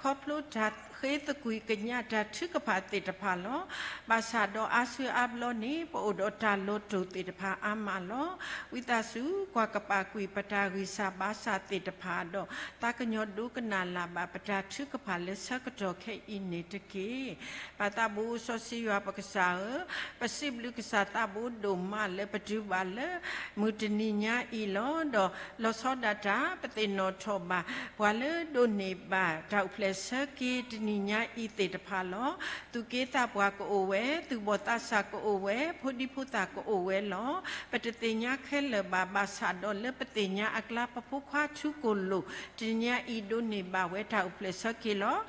ခီဖျိတၢ်ဃ့သကွံၢ်ကညးတၢ်ထုကဖၣ်သ့ၣ်တဖၣ်လီၤ. ဘၣ်ဆၣ်ဒီးအါစုအါဘျီန့ၣ် ပအိၣ်ဒီးတၢ်လီၤတိၢ်သ့ၣ်တဖၣ်အါမးလီၤ. ဝံသးစူၤကွၢ်ကပာ်ကွံာ်ပတၢ်ဂံၢ်စၢ်ဘါစၢ်သ့ၣ်တဖၣ်ဒီး သးကညီၤဒိကနၣ်လၢ်ဘၣ်ပတၢ်ထုကဖၣ်လၢဆၢကတီၢ်ခဲအံၤန့ၣ်တက့ၢ်. ပၢ်သးဘိစီဆှံယွၤပကစၢ်ဧၢ, ပစံးဘျုးကစၢ်သးဘိဒိၣ်မးလၢပတုၤဘၣ်လၢ မုၢ်တနံၤညါအံၤလီၤ. ဒီးလီၤဆီဒၣ်တၢ် ပသ့ၣ်နီၣ်ထီၣ်ဘၣ် ပှၤလၢဒိးန့ၢ်ဘၣ်တၢ်အိၣ်ဖျဲၣ်ဆၢက့ၤတနံၤညါအံၤသ့ၣ်တဖၣ်လီၤ. သူၣ်က့သးပှၢ်ကအိၣ်ဝဲ, သူၣ်ဘီၣ်သးစၢ်ကအိၣ်ဝဲ, ဖိဒံဖိသၣ်ကအိၣ်ဝဲလီၤ. ပတသ့ၣ်ညါခဲလၢာ်ဘၣ်, ဘၣ်ဆၣ်ဒီးလၢပသ့ၣ်ညါအကျါ ပဖိခွါထူကိၣ်လိၣ် တနံၤညါအံၤဒိးန့ၢ်ဘၣ်ဝဲတၢ်အိၣ်ဖျဲၣ်ဆၢက့ၤလီၤ.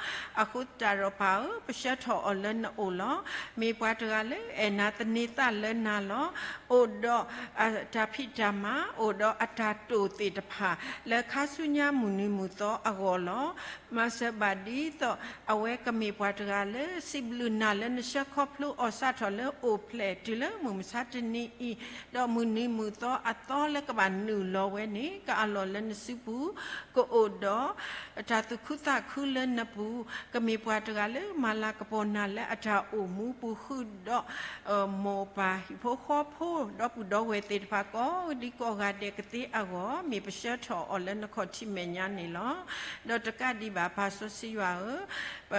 အဃိသတးဒီးပၢ်ဧၢ, ပဆှၢထီၣ်အီၤလၢနအိၣ်လီၤ. မ့ၢ်ပှၤတဂၤလၢအဲၣ်နၤသန့ၤသးလၢနၤလီၤ. အိၣ်ဒီးတၢ်ဖံးတၢ်မၤ, အိၣ်ဒီးအတၢ်တိာ်သ့ၣ်တဖၣ် လၢခါဆူညါမုၢ်နံၤမုၢ်သီအဂီၢ်လီၤ. မၤစၢၤဘၣ်ဒ်သိး အဝဲကမ့ၢ်ပှၤတဂၤလၢ စံးဘျုးနၤလၢနဆှၢခီဖျိအီၤစးထီၣ်လၢအိၣ်ဖျဲၣ်တုၤလၢမုၢ်မဆါတနံၤအံၤ, ဒီးမုၢ်နံၤမုၢ်သီအသီလၢကဘၣ်နုာ်လီၤဝဲန့ၣ် ကအးလီၢ်လၢနစုပူၤ, ကအိၣ်ဒီး တၢ်သူၣ်ခုသးခုလၢနပူၤ, ကမ့ၢ်ပှၤတဂၤလၢမၤလၤကပီၤနၤလၢအတၢ်အိၣ်မူပူၤဃုာ်ဒီး မိၢ်ပၢ်ဟံၣ်ဖိဃီဖိ ဒီပုၢ်ဒီဝဲၢ်သ့ၣ်တဖၣ်ကိးဒံကိးဂၤဒဲးကသ့အဂီၢ် မ့ၢ်ပဆှၢထီၣ်အီၤလၢနခီၣ်ထံးမဲာ်ညါန့ၣ်လီၤ. ဒီးတကးဒံးဘၣ်ပၢ်စီဆှံယွၤဧၢ, ပ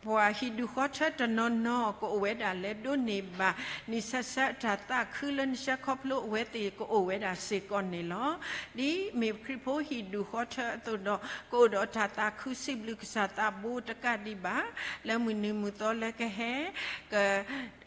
ပှၤဟံၣ်ဒူၣ်ဃီထၢတနီၤနီၤ ကအိၣ်ဝဲဒၣ်လၢဒိးန့ၢ်ဘၣ် နံၣ်ဆၢဆၢအတၢ်သးခုလၢနဆှၢခီဖျိအဝဲသ့ၣ်ကအိၣ်ဝဲဒၣ်စ့ၢ်ကီးန့ၣ်လီၤ. ဒ်မ့ၢ်ခရံာ်ဖိဟံၣ်ဒူၣ်ဃီထၢအသိးဒီး ကအိၣ်ဒီးတၢ်သးခုစံးဘျုးကစၢ်သးဘိတကးဒံးဘၣ် လၢမုၢ်နံၤမုၢ်သီလၢကဟဲ က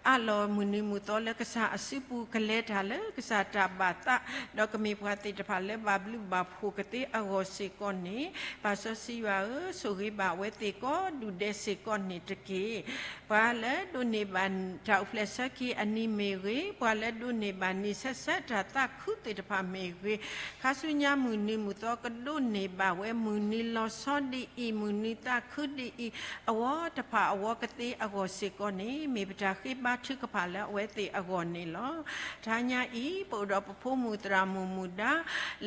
အးလီၢ်မုၢ်နံၤမုၢ်သီလၢကစၢ်အစုပူၤ ကလဲၤတၢ်လၢကစၢ်တၢ်ဘၣ်သး, ဒီးကမ့ၢ်ပှၤသ့ၣ်တဖၣ်လၢဘၣ်ဘျုးဘၣ်ဖှိၣ်ကသ့အဂီၢ်စ့ၢ်ကီးန့ၣ်, ပၢ်စီဆှံယွၤဧၢ, ဆိၣ်ဂ့ၤဘၣ်အဝဲသ့ၣ်ကိးဒူၣ်ဒဲးစ့ၢ်ကီးန့ၣ်တက့ၢ်. ပှၤလၢဒိးန့ၢ်ဘၣ်တၢ်အိၣ်ဖျဲၣ်ဆၢက့ၤအနံၤမ့ၢ်ဂ့ၤ, ပှၤလၢဒိးန့ၢ်ဘၣ်နံၣ်ဆၢဆၢတၢ်သးခုသ့ၣ်တဖၣ်မ့ၢ်ဂ့ၤ, ခါဆူညါမုၢ်နံၤမုၢ်သီကဒိးန့ၢ်ဘၣ်ဝဲ မုၢ်နံၤလီၤဆီဒ်အံၤ, မုၢ်နံၤသးခုဒ်အံၤ, အဝဲတဖၣ်အဝဲကသ့အဂီၢ်စ့ၢ်ကီးန့ၣ်, မ့ၢ်ပတၢ်ဃ့ဘါထုကဖၣ်လၢအဝဲသ့ၣ်အဂီၢ်န့ၣ်လီၤ. တဟါညါအံၤ ပအိၣ်ဒီးပဖိမုၣ်သရၣ်မုၣ်မုၣ်ဒါ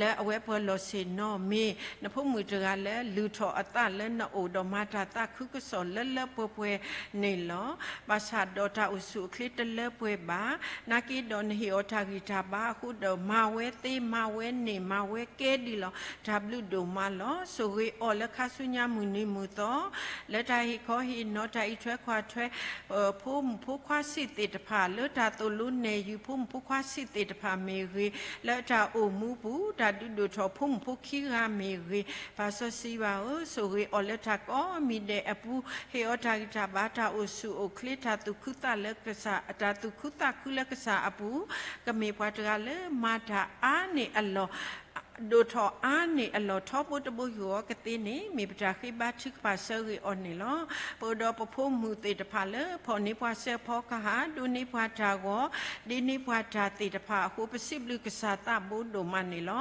လၢအဝဲပှၤလီၢ်ဆ့ၣ်နီၤ မ့ၢ်နဖိမုၣ်တဂၤလၢလုၢ်ထီၣ်အသးလၢနအိၣ်ဒီး မၤတၢ်သးခုကစီၣ်လၢလၢပှဲၤပှဲၤန့ၣ်လီၤ. ဘၣ်ဆၣ်ဒီးတၢ်အိၣ်ဆူၣ်အိၣ်ချ့တလၢပှဲၤဘၣ်. နာ်က့ဒီးနဟ့ၣ်အီၤတၢ်ဂံၢ်တၢ်ဘါအဃိဒီး မၤဝဲသ့ မၤဝဲန့ၢ် မၤဝဲကဲဒ်လီၤ. တၢ်ဘျုးဒိၣ်မးလီၤ. ဆိၣ်ဂ့ၤအီၤလၢခါဆူညါမုၢ်နံၤမုၢ်သီ လၢတၢ်ဟ့ၣ်ခီဟ့ၣ်နီၤ တၢ်အံးထွဲကွၢ်ထွဲ ဖိမုၣ်ဖိခွါဆံးသ့ၣ်တဖၣ် လၢတၢ်သိၣ်လိနဲၣ်ယုၤ ဖိမုၣ်ဖိခွါဆံးသ့ၣ်တဖၣ်မ့ၢ်ဂ့ၤ, လၢတၢ်အိၣ်မူပူၤ တၢ်ဒုးဒိၣ်ထီၣ်ဖိမုၣ်ဖိခံဂၤမ့ၢ်ဂ့ၤ, ပၢ်စီဆှံယွၤဧၢ, ဆိၣ်ဂ့ၤအီၤလၢတၢ်ကိးမံၤဒဲးအပူၤ, ဟ့ၣ်အီၤတၢ်ဂံၢ်တၢ်ဘါ တၢ်အိၣ်ဆူၣ်အိၣ်ချ့ တၢ်သူၣ်ခုသးလၢကစၢ်, တၢ်သူၣ်ခုသးခုလၢကစၢ်အပူၤ, ကမ့ၢ်ပှၤတဂၤလၢမၤတၢ်အါန့ၢ်အလီၢ် ဒိၣ်ထီၣ်အါန့ၢ်အလီၢ် ထီဘိတဘိယူၢ်အီၤကသ့န့ၣ် မ့ၢ်ပတၢ်ဃ့ဘါထုကဖၣ်ဆၢဂ့ၤအီၤန့ၣ်လီၤ. ပအိၣ်ဒီးပဖိမုၣ်သ့ၣ်တဖၣ်လၢ ဖီၣ်န့ၢ်ပှၤစဲးဖီကဟၣ်, ဒိးန့ၢ်ပှၤတၢ်ဂီၤ, ဒ့န့ၢ်ပှၤတၢ်သ့ၣ်တဖၣ်အဃိ ပစံးဘျုးကစၢ်သးဘိဒိၣ်မးန့ၣ်လီၤ.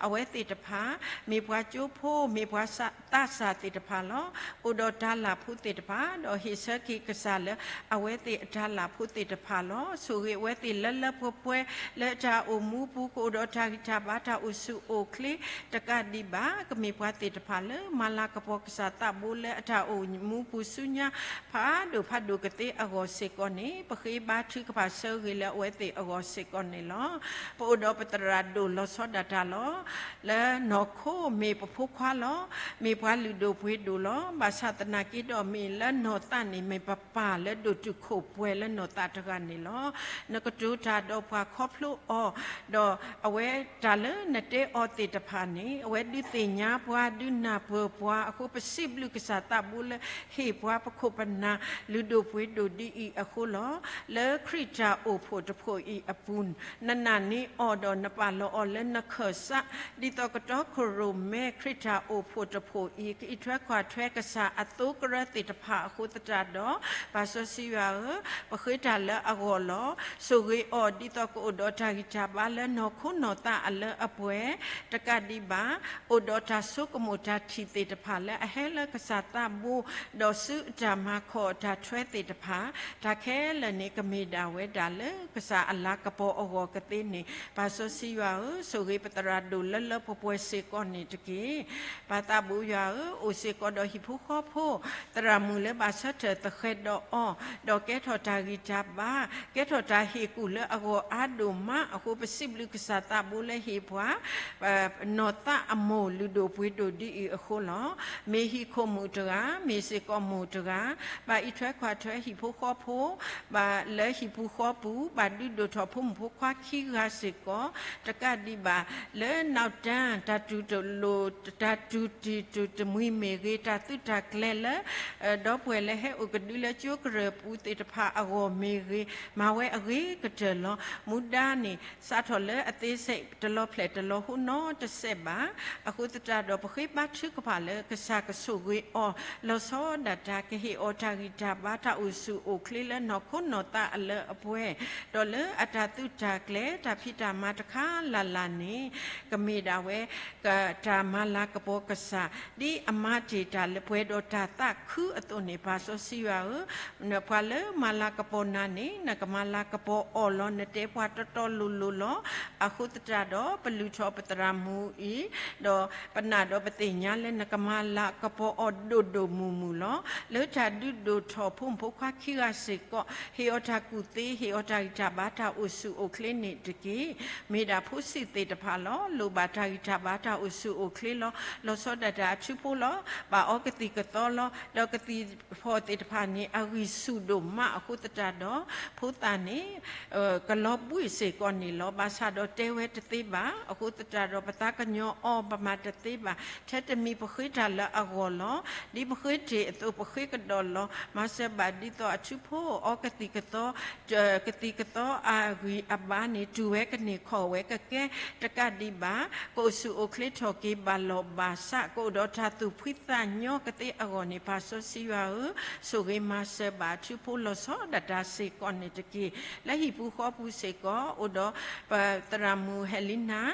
အဝဲသ့ၣ်တဖၣ် မ့ၢ်ပှၤကၠိဖိ, မ့ၢ်ပှၤသးစၢ်သ့ၣ်တဖၣ်လီၤ. အိၣ်ဒီးတၢ်လၢ်ဖိသ့ၣ်တဖၣ် ဒီးဟ့ၣ်ဆၢက့ၤကစၢ်လၢ အဝဲသ့ၣ်အတၢ်လၢ်ဖိသ့ၣ်တဖၣ်လီၤ. ဆိၣ်ဂ့ၤအဝဲသ့ၣ်လၢလၢပှဲၤပှဲၤ လၢတၢ်အိၣ်မူပူၤ ကအိၣ်ဒီးတၢ်ဂံၢ်တၢ်ဘါ တၢ်အိၣ်ဆူၣ်အိၣ်ချ့တကးဒံးဘၣ် ကမ့ၢ်ပှၤသ့ၣ်တဖၣ်လၢ မၤလၤကပီၤကစၢ်သးဘိလၢအတၢ်အိၣ်မူပူၤဆူညါ ဖးဒိၣ်ဖးဒိၣ်ကသ့အဂီၢ်စ့ၢ်ကီးန့ၣ် ပဃ့ဘါထုကဖၣ်ဆၢဂ့ၤလၢအဝဲသ့ၣ်အဂီၢ်စ့ၢ်ကီးန့ၣ်လီၤ. ပအိၣ်ဒီးပသရၣ်ဒိၣ်လီၤဆီဒၣ်တၢ်လီၤ. လၢနီၢ်ခိမ့ၢ်ပဖိခွါလီၤ. မ့ၢ်ပှၤလုၢ်ဒိၣ်ပှ့ၤဒိၣ်လီၤ. ဘၣ်ဆၣ်သနာ်က့ဒီး မ့ၢ်လၢနီၢ်သးန့ၣ် မ့ၢ်ပပၢ်လၢဒိၣ်တုာ်ခိၣ်ပှဲၤလၢနီၢ်သးတဂၤန့ၣ်လီၤ. နကတိၤတၢ်ဒီးပှၤခီဖျိအီၤ, ဒီးအဝဲတၢ်လၢနတဲအီၤ သ့ၣ်တဖၣ်န့ၣ် အဝဲဒုးသ့ၣ်ညါပှၤ ဒုးနၢ်ပၢၢ်ပှၤအဃိ ပစံးဘျုးကစၢ်သးဘိလၢဟ့ၣ်ပှၤပခိၣ်ပနၢ်လုၢ်ဒိၣ်ပှ့ၤဒိၣ်ဒ်အံၤအဃိလီၤ. လၢခရံာ်တၢ်အိၣ်ဖှိၣ်တဖှိၣ်အံၤအပူၤ နနာ်န့ၢ်အီၤဒီးနပာ်လီၤအီၤလၢနခၢၣ်စး ဒ်သိးကတီခိၣ်ရိၣ်မဲ ခရံာ်တၢ်အိၣ်ဖှိၣ်တဖှိၣ်အံၤ ကအံးထွဲကွၢ်ထွဲကစၢ်အသိကရၢသ့ၣ်တဖၣ်အဃိသတးဒီး ပၢ်စီဆှံယွၤဧၢ, ပဃ့တၢ်လၢအဂီၢ်လီၤ. ဆိၣ်ဂ့ၤအီၤဒ်သိးကအိၣ်ဒီးတၢ်ဂံၢ်တၢ်ဘါလၢနီၢ်ခိနီၢ်သးအလၢအပှဲၤ, တကးဒံးဘၣ် အိၣ်ဒီးတၢ်ဆိကမိၣ်တၢ်ထံၣ်သ့ၣ်တဖၣ်လၢအဟဲလၢကစၢ်သးဘိ ဒီးဆူအတၢ်မၤခီၣ်အတၢ်ထွဲသ့ၣ်တဖၣ်, တၢ်ခဲလၢာ်န့ၣ် ကမ့ၢ်ဒၣ်ဝဲဒၣ်လၢကစၢ်အလၤကပီၤအဂီၢ်ကသ့န့ၣ် ပၢ်စီဆှံယွၤဧၢ, ဆိၣ်ဂ့ၤပသရၣ်ဒိၣ်လၢလၢပှဲၤပှဲၤစ့ၢ်ကီးန့ၣ်တက့ၢ်. ပၢ်သးဘိယွၤဧၢ, အိၣ်စ့ၢ်ကီးဒီးဟံၣ်ဖိဃီဖိ သရၣ်မုၣ်လၢဘၣ်ဆၢထၢၣ်သဃဲးဒီးအီၤ, ဒီးကဲထီၣ်တၢ်ဂံၢ်တၢ်ဘါ, ကဲထီၣ်တၢ်ဟ့ၣ်ကူၣ်လၢအဂီၢ်အါဒိၣ်မးအဃိ ပစံးဘျုးကစၢ်သးဘိလၢဟ့ၣ်ပှၤ နီၢ်သးအမိၢ်လုၢ်ဒိၣ်ပှ့ၤဒိၣ်ဒ်အံၤအဃိလီၤ. မ့ၢ်ဟံၣ်ခိၣ်မုၣ်တဂၤ, မ့ၢ်စ့ၢ်ကီးမိၢ်တဂၤ, ဘၣ်အံးထွဲကွၢ်ထွဲဟံၣ်ဖိဃီဖိ, ဘၣ်လၢဟံၣ်ပူၤဃီပူၤ, ဘၣ်ဒုးဒိၣ်ထီၣ်ဖိမုၣ်ဖိခွါခံဂၤစ့ၢ်ကီး, တကးဒံးဘၣ် လၢနီၣ်တၢ် တၢ်တူၢ်တလိၣ် တၢ်တူၢ်တံၢ်တူၢ်တမှံၤမ့ၢ်ဂ့ၤ, တၢ်သုးတၢ်ကျဲၤလၢ ဒီပုၢ်ဝဲၢ်လၢဟဲအိၣ်ကဒုလၢကၠိကရၢၢ်ပူၤသ့ၣ်တဖၣ်အဂီၢ်မ့ၢ်ဂ့ၤ, မၤဝဲအဂ့ၤကတၢၢ်လီၤ. မူဒါန့ၣ် စးထီၣ်လၢအသ့စဲးတလီၤဖျဲၣ်တလီၤဟိနီတစဲးဘၣ်. အဃိသတးဒီး ပဃ့ဘါထုကဖၣ်လၢကစၢ်ကဆိၣ်ဂ့ၤအီၤ လီၤဆီဒၣ်တၢ် ကဟ့ၣ်အီၤတၢ်ဂံၢ်တၢ်ဘါ တၢ်အိၣ်ဆူၣ်အိၣ်ချ့လၢနီၢ်ခိနီၢ်သးအလၢအပှဲၤ, ဒီးလၢအတၢ်သုးတၢ်ကျဲၤ တၢ်ဖံးတၢ်မၤတခါလၢ်လၢ်န့ၣ် ကမ့ၢ်ဒၣ်ဝဲ တၢ်မၤလၤကပီၤကစၢ် ဒ်အမၤတ့ၢ်တၢ်လၢပှဲၤဒီးတၢ်သးခုအသိးန့ၣ် ပၢ်စီဆှံယွၤဧၢ, ပှၤလၢမၤလၤကပီၤနၤန့ၣ် နကမၤလၤကပီၤအီၤလီၤ. နတဲပှၤတီတီလိၤလိၤလီၤ. အဃိသတးဒီး ပလုၢ်ထီၣ်ပသရၣ်မုၣ်အံၤ ဒီးပနာ်ဒီးပသ့ၣ်ညါလၢနကမၤလၤကပီၤအီၤဒိၣ်ဒိၣ်မုၢ်မုၢ်လီၤ. လၢတၢ်ဒုးဒိၣ်ထီၣ်ဖိမုၣ်ဖိခွါခံဂၤစ့ၢ်ကီး ဟ့ၣ်အီၤတၢ်ကူၣ်သ့, ဟ့ၣ်အီၤတၢ်ဂံၢ်တၢ်ဘါ တၢ်အိၣ်ဆူၣ်အိၣ်ချ့န့ၣ်တက့ၢ်. မ့ၢ်ဒၣ်ဖိဆံးသ့ၣ်တဖၣ်လီၤ. လိၣ်ဘၣ်တၢ်ဂံၢ်တၢ်ဘါ တၢ်အိၣ်ဆူၣ်အိၣ်ချ့လီၤ. လီၤဆီဒၣ်တၢ်အထူဖိလီၤ. ဘၣ်အီကသံၣ်ကသီလီၤ. ဒီးကသံၣ်ဖီၣ်သ့ၣ်တဖၣ်န့ၣ် အဂံၢ်ဆူၣ်ဒိၣ်မးအဃိသတးဒီး ဖိသၣ်န့ၣ် ကလီၤဘှံးစ့ၢ်ကီးန့ၣ်လီၤ. ဘၣ်ဆၣ်ဒီးတဲဝဲတသ့ဘၣ်. အဃိသတးဒီး ပသးကညီၤအီၤ ပမၤတသ့ဘၣ်. ထဲတမံၤပဃ့တၢ်လၢအဂီၢ်လီၤ. ဒ်ပဃ့တ့ၢ်အသိး ပဃ့ကဒီးလီၤ. မၤစၢၤဘၣ်ဒ်သိးအထူဖိ အီကသံၣ်ကသီ ကသံၣ်ကသီအဂံၢ်အဘါန့ၣ် တူၢ်ဝဲကန့ၢ်ခီၣ်ဝဲကကဲ တကးဒံးဘၣ် ကအိၣ်ဆူၣ်အိၣ်ချ့ထီၣ်က့ၤဘၣ်လီၢ်ဘၣ်စး ကအိၣ်ဒီးတၢ်သူၣ်ဖှံသးညီကသ့အဂီၢ်န့ၣ် ပၢ်စီဆှံယွၤဧၢ, ဆိၣ်ဂ့ၤမၤစၢၤဘၣ်ထူဖိလီၤဆီဒၣ်တၢ်စ့ၢ်ကီးန့ၣ်တက့ၢ်. လၢဟံၣ်ပူၤဃီပူၤစ့ၢ်ကီး အိၣ်ဒီးပသရၣ်မုၣ်ဟဲလံနၤ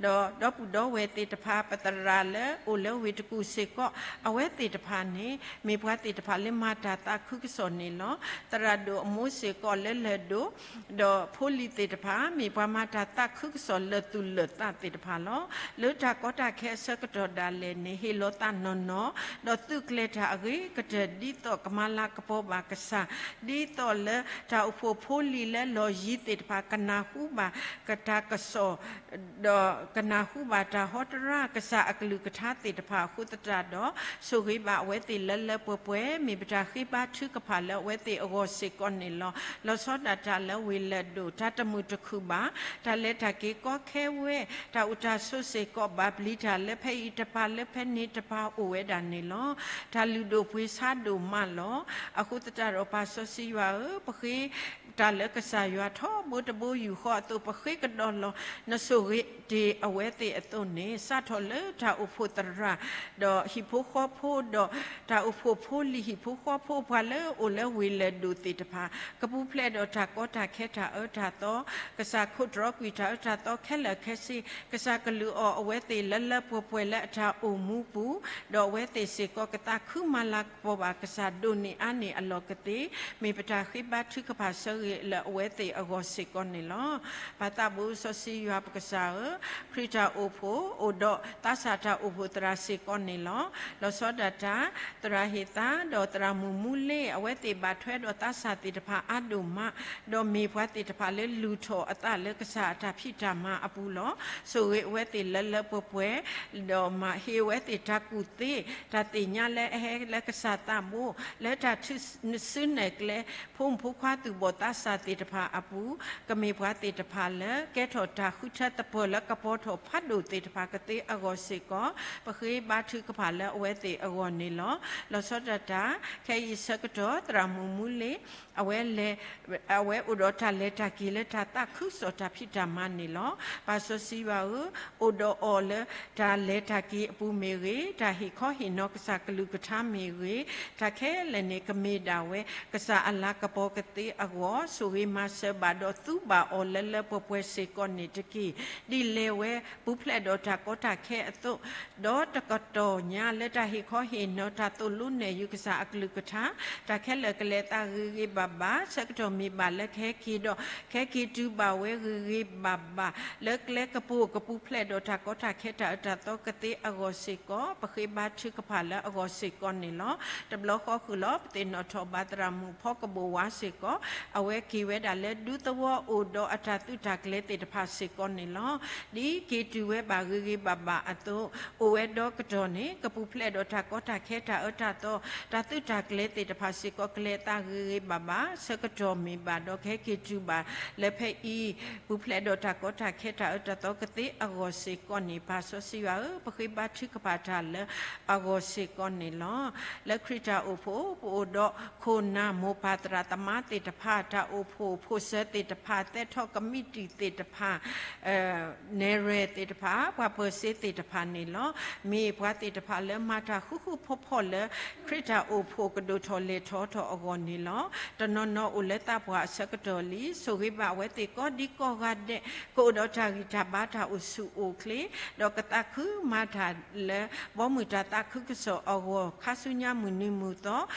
ဒီးဒီပုၢ်ဒီဝဲၢ်သ့ၣ်တဖၣ် ပသရၣ်လၢအိၣ်လၢဝ့ၢ်တကူၣ်စ့ၢ်ကီး အဝဲသ့ၣ်တဖၣ်န့ၣ် မ့ၢ်ပှၤသ့ၣ်တဖၣ်လၢမၤတၢ်သးခုကစီၣ်န့ၣ်လီၤ. သရၣ်ဒိၣ်အမိၢ်စ့ၢ်ကီးလၢလၢၢ်ဒိၣ် ဒီးဖိလံၤသ့ၣ်တဖၣ် မ့ၢ်ပှၤမၤတၢ်သးခုကစီၣ်လၢာ်သူၣ်လၢာ်သးသ့ၣ်တဖၣ်လီၤ. လၢတၢ်ကီတၢ်ခဲအဆၢကတီၢ်ဒၣ်လဲာ်န့ၣ် ဟ့ၣ်လီၤသးနီၢ်နီၢ် ဒီးသုးကျဲၤတၢ်အဂ့ၤကတၢၢ် ဒ်သိးကမၤလၤကပီၤဘၣ်ကစၢ် ဒ်သိးလၢတၢ်အိၣ်ဖှိၣ်ဖိလံၤလၢလီၢ်ယံၤသ့ၣ်တဖၣ် ကနၢ်ဟူဘၣ်ကတၢ်ကစီၣ် ဒီးကနၢ်ဟူဘၣ်တၢ်ဟီတရါ ကစၢ်အကလုၢ်ကထါသ့ၣ်တဖၣ်အဃိသတးဒီး ဆိၣ်ဂ့ၤဘၣ်အဝဲသ့ၣ်လၢလၢပှဲၤပှဲၤ မ့ၢ်ပတၢ်ဃ့ဘါထုကဖၣ်လၢအဝဲသ့ၣ်အဂီၢ်စ့ၢ်ကီးန့ၣ်လီၤ. လီၤဆီဒၣ်တၢ်လၢဝ့ၢ်လၢၢ်ဒိၣ် တၢ်တမုာ်တခုၣ်ဘၣ် တၢ်လဲၤတၢ်က့ၤကီခဲဝဲ တၢ်အိၣ်တၢ်ဆိးစ့ၢ်ကီး ဘၣ်ပျံၤတၢ်လၢဖဲအံၤတပၤလၢဖဲန့ၣ်တပၤအိၣ်ဝဲဒၣ်န့ၣ်လီၤ. တၢ်လုၢ်ဒိၣ်ပှ့ၤဆါဒိၣ်မးလီၤ. အဃိသတးဒီးပၢ်စီဆှံယွၤဧၢ, ပဃ့ တၢ်လၢကစၢ်ယွၤထီဘိတဘိယူၢ်ဃီအသိး ပဃ့ကဒီးလီၤ. နဆိၣ်ဂ့ၤတ့ၢ်အဝဲသ့ၣ်အသိးန့ၣ် စးထီၣ်လၢတၢ်အိၣ်ဖှိၣ်သရၣ် ဒီးဟံၣ်ဖိဃီဖိ ဒီးတၢ်အိၣ်ဖှိၣ်ဖိလံၤ ဟံၣ်ဖိဃီဖိ ပှၤလၢအိၣ်လၢဝ့ၢ်လၢၢ်ဒိၣ်သ့ၣ်တဖၣ် ကပူၤဖျဲးဒီးတၢ်ကီတၢ်ခဲတၢ်အၢတၢ်သီ, ကစၢ်ခိးတြီကွံာ်တၢ်အၢတၢ်သီခဲလၢာ်ခဲဆ့, ကစၢ်ကလုၢ်အီၣ်အဝဲသ့ၣ်လၢလၢပှဲၤပှဲၤလၢအတၢ်အိၣ်မူပူၤ, ဒီးအဝဲသ့ၣ်စ့ၢ်ကီးကသးခုမၤလၤကပီၤဘၣ်ကစၢ်ဒိၣ်န့ၢ်အါန့ၢ်အလီၢ်ကသ့, မ့ၢ်ပတၢ်ဃ့ဘါထုကဖၣ်ဆၢဂ့ၤလၢအဝဲသ့ၣ်အဂီၢ်စ့ၢ်ကီးန့ၣ်လီၤ. ပၢ်သးဘိစီဆှံယွၤပကစၢ်ဧၢ, ခရံာ်တၢ်အိၣ်ဖှိၣ်အိၣ်ဒီးသးစၢ်တၢ်အိၣ်ဖှိၣ်သရၣ်စ့ၢ်ကီးန့ၣ်လီၤ. လီၤဆီဒၣ်တၢ် သရၣ်ဟ့ၣ်သါ ဒီးသရၣ်မုၣ်မူလ့ အဝဲသ့ၣ်ဘၣ်ထွဲဒီးသးစၢ်သ့ၣ်တဖၣ်အါဒိၣ်မး, ဒီးမ့ၢ်ပှၤသ့ၣ်တဖၣ်လၢလုၢ်ထီၣ်အသးလၢကစၢ်အတၢ်ဖံးတၢ်မၤအပူၤလီၤ. ဆိၣ်ဂ့ၤအဝဲသ့ၣ်လၢလၢပှဲၤပှဲၤ, ဒီးမၤဟ့ၣ်အဝဲသ့ၣ်တၢ်ကူၣ်သ့, တၢ်သ့ၣ်ညါလၢအဟဲလၢကစၢ်သးဘိ, လၢတၢ်ထုးစုနဲၣ်ကျဲ ဖိမုၣ်ဖိခွါသူၣ်ဘီၣ်သးစၢ်သ့ၣ်တဖၣ်အပူၤ, ကမ့ၢ်ပှၤသ့ၣ်တဖၣ်လၢကဲထီၣ်တၢ်ဃုထၢသပှၢ်လၢကပီၤထီၣ် ဖးဒိၣ်သ့ၣ်တဖၣ်ကသ့အဂီၢ်စ့ၢ်ကီး, ပဃ့ဘါထုကဖၣ်လၢအဝဲသ့ၣ်အဂီၢ်န့ၣ်လီၤ. လီၤဆီဒၣ်တၢ် ခဲအံၤဆၢကတီၢ် သရၣ်မုၣ်မူလ့ အဝဲလဲၤ အဝဲအိၣ်ဒီးတၢ်လဲၤတၢ်က့ၤလၢတၢ်သးခုကစီၣ်တၢ်ဖံးတၢ်မၤန့ၣ်လီၤ. ပၢ်စီဆှံယွၤဧၢ, အိၣ်ဒီးအီၤလၢတၢ်လဲၤတၢ်က့ၤအပူၤမ့ၢ်ဂ့ၤ, တၢ်ဟ့ၣ်ခီဟ့ၣ်နီၤကစၢ်ကလုၢ်ကထါမ့ၢ်ဂ့ၤ, တၢ်ခဲလၢာ်န့ၣ် ကမ့ၢ်ဒၣ်ဝဲ ကစၢ်အလၤကပီၤကသ့အဂီၢ်, ဆိၣ်ဂ့ၤမၤစၢၤဘၣ်ဒီးသူဘၣ်အီၤလၢလၢပှဲၤပှဲၤစ့ၢ်ကီးန့ၣ်တက့ၢ်. ဒ်လဲၣ်ဝဲ ပူၤဖျဲးဒီးတၢ်ကီတၢ်ခဲအသိး, ဒီးတကတီၢ်ညါလၢတၢ်ဟ့ၣ်ခီဟ့ၣ်နီၤ တၢ်သိၣ်လိနဲၣ်ယုၤကစၢ်အကလုၢ်ကထါ, တၢ်ခဲလၢာ်ကလဲၤသးဂ့ၤဂ့ၤဘၣ်ဘၣ်, ဆၢကတီၢ်မ့ၢ်ဘၣ်လၢကဟဲက့ၤဒီး ကဟဲက့ၤတုၤဘၣ်ဝဲဂ့ၤဂ့ၤဘၣ်ဘၣ်, လၢကျဲကပူၤကပူၤဖျဲးဒီးတၢ်ကီတၢ်ခဲတၢ်အၢတၢ်သီကသ့အဂီၢ်စ့ၢ်ကီး, ပဃ့ဘါထုကဖၣ်လၢအဂီၢ်စ့ၢ်ကီးန့ၣ်လီၤ. တဘျီဃီဃုာ်လီၤ ပသ့ၣ်နီၣ်ထီၣ်ဘၣ်သရၣ်မုၣ်ဖီကဘိၣ်ဝါစ့ၢ်ကီး, အဝဲက့ၤဝဲဒၣ်လၢဒူသဝီအိၣ်ဒီးအတၢ်သုးတၢ်ကျဲၤသ့ၣ်တဖၣ်စ့ၢ်ကီးန့ၣ်လီၤ. ဒ်က့ၤတုၤဝဲဘၣ်ဂ့ၤဂ့ၤဘၣ်ဘၣ်အသိး, အိၣ်ဝဲဒီကတီၢ်န့ၣ် ကပူၤဖျဲးဒီးတၢ်ကီတၢ်ခဲတၢ်အၢတၢ်သီ, တၢ်သုးတၢ်ကျဲၤသ့ၣ်တဖၣ်စ့ၢ်ကီး ကလဲၤသးဂ့ၤဂ့ၤဘၣ်ဘၣ်, ဆၢကတီၢ်မ့ၢ်ဘၣ်ဒီးကဟဲက့ၤတုၤဘၣ်လၢဖဲအံၤ, ပူၤဖျဲးဒီးတၢ်ကီတၢ်ခဲတၢ်အၢတၢ်သီကသ့အဂီၢ်စ့ၢ်ကီးန့ၣ်, ပၢ်စီဆှံယွၤဧၢ, ပဃ့ဘါထုကဖၣ်တၢ်လၢအဂီၢ်စ့ၢ်ကီးန့ၣ်လီၤ. လၢခရံာ်တၢ်အိၣ်ဖှိၣ် ပအိၣ်ဒီးခိၣ်နၢ်မိၢ်ပၢ်သရၣ်သမါသ့ၣ်တဖၣ်, တၢ်အိၣ်ဖှိၣ်ဖိၣ်စၢၤသ့ၣ်တဖၣ်, သဲထီၣ်ကမံးတံာ်သ့ၣ်တဖၣ်, နဲၣ်ရွဲၣ်သ့ၣ်တဖၣ်, ပှၤပၢၤစ့သ့ၣ်တဖၣ်န့ၣ်လီၤ. မ့ၢ်ပှၤသ့ၣ်တဖၣ်လၢမၤတၢ်ဃူဃူဖိးဖိးလၢ ခရံာ်တၢ်အိၣ်ဖှိၣ်ကဒိၣ်ထီၣ်လဲၤထီၣ်ထီၣ်အဂီၢ်န့ၣ်လီၤ. တနီၤနီၤအိၣ်လၢသးပှၢ်အဆၢကတီၢ်လံ, ဆိၣ်ဂ့ၤဘၣ်အဝဲသ့ၣ်ကိးဒံကိးဂၤဒဲး, ကအိၣ်ဒီးတၢ်ဂံၢ်တၢ်ဘါတၢ်အိၣ်ဆူၣ်အိၣ်ချ့, ဒီးကသးခုမၤတၢ်လၢဘီမုၢ်တၢ်သးခုကစီၣ်အဂီၢ်, ခါဆူညါမုၢ်နံၤမုၢ်သ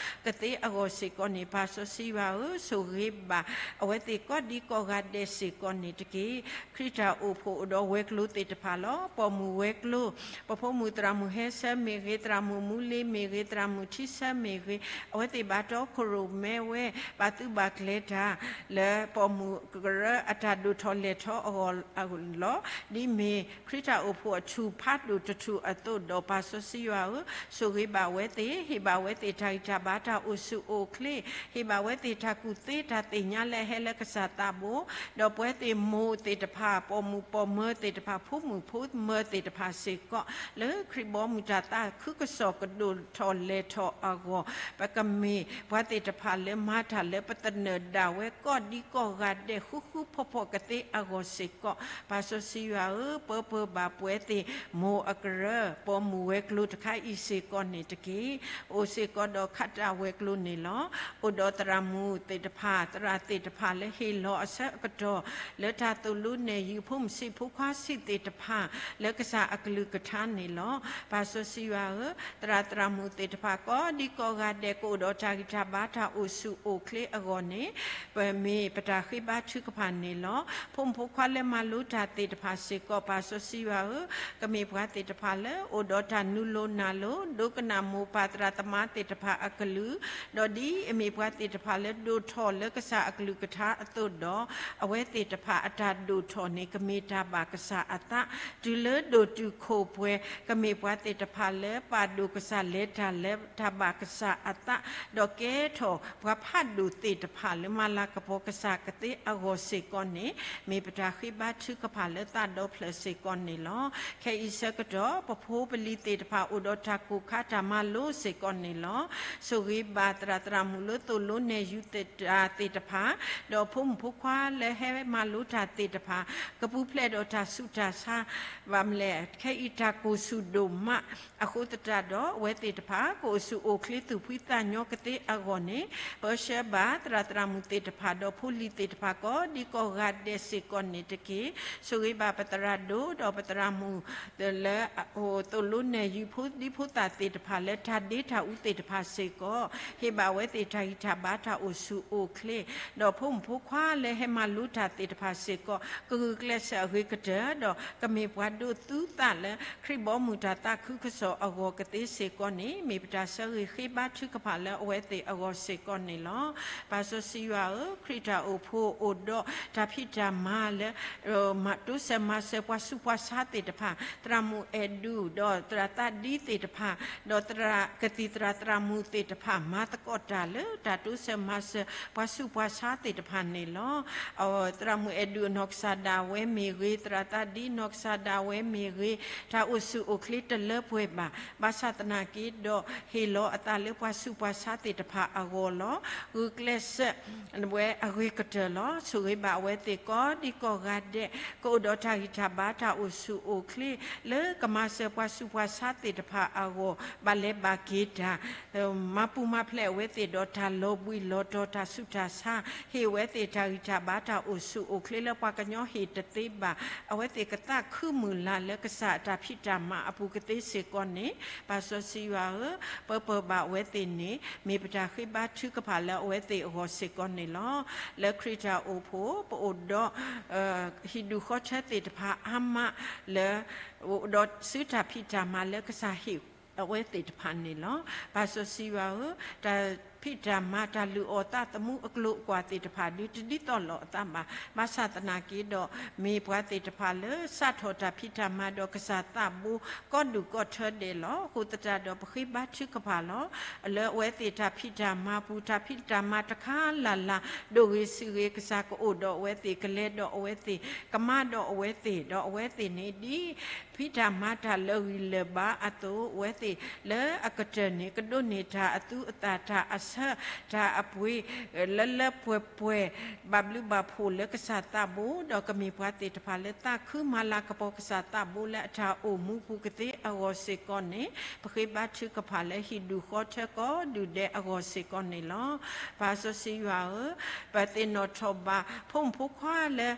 ီကသ့အဂီၢ်စ့ၢ်ကီးန့ၣ်, ပၢ်စီဆှံယွၤဧၢ, ဆိၣ်ဂ့ၤဘၣ်အဝဲသ့ၣ်ကိးဒံကိးဂၤဒဲးစ့ၢ်ကီးန့ၣ်တက့ၢ်. ခရံာ်တၢ်အိၣ်ဖှိၣ်အိၣ်ဒီးဝဲၤကျိၤသ့ၣ်တဖၣ်လီၤ. ပိာ်မုၣ်ဝဲၤကျိၤ, ပဖိမုၣ်သရၣ်မုၣ်ဟဲဆၢမ့ၢ်ဂ့ၤ, သရၣ်မုၣ်မူလ့မ့ၢ်ဂ့ၤ, သရၣ်မုၣ်ထံဆၢမ့ၢ်ဂ့ၤ, အဝဲသ့ၣ်ဘၣ်တီခိၣ်ရိၣ်မဲဝဲ, ဘၣ်သုးဘၣ်ကျဲၤတၢ်လၢပိာ်မုၣ်ကရၢအတၢ်ဒိၣ်ထီၣ်လဲၤထီၣ်အဂီၢ်လီၤ. ဒ်မ့ၢ်ခရံာ်တၢ်အိၣ်ဖှိၣ်အထူၣ်ဖးဒိၣ်တထူၣ်အသိးဒီး, ပၢ်စီဆှံယွၤဧၢ, ဆိၣ်ဂ့ၤဘၣ်ဝဲသ့ၣ်, ဟ့ၣ်ဘၣ်ဝဲသ့ၣ်တၢ်ဂံၢ်တၢ်ဘါတၢ်အိၣ်ဆူၣ်အိၣ်ချ့, ဟ့ၣ်ဘၣ်ဝဲသ့ၣ်တၢ်ကူၣ်သ့တၢ်သ့ၣ်ညါလၢအဟဲလၢကစၢ်သးဘိ, ဒီးပဝဲသ့ၣ်မိၢ်သ့ၣ်တဖၣ်, ပိာ်မုၣ်ပိာ်မၢၤသ့ၣ်တဖၣ်, ဖိမုၣ်ဖိမၢၤသ့ၣ်တဖၣ်စ့ၢ်ကီး, လၢခရံာ်ဘီမုၢ်တၢ်သးခုကစီၣ်ကဒိၣ်ထီၣ်လဲၤထီၣ်အဂီၢ်, ပကမ့ၢ်ပှၤသ့ၣ်တဖၣ်လၢမၤတၢ်လၢပသနၢၣ်ဒၣ်ဝဲကိးဒံကိးဂၤဒဲး ဃူဃူဖိးဖိးကသ့အဂီၢ်စ့ၢ်ကီး, ပၢ်စီဆှံယွၤဧၢ, ပၢပၢဘၣ်ပဝဲသ့ၣ်မိၢ်အကရၢ, ပိာ်မုၣ်ဝဲၤကျိၤတခါအံၤစ့ၢ်ကီးန့ၣ်တက့ၢ်. အိၣ်စ့ၢ်ကီးဒီးခးတၢ်ဝဲၤကျိၤန့ၣ်လီၤ. အိၣ်ဒီးသရၣ်မုၣ်သ့ၣ်တဖၣ်, သရၣ်သ့ၣ်တဖၣ်လၢဟ့ၣ်လီၤအဆၢအကတီၢ် လၢတၢ်သိၣ်လိနဲၣ်ယုၤ ဖိမုၣ်ဆံးဖိခွါဆံးသ့ၣ်တဖၣ် လၢကစၢ်အကလုၢ်ကထါန့ၣ်လီၤ. ပၢ်စီဆှံယွၤဧၢ, သရၣ်သရၣ်မုၣ်သ့ၣ်တဖၣ် ကိးဒံကိးဂၤဒဲး ကအိၣ်ဒီးတၢ်ဂံၢ်တၢ်ဘါတၢ်အိၣ်ဆူၣ်အိၣ်ချ့အဂီၢ်န့ၣ်, ပမ့ၢ်ပတၢ်ဃ့ဘါထုကဖၣ်န့ၣ်လီၤ. ဖိမုၣ်ဖိခွါလၢမၤလိတၢ်သ့ၣ်တဖၣ်စ့ၢ်ကီး, ပၢ်စီဆှံယွၤဧၢ, ကမ့ၢ်ပှၤသ့ၣ်တဖၣ်လၢအိၣ်ဒီးတၢ်နုာ်လိၤနၤလိၤ, ဒိကနၣ်မိၢ်ပၢ်သရၣ်သမါသ့ၣ်တဖၣ်အကလုၢ်, ဒီးဒ်အမ့ၢ်ပှၤသ့ၣ်တဖၣ်လၢဒိၣ်ထီၣ်လၢကစၢ်အကလုၢ်ကထါအသိးဒီး, အဝဲသ့ၣ်တဖၣ်အတၢ်ဒိၣ်ထီၣ်န့ၣ် ကမ့ၢ်တၢ်ဘၣ်ကစၢ်အသး, တုၤလၢဒိၣ်တုာ်ခိၣ်ပှဲၤ ကမ့ၢ်ပှၤသ့ၣ်တဖၣ်လၢပာ်ဒိၣ်ကစၢ်လဲၤတၢ်လၢတၢ်ဘၣ်ကစၢ်အသး, ဒီးကဲထီၣ်ပှၤဖးဒိၣ်သ့ၣ်တဖၣ်လၢမၤလၤကပီၤကစၢ်ကသ့အဂီၢ်စ့ၢ်ကီးန့ၣ်, မ့ၢ်ပတၢ်ဃ့ဘါထုကဖၣ်လၢသးဒီဖျၢၣ်စ့ၢ်ကီးန့ၣ်လီၤ. ခဲအံၤဆၢကတီၢ် ပဖိပလံၤသ့ၣ်တဖၣ်အိၣ်ဒီးတၢ်ကိၢ်ခါတၢ်မၤလိစ့ၢ်ကီးန့ၣ်လီၤ. ဆိၣ်ဂ့ၤဘၣ်သရၣ်သရၣ်မုၣ်လၢသိၣ်လိနဲၣ်ယုၤတၢ်သ့ၣ်တဖၣ်, ဒီးဖိမုၣ်ဖိခွါလၢဟဲမၤလိတၢ်သ့ၣ်တဖၣ်, ကပူၤဖျဲးဒီးတၢ်ဆူးတၢ်ဆါ ဘၣ်မနုၤလဲၣ်, ခဲအံၤတၢ်ကိၢ်ဆူၣ်ဒိၣ်မးအဃိသတးဒီး, အဝဲသ့ၣ်တဖၣ် ကအိၣ်ဆူၣ်အိၣ်ချ့သူၣ်ဖှံသးညီကသ့အဂီၢ်န့ၣ်, ပၢဆှၢဘၣ်သရၣ်သရၣ်မုၣ်သ့ၣ်တဖၣ် ဒီးဖိလံၤသ့ၣ်တဖၣ် ကိးဒံကိးဂၤဒဲးစ့ၢ်ကီးန့ၣ်တက့ၢ်. ဆိၣ်ဂ့ၤဘၣ်ပသရၣ်ဒိၣ် ဒီးပသရၣ်မုၣ် လၢ သိၣ်လိနဲၣ်ယုၤဖိဒံဖိသၣ်သ့ၣ်တဖၣ် လၢတၢ်ဒ့တၢ်အူသ့ၣ်တဖၣ်စ့ၢ်ကီး, ဟ့ၣ်ဘၣ်ဝဲသ့ၣ်တၢ်ဂံၢ်တၢ်ဘါတၢ်အိၣ်ဆူၣ်အိၣ်ချ့, ဒီးဖိမုၣ်ဖိခွါလၢဟဲမၤလိတၢ်သ့ၣ်တဖၣ်စ့ၢ်ကီး ကဂုာ်ကျဲးစၢးအဂ့ၤကတၢၢ် ဒီးကမ့ၢ်ပှၤဒိးသူသးလၢ ခရံာ်ဘီမုၢ်တၢ်သးခုကစီၣ်အဂီၢ်ကသ့စ့ၢ်ကီးန့ၣ်, မ့ၢ်ပတၢ်ဆၢဂ့ၤဃ့ဘါထုကဖၣ်လၢအဝဲသ့ၣ်အဂီၢ်စ့ၢ်ကီးန့ၣ်လီၤ. ပၢ်စီဆှံယွၤဧၢ, ခရံာ်တၢ်အိၣ်ဖှိၣ်အိၣ်ဒီးတၢ်ဖံးတၢ်မၤလၢ တိစၢၤမၤစၢၤပှၤဆူးပှၤဆါသ့ၣ်တဖၣ်, သရၣ်မုၣ်အဲၣ်ဒူၣ် ဒီးသရၣ်သးဒံသ့ၣ်တဖၣ်, ဒီးသရၣ်ကသံၣ်သရၣ်သရၣ်မုၣ်သ့ၣ်တဖၣ် မၤသကိးတၢ်လၢတၢ်တိစၢၤမၤစၢၤပှၤဆူးပှၤဆါသ့ၣ်တဖၣ်န့ၣ်လီၤ. သရၣ်မုၣ်အဲၣ်ဒူၣ်အနီၢ်ကစၢ်ဒၣ်ဝဲမ့ၢ်ဂ့ၤ, သရၣ်သးဒံ နီၢ်ကစၢ်ဒၣ်ဝဲမ့ၢ်ဂ့ၤ, တၢ်အိၣ်ဆူၣ်အိၣ်ချ့တလၢပှဲၤဘၣ်. ဘၣ်ဆၣ်သနာ်က့ဒီး ဟ့ၣ်လီၤအသးလၢပှၤဆူးပှၤဆါသ့ၣ်တဖၣ်အဂီၢ်လီၤ. ဂုာ်ကျဲးစၢး ဝဲအဂ့ၤကတၢၢ်လီၤ. ဆိၣ်ဂ့ၤဘၣ်အဝဲသ့ၣ်ကိးဒံကိးဂၤဒဲး ကအိၣ်ဒီးတၢ်ဂံၢ်တၢ်ဘါ တၢ်အိၣ်ဆူၣ်အိၣ်ချ့ လၢကမၤစၢၤပှၤဆူးပှၤဆါသ့ၣ်တဖၣ်အဂီၢ် ဘၣ်လဲၤဘၣ်က့ၤတၢ် မၤပူၤမၤဖျဲးအဝဲသ့ၣ်ဒီးတၢ်လီၤဘှံးလီၤတီၤ တၢ်ဆူးတၢ်ဆါ, ဟ့ၣ်ဝဲသ့ၣ်တၢ်ဂံၢ်တၢ်ဘါ တၢ်အိၣ်ဆူၣ်အိၣ်ချ့လၢပှၤကညီဟ့ၣ်တသ့ဘၣ်. အဝဲသ့ၣ်ကသးခုမုၢ်လၢ်လၢကစၢ်အတၢ်ဖံးတၢ်မၤအပူၤကသ့စ့ၢ်ကီးန့ၣ်, ပၢ်စီဆှံယွၤဧၢ, ပၢပၢၢ်ဘၣ်အဝဲသ့ၣ်န့ၣ် မ့ၢ်ပတၢ်ဃ့ဘါထုကဖၣ်လၢအဝဲသ့ၣ်အဂီၢ်စ့ၢ်ကီးန့ၣ်လီၤ. လၢခရံာ်တၢ်အိၣ်ဖှိၣ် ပအိၣ်ဒီး ဟံၣ်ဒူၣ်ဃီထၢသ့ၣ်တဖၣ်အါမးလၢ အိၣ်ဒီးစုတၢ်ဖံးတၢ်မၤလၢကစၢ်ဟ့ၣ်အဝဲသ့ၣ်တဖၣ်န့ၣ်လီၤ. ပၢ်စီဆှံယွၤဧၢ, တၢ်ဖံးတၢ်မၤ တၢ်လုၢ်အီၣ်သးသမူအကျိၤအကွာ်သ့ၣ်တဖၣ် ဒုးတဒ်သိးလိာ်အသးဘၣ်. ဘၣ်ဆၣ်သနာ်က့ဒီး မ့ၢ်ပှၤသ့ၣ်တဖၣ်လၢစးထီၣ်တၢ်ဖံးတၢ်မၤဒီးကစၢ်သးဘိ ကိးဒူၣ်ကိးထၢဒဲးလီၤ. အဃိသတးဒီး ပဃ့ဘါထုကဖၣ်လီၤ. လၢအဝဲသ့ၣ်တၢ်ဖံးတၢ်မၤပူၤ တၢ်ဖံးတၢ်မၤတခါလၢ်လၢ် ဒိၣ်ဂ့ၤဆံးဂ့ၤ ကစၢ်ကအိၣ်ဒီးအဝဲသ့ၣ် ကလဲၤဒီးအဝဲသ့ၣ် ကမၤဒီးအဝဲသ့ၣ် ဒီးအဝဲသ့ၣ်န့ၣ်ဒ် ဖံးတၢ်မၤတၢ်လၢာ်ဂံၢ်လၢာ်ဘါအသိး အဝဲသ့ၣ်လၢအကတၢၢ်န့ၣ် ကဒိးန့ၢ်တၢ်အသူအသၣ် တၢ်အဆၢ တၢ်အပှ့ၤ လၢလၢပှဲၤပှဲၤ ဘၣ်ဘျုးဘၣ်ဖှိၣ်လၢကစၢ်သးဘိ ဒီးကမ့ၢ်ပှၤသ့ၣ်တဖၣ်လၢသးခုမၤလၤကပီၤကစၢ်သးဘိလၢအတၢ်အိၣ်မူပူၤကသ့အဂီၢ်စ့ၢ်ကီးန့ၣ်, ပဃ့ဘါထုကဖၣ်လၢဟံၣ်ဒူၣ်ဃီထၢကိးဒူၣ်ဒဲးအဂီၢ်စ့ၢ်ကီးန့ၣ်လီၤ. ပၢ်စီဆှံယွၤဧၢ, ပသ့ၣ်နီၣ်ထီၣ်ဘၣ် ဖိမုၣ်ဖိခွါလၢ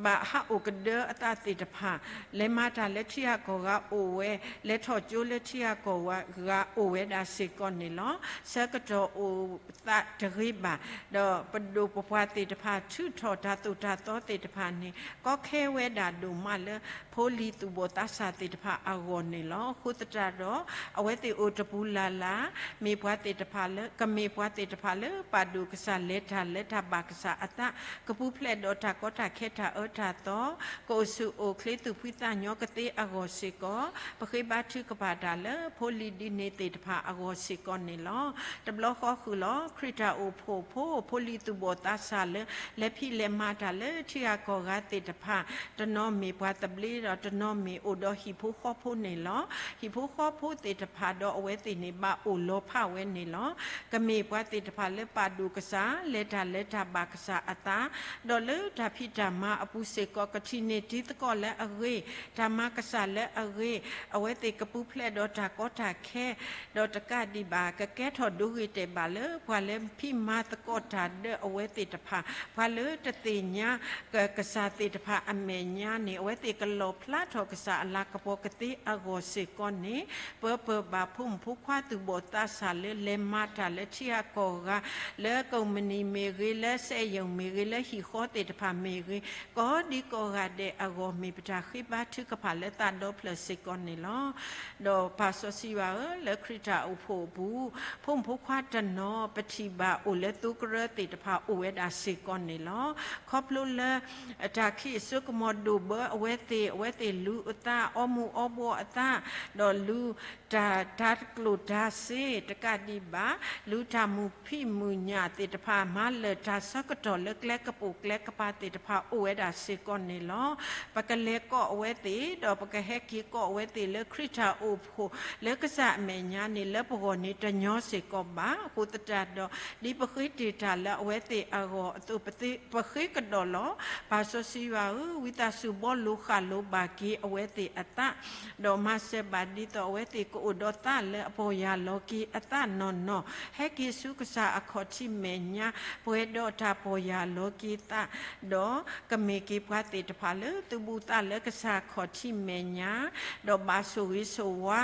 ဘၣ်ဟးအိၣ်ကဒၢအသးသ့ၣ်တဖၣ်, လဲၤမၤတၢ်လၢထံဂၤကီၢ်ဂၤအိၣ်ဝဲ, လဲၤထီၣ်ကၠိလၢထံဂၤကီၢ်ဂၤအိၣ်ဝဲဒၣ်စ့ၢ်ကီးန့ၣ်လီၤ. ဆၢကတီၢ်အိၣ်သးတဂ့ၤဘၣ်, ဒီးပဒိၣ်ပပှၢ်သ့ၣ်တဖၣ်ထုးထီၣ်တၢ်သိၣ်တၢ်သီသ့ၣ်တဖၣ်န့ၣ် ကီခဲဝဲဒၣ်ဒိၣ်မးလၢ ဖိလံၤသူၣ်ဘီၣ်သးစၢ်သ့ၣ်တဖၣ်အဂီၢ်န့ၣ်လီၤ. အဃိသတးဒီး အဝဲသ့ၣ်အိၣ်တပူၤလၢ်လၢ် မ့ၢ်ပှၤသ့ၣ်တဖၣ်လၢ ကမ့ၢ်ပှၤသ့ၣ်တဖၣ်လၢ ပာ်ဒိၣ်ကစၢ် လဲၤတၢ်လၢတၢ်ဘၣ်ကစၢ်အသး, ကပူၤဖျဲးဒီးတၢ်ကီတၢ်ခဲတၢ်အၢတၢ်သီ, ကအိၣ်ဆူၣ်အိၣ်ချ့သူၣ်ဖှံသးညီကသ့အဂီၢ်စ့ၢ်ကီး, ပဃ့ဘါထုကဖၣ်တၢ်လၢ ဖိလံၤဒ်န့ၣ်သ့ၣ်တဖၣ်အဂီၢ်စ့ၢ်ကီးန့ၣ်လီၤ. တဘျီဃီဃုာ်လီၤ ခရံာ်တၢ်အိၣ်ဖှိၣ်ဖိ ဖိလံၤသူၣ်ဘီၣ်သးစၢ်လၢ လဲၤဖံးလဲၤမၤတၢ်လၢထံဂၤကီၢ်ဂၤသ့ၣ်တဖၣ်, တနီၤမ့ၢ်ပှၤသဘျ့ဒီး တနီၤမ့ၢ်အိၣ်ဒီးဟံၣ်ဖိဃီဖိန့ၣ်လီၤ. ဟံၣ်ဖိဃီဖိသ့ၣ်တဖၣ်ဒီးအဝဲသ့ၣ်န့ၣ် ဘၣ်အိၣ်လီၤဖးဝဲန့ၣ်လီၤ. ကမ့ၢ်ပှၤသ့ၣ်တဖၣ်လၢပာ်ဒိၣ်ကစၢ် လဲၤတၢ်လၢတၢ်ဘၣ်ကစၢ်အသး, ဒီးလၢတၢ်ဖံးတၢ်မၤအပူၤစ့ၢ်ကီး ကထံၣ်န့ၢ်တံၤသကိးလၢအဂ့ၤ, တၢ်မၤကစၢ်လၢအဂ့ၤ, အဝဲသ့ၣ်ကပူၤဖျဲးဒီးတၢ်ကီတၢ်ခဲ ဒီးတကးဒံးဘၣ် ကကဲထီၣ်ဒိဂ့ၤတဲာ်ဘၣ်လၢ ပှၤလၢဖံးမၤသကိးတၢ်ဒီးအဝဲသ့ၣ်တဖၣ်, ပှၤလၢတသ့ၣ်ညါ ကစၢ်သ့ၣ်တဖၣ်အမဲာ်ညါန့ၣ် အဝဲသ့ၣ်ကလီၣ်ဖျါထီၣ်ကစၢ်အလၤကပီၤကသ့အဂီၢ်စ့ၢ်ကီးန့ၣ်, ပၢပၢၢ်ဘၣ်ဖိမုၣ်ဖိခွါသူၣ်ဘီၣ်သးစၢ်လၢ လဲၤမၤတၢ်လၢထံဂၤကီၢ်ဂၤ, လၢကုမ္ပဏီမ့ၢ်ဂ့ၤ, လၢစက်ရုံမ့ၢ်ဂ့ၤ, လၢဟံၣ်ဃီသ့ၣ်တဖၣ်မ့ၢ်ဂ့ၤ, ကိးဒံကိးဂၤဒဲးအဂီၢ် မ့ၢ်ပတၢ်ဃ့ဘါထုကဖၣ်လၢသးဒီဖျၢၣ်စ့ၢ်ကီးန့ၣ်လီၤ. ဒီးပၢ်စီဆှံယွၤဧၢ, လၢခရံာ်တၢ်အိၣ်ဖှိၣ်အပူၤ, ဖိမုၣ်ဖိခွါတနီၤ ပထံၣ်ဘၣ်အိၣ်လၢသိကရၢသ့ၣ်တဖၣ်အိၣ်ဝဲဒၣ်စ့ၢ်ကီးန့ၣ်လီၤ. ခီဖျိလၢ တၢ်ခံးအစိကမီၤဒိၣ်ဘၢအဝဲသ့ၣ်, အဝဲသ့ၣ်လူၤအသး အီမူၤအီဘှီအသး, ဒီးလူၤတၢ်တၤကျိၣ်တၤစ့တကးဒံးဘၣ်, လူၤတၢ်မုာ်ဖံးမုာ်ညၣ်သ့ၣ်တဖၣ် မၤလၢာ်တၢ်ဆၢကတီၢ်လၢကျဲကပိာ်ကျဲကပၤသ့ၣ်တဖၣ်အိၣ်ဝဲဒၣ်စ့ၢ်ကီးန့ၣ်လီၤ. ပကလဲၤကိးအဝဲသ့ၣ်, ဒီးပကဟဲက့ၤကိးအဝဲသ့ၣ်လၢခရံာ်တၢ်အိၣ်ဖှိၣ် လၢကစၢ်အမဲာ်ညါန့ၣ် လၢပဂီၢ်န့ၣ်တညီစ့ၢ်ကီးဘၣ်. အဃိသတးဒီး ဒ်ပဃ့တ့ၢ်တၢ်လၢအဝဲသ့ၣ်အဂီၢ်အသိး ပဃ့ကဒီးလီၤ. ပၢ်စီဆှံယွၤဧၢ, ဝံသးစူၤဘှီလိၤဃၣ်လိၤဘၣ်က့ၤအဝဲသ့ၣ်အသး, ဒီးမၤစၢၤဘၣ်ဒ်သိးအဝဲသ့ၣ်ကအိၣ်ဒီးသးလၢအပီၢ်ယၢ်လီၤက့ၤအသးနီၢ်နီၢ်, ဟဲက့ၤဆူကစၢ်အခီၣ်ထံးမဲာ်ညါ, ပှဲၤဒီးတၢ်ပီၢ်ယၢ်လီၤက့ၤသး, ဒီးကမ့ၢ်က့ၤပှၤသ့ၣ်တဖၣ်လၢသုးဘူးသးလၢကစၢ်အခီၣ်ထံးမဲာ်ညါ, ဒီးဘၣ်ဆိၣ်ဂ့ၤဆိၣ်ဝါ,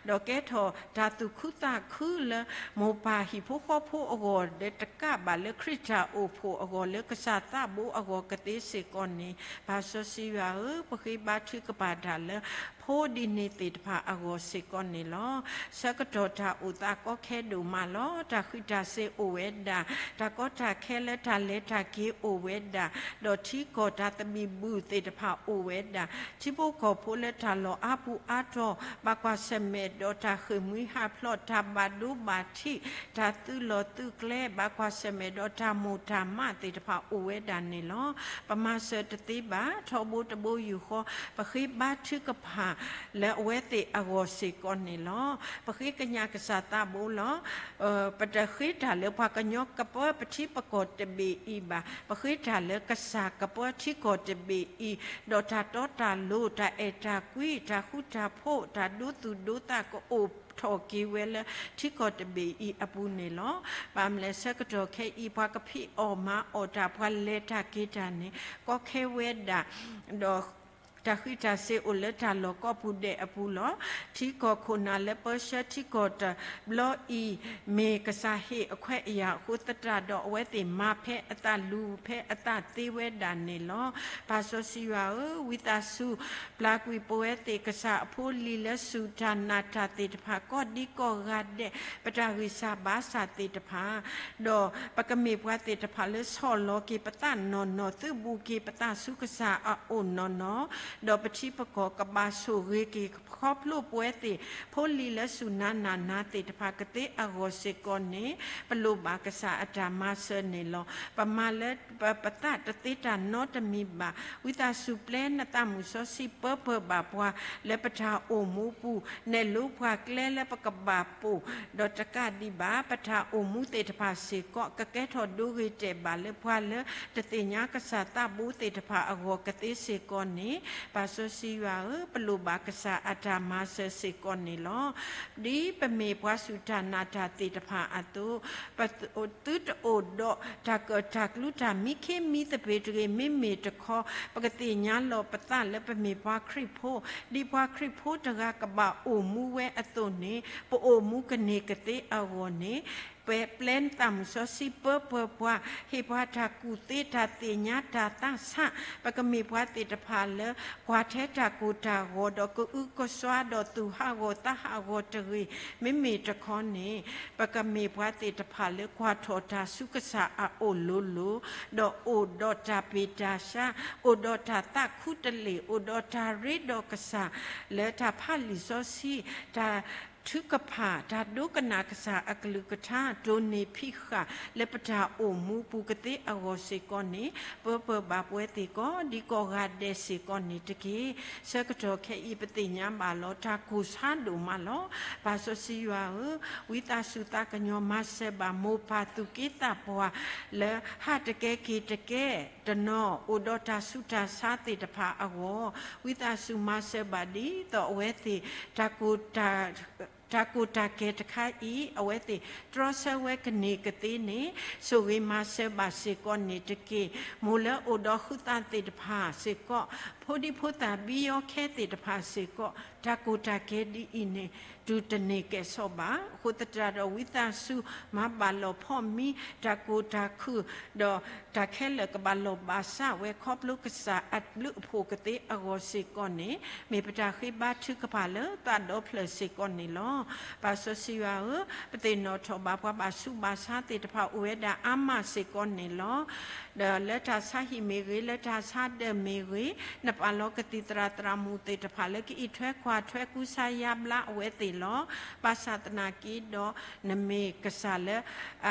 ဒီးကဲထီၣ်တၢ်သူၣ်ခုသးခုလၢ မိၢ်ပၢ်ဟံၣ်ဖိဃီဖိအဂီၢ် ဒီးတကးဘၣ်လၢခရံာ်တၢ်အိၣ်ဖှိၣ်အဂီၢ် လၢကစၢ်သးဘိအဂီၢ်ကသ့စ့ၢ်ကီးန့ၣ်, ပၢ်စီဆှံယွၤဧၢ, ပဃ့ဘါထုကဖၣ်တၢ်လၢ ဖိ ဖိဒ်န့ၣ်သ့ၣ်တဖၣ်အဂီၢ်စ့ၢ်ကီးန့ၣ်လီၤ. ဆၢကတီၢ်တၢ်အိၣ်သးကီခဲဒိၣ်မးလီၤ. တၢ်ဃံးတၢ်စ့ၤအိၣ်ဝဲဒၣ်, တၢ်ကီတၢ်ခဲလၢတၢ်လဲၤတၢ်က့ၤအိၣ်ဝဲဒၣ်, ဒီးထံကီၢ်တၢ်သဘံၣ်ဘုၣ်သ့ၣ်တဖၣ်အိၣ်ဝဲဒၣ်, ထံဖိကီၢ်ဖိလၢတၢ်လီၢ်အါပူၤအါတီၤ ဘၣ်ကွၢ်ဆၢၣ်မဲာ်ဒီးတၢ်ဃ့ၢ်မှံဟးဖျိး တၢ်ဘၣ်ဒိဘၣ်ထံး, တၢ်သုးလီၢ်သုးကျဲ ဘၣ်ကွၢ်ဆၢၣ်မဲာ်ဒီးတၢ်မိၢ်တၢ်မးသ့ၣ်တဖၣ်အိၣ်ဝဲဒၣ်န့ၣ်လီၤ. ပမၤစၢၤတသ့ဘၣ်, ထီဘိတဘိယူၢ်ဃီ ပဃ့ဘါထုကဖၣ်လၢအဝဲသ့ၣ်အဂီၢ်စ့ၢ်ကီးန့ၣ်လီၤ. ပဃ့ကညးကစၢ်သးဘိလီၤ. ပတဃ့တၢ်လၢပှၤကညီကပၢပထံပကီၢ်တဘ့ၣ်အံၤဘၣ်. ပဃ့တၢ်လၢကစၢ်ကပၢထံကီၢ်တဘ့ၣ်အံၤ, ဒီးတၢ်တီတၢ်လိၤ တၢ်အဲၣ်တၢ်ကွံ တၢ်ဃူတၢ်ဖိး တၢ်ဒိသူၣ်ဒိသးကအိၣ်ထီၣ်က့ၤဝဲလၢ ထံကီၢ်တဘ့ၣ်အံၤအပူၤန့ၣ်လီၤ. ဘၣ်မနုၤလဲၣ် ဆၢကတီၢ်ခဲအံၤ ပှၤကဖံးအီၣ်မၤအီၣ်တၢ် ပှၤလဲၤတၢ်က့ၤတၢ်န့ၣ် ကီခဲဝဲဒၣ်, ဒီး တၢ်ဃံးတၢ်စ့ၤအိၣ်လၢတၢ်လီၢ်ကိးပူၤဒဲးအပူၤလီၤ. ထံကီၢ်ခိၣ်နၢ်လၢပၢဆှၢထံကီၢ်တဘျီအံၤ မ့ၢ်ကစၢ်ဟ့ၣ်အခွဲးအယာ်အဃိသတးဒီး အဝဲသ့ၣ်မၤဖဲအသး လူၤဖဲအသးသ့ဝဲဒၣ်န့ၣ်လီၤ. ပၢ်စီဆှံယွၤဧၢ, ဝံသးစူၤ ပျၢ်ကွံာ်ပဝဲသ့ၣ်ကစၢ်အဖိအလံၤလၢစူၢ်တၢ်နာ်တၢ်သ့ၣ်တဖၣ် ကိးဒံကိးဂၤဒဲး ပတၢ်ဂံၢ်စၢ်ဘါစၢ်သ့ၣ်တဖၣ် ဒီးပကမ့ၢ်ပှၤသ့ၣ်တဖၣ်လၢဆီၣ်လီၤက့ၤပသးနီၢ်နီၢ် သုးဘူးက့ၤပသးဆူကစၢ်အအိၣ်နီၢ်နီၢ်, ဒီးပထံပကီၢ်ကဘၣ်ဆိၣ်ဂ့ၤက့ၤ ခီဖျိပဝဲသ့ၣ် ဖိလံၤလၢစူၢ်နၤနာ်နၤသ့ၣ်တဖၣ်ကသ့အဂီၢ်စ့ၢ်ကီးန့ၣ် ပလိၣ်ဘၣ်ကစၢ်အတၢ်မၤစၢၤန့ၣ်လီၤ. ပမၤလၢပသးတသ့တၢ်နီတမံၤဘၣ်. ဝံသးစူၤပျဲနသးမုၢ်စီဆှံပၢပၢၢ်ဘၣ်ပှၤ လၢပတၢ်အိၣ်မူပူၤ နဲၣ်လိပှၤကျဲလၢပကဘၣ်ပိာ် ဒီးတကးဒံးဘၣ် ပတၢ်အိၣ်မူသ့ၣ်တဖၣ်စ့ၢ်ကီး ကကဲထီၣ်ဒိဂ့ၤတဲာ်ဘၣ်လၢပှၤလၢတသ့ၣ်ညါကစၢ်သးဘိသ့ၣ်တဖၣ်အဂီၢ်ကသ့စ့ၢ်ကီးန့ၣ် ပၢ်စီဆှံယွၤဧၢ, ပလိၣ်ဘၣ်ကစၢ်အတၢ်မၤစၢၤစ့ၢ်ကီးန့ၣ်လီၤ. ဒ်ပမ့ၢ်ပှၤစူၢ်တၢ်နာ်တၢ်သ့ၣ်တဖၣ်အသိး ပသုတအိၣ်ဒီးတၢ်ကၢၣ်တၢ်ကျူတၢ်မံခ့မံသပ့ၤတဂ့ၤ, မ့မ့ၢ်တခီ ပကသ့ၣ်ညါလီၤပသးလၢပမ့ၢ်ပှၤခရံာ်ဖိ, ဒ်ပှၤခရံာ်ဖိတဂၤကဘၣ်အိၣ်မူဝဲအသိးန့ၣ် ပအိၣ်မူကန့ၢ်ကသ့အဂီၢ်န့ၣ် ပပျဲနသးမုၢ်စီဆှံပၢပၢၢ်ပှၤ, ဟ့ၣ်ပှၤတၢ်ကူၣ်သ့တၢ်သ့ၣ်ညါတၢ်သးဆး, ပကမ့ၢ်ပှၤသ့ၣ်တဖၣ်လၢ ကွၢ်ထဲတၢ်ကိၢ်တၢ်ဂီၤ ဒီးကအုကစွါဒီးသူၣ်ဟးဂီၤသးဟးဂီၤတဂ့ၤ, မ့မ့ၢ်တခီန့ၣ် ပကမ့ၢ်ပှၤသ့ၣ်တဖၣ်လၢကွၢ်ထီၣ်တၢ်ဆူကစၢ်အအိၣ်လိၤလိၤ, ဒီးအိၣ်ဒီးတၢ်ပ့ၢ်တၢ်ဆှါ, အိၣ်ဒီးတၢ်သးခူတလ့ၢ်, အိၣ်ဒီးတၢ်ရ့ဒီးကစၢ် လၢတၢ်ဖးလံာ်စီဆှံ, တၢ်ထုကဖၣ်, တၢ်ဒိကနၣ်ကစၢ်အကလုၢ်ကထါ, တိၢ်နီၣ်ဖံးဃာ် လၢပတၢ်အိၣ်မူပူၤကသ့အဂီၢ်စ့ၢ်ကီးန့ၣ် ပၢပၢၢ်ဘၣ်ပဝဲသ့ၣ်ကိးဒံကိးဂၤဒဲးစ့ၢ်ကီးန့ၣ်တက့ၢ်. ဆၢကတီၢ်ခဲအံၤပသ့ၣ်ညါဘၣ်လီၤ တၢ်ကိၢ်ဆါဒိၣ်မးလီၤ. ပၢ်စီဆှံယွၤဧၢ, ဝံသးစူၤသးကညီၤမၤစၢၤဘၣ် မိၢ်ပၢ်သူၣ်က့သးပှၢ် လၢဟးတကဲက့ၤတကဲ တနီၤ အိၣ်ဒီးတၢ်ဆူးတၢ်ဆါသ့ၣ်တဖၣ်အဂီၢ်, ဝံသးစူၤမၤစၢၤဘၣ်ဒ်သိးအဝဲသ့ၣ် တၢ်ကိၢ်တၢ် တၢ်ကိၢ်တၢ်ဂီၤတခါအံၤ အဝဲသ့ၣ်တြီဆၢဝဲကန့ၢ်ကသ့န့ၣ် ဆိၣ်ဂ့ၤမၤစၢၤဘၣ်စ့ၢ်ကီးန့ၣ်တက့ၢ်. မိၢ်လၢအိၣ်ဒီးဃုာ်သးသ့ၣ်တဖၣ်စ့ၢ်ကီး, ဖိဒံဖိသၣ်ဘံယီခဲသ့ၣ်တဖၣ်စ့ၢ်ကီး, တၢ်ကိၢ်တၢ်ဂီၤဒ်အံၤန့ၣ် တုၤတန့ၢ်ကဲၣ်ဆိးဘၣ်. အဃိသတးဒီး ဝံသးစူၤမၤဘၣ်လီၤဖီၣ်မံ တၢ်ကိၢ်တၢ်ခုၣ် ဒီးတၢ်ခဲလၢာ်ကဘၣ်လီၤဘၣ်စးဝဲ ခီဖျိကစၢ်အဘျုးအဖှိၣ်ကသ့အဂီၢ်စ့ၢ်ကီးန့ၣ် မ့ၢ်ပတၢ်ဃ့ဘါထုကဖၣ်လၢသးဒီဖျၢၣ်စ့ၢ်ကီးန့ၣ်လီၤ. ပၢ်စီဆှံယွၤဧၢ, ပသ့ၣ်နီၣ်ထီၣ်ဘၣ်ပှၤဘၣ်ဆူးဘၣ်ဆါသ့ၣ်တဖၣ်အိၣ်ဝဲဒၣ်အါမးစ့ၢ်ကီးန့ၣ်လီၤ. ဒီးလၢတၢ်ဆါဟံၣ်မ့ၢ်ဂ့ၤ, လၢတၢ်ဆါဒၢးမ့ၢ်ဂ့ၤ, နပာ်လီၤကသံၣ်သရၣ်သရၣ်မုၣ်သ့ၣ်တဖၣ် လၢကအံးထွဲကွၢ်ထွဲကူစါယါဘျါအဝဲသ့ၣ်လီၤ. ဘၣ်ဆၣ်သနာ်က့ဒီး နမ့ၢ်ကစၢ်လၢ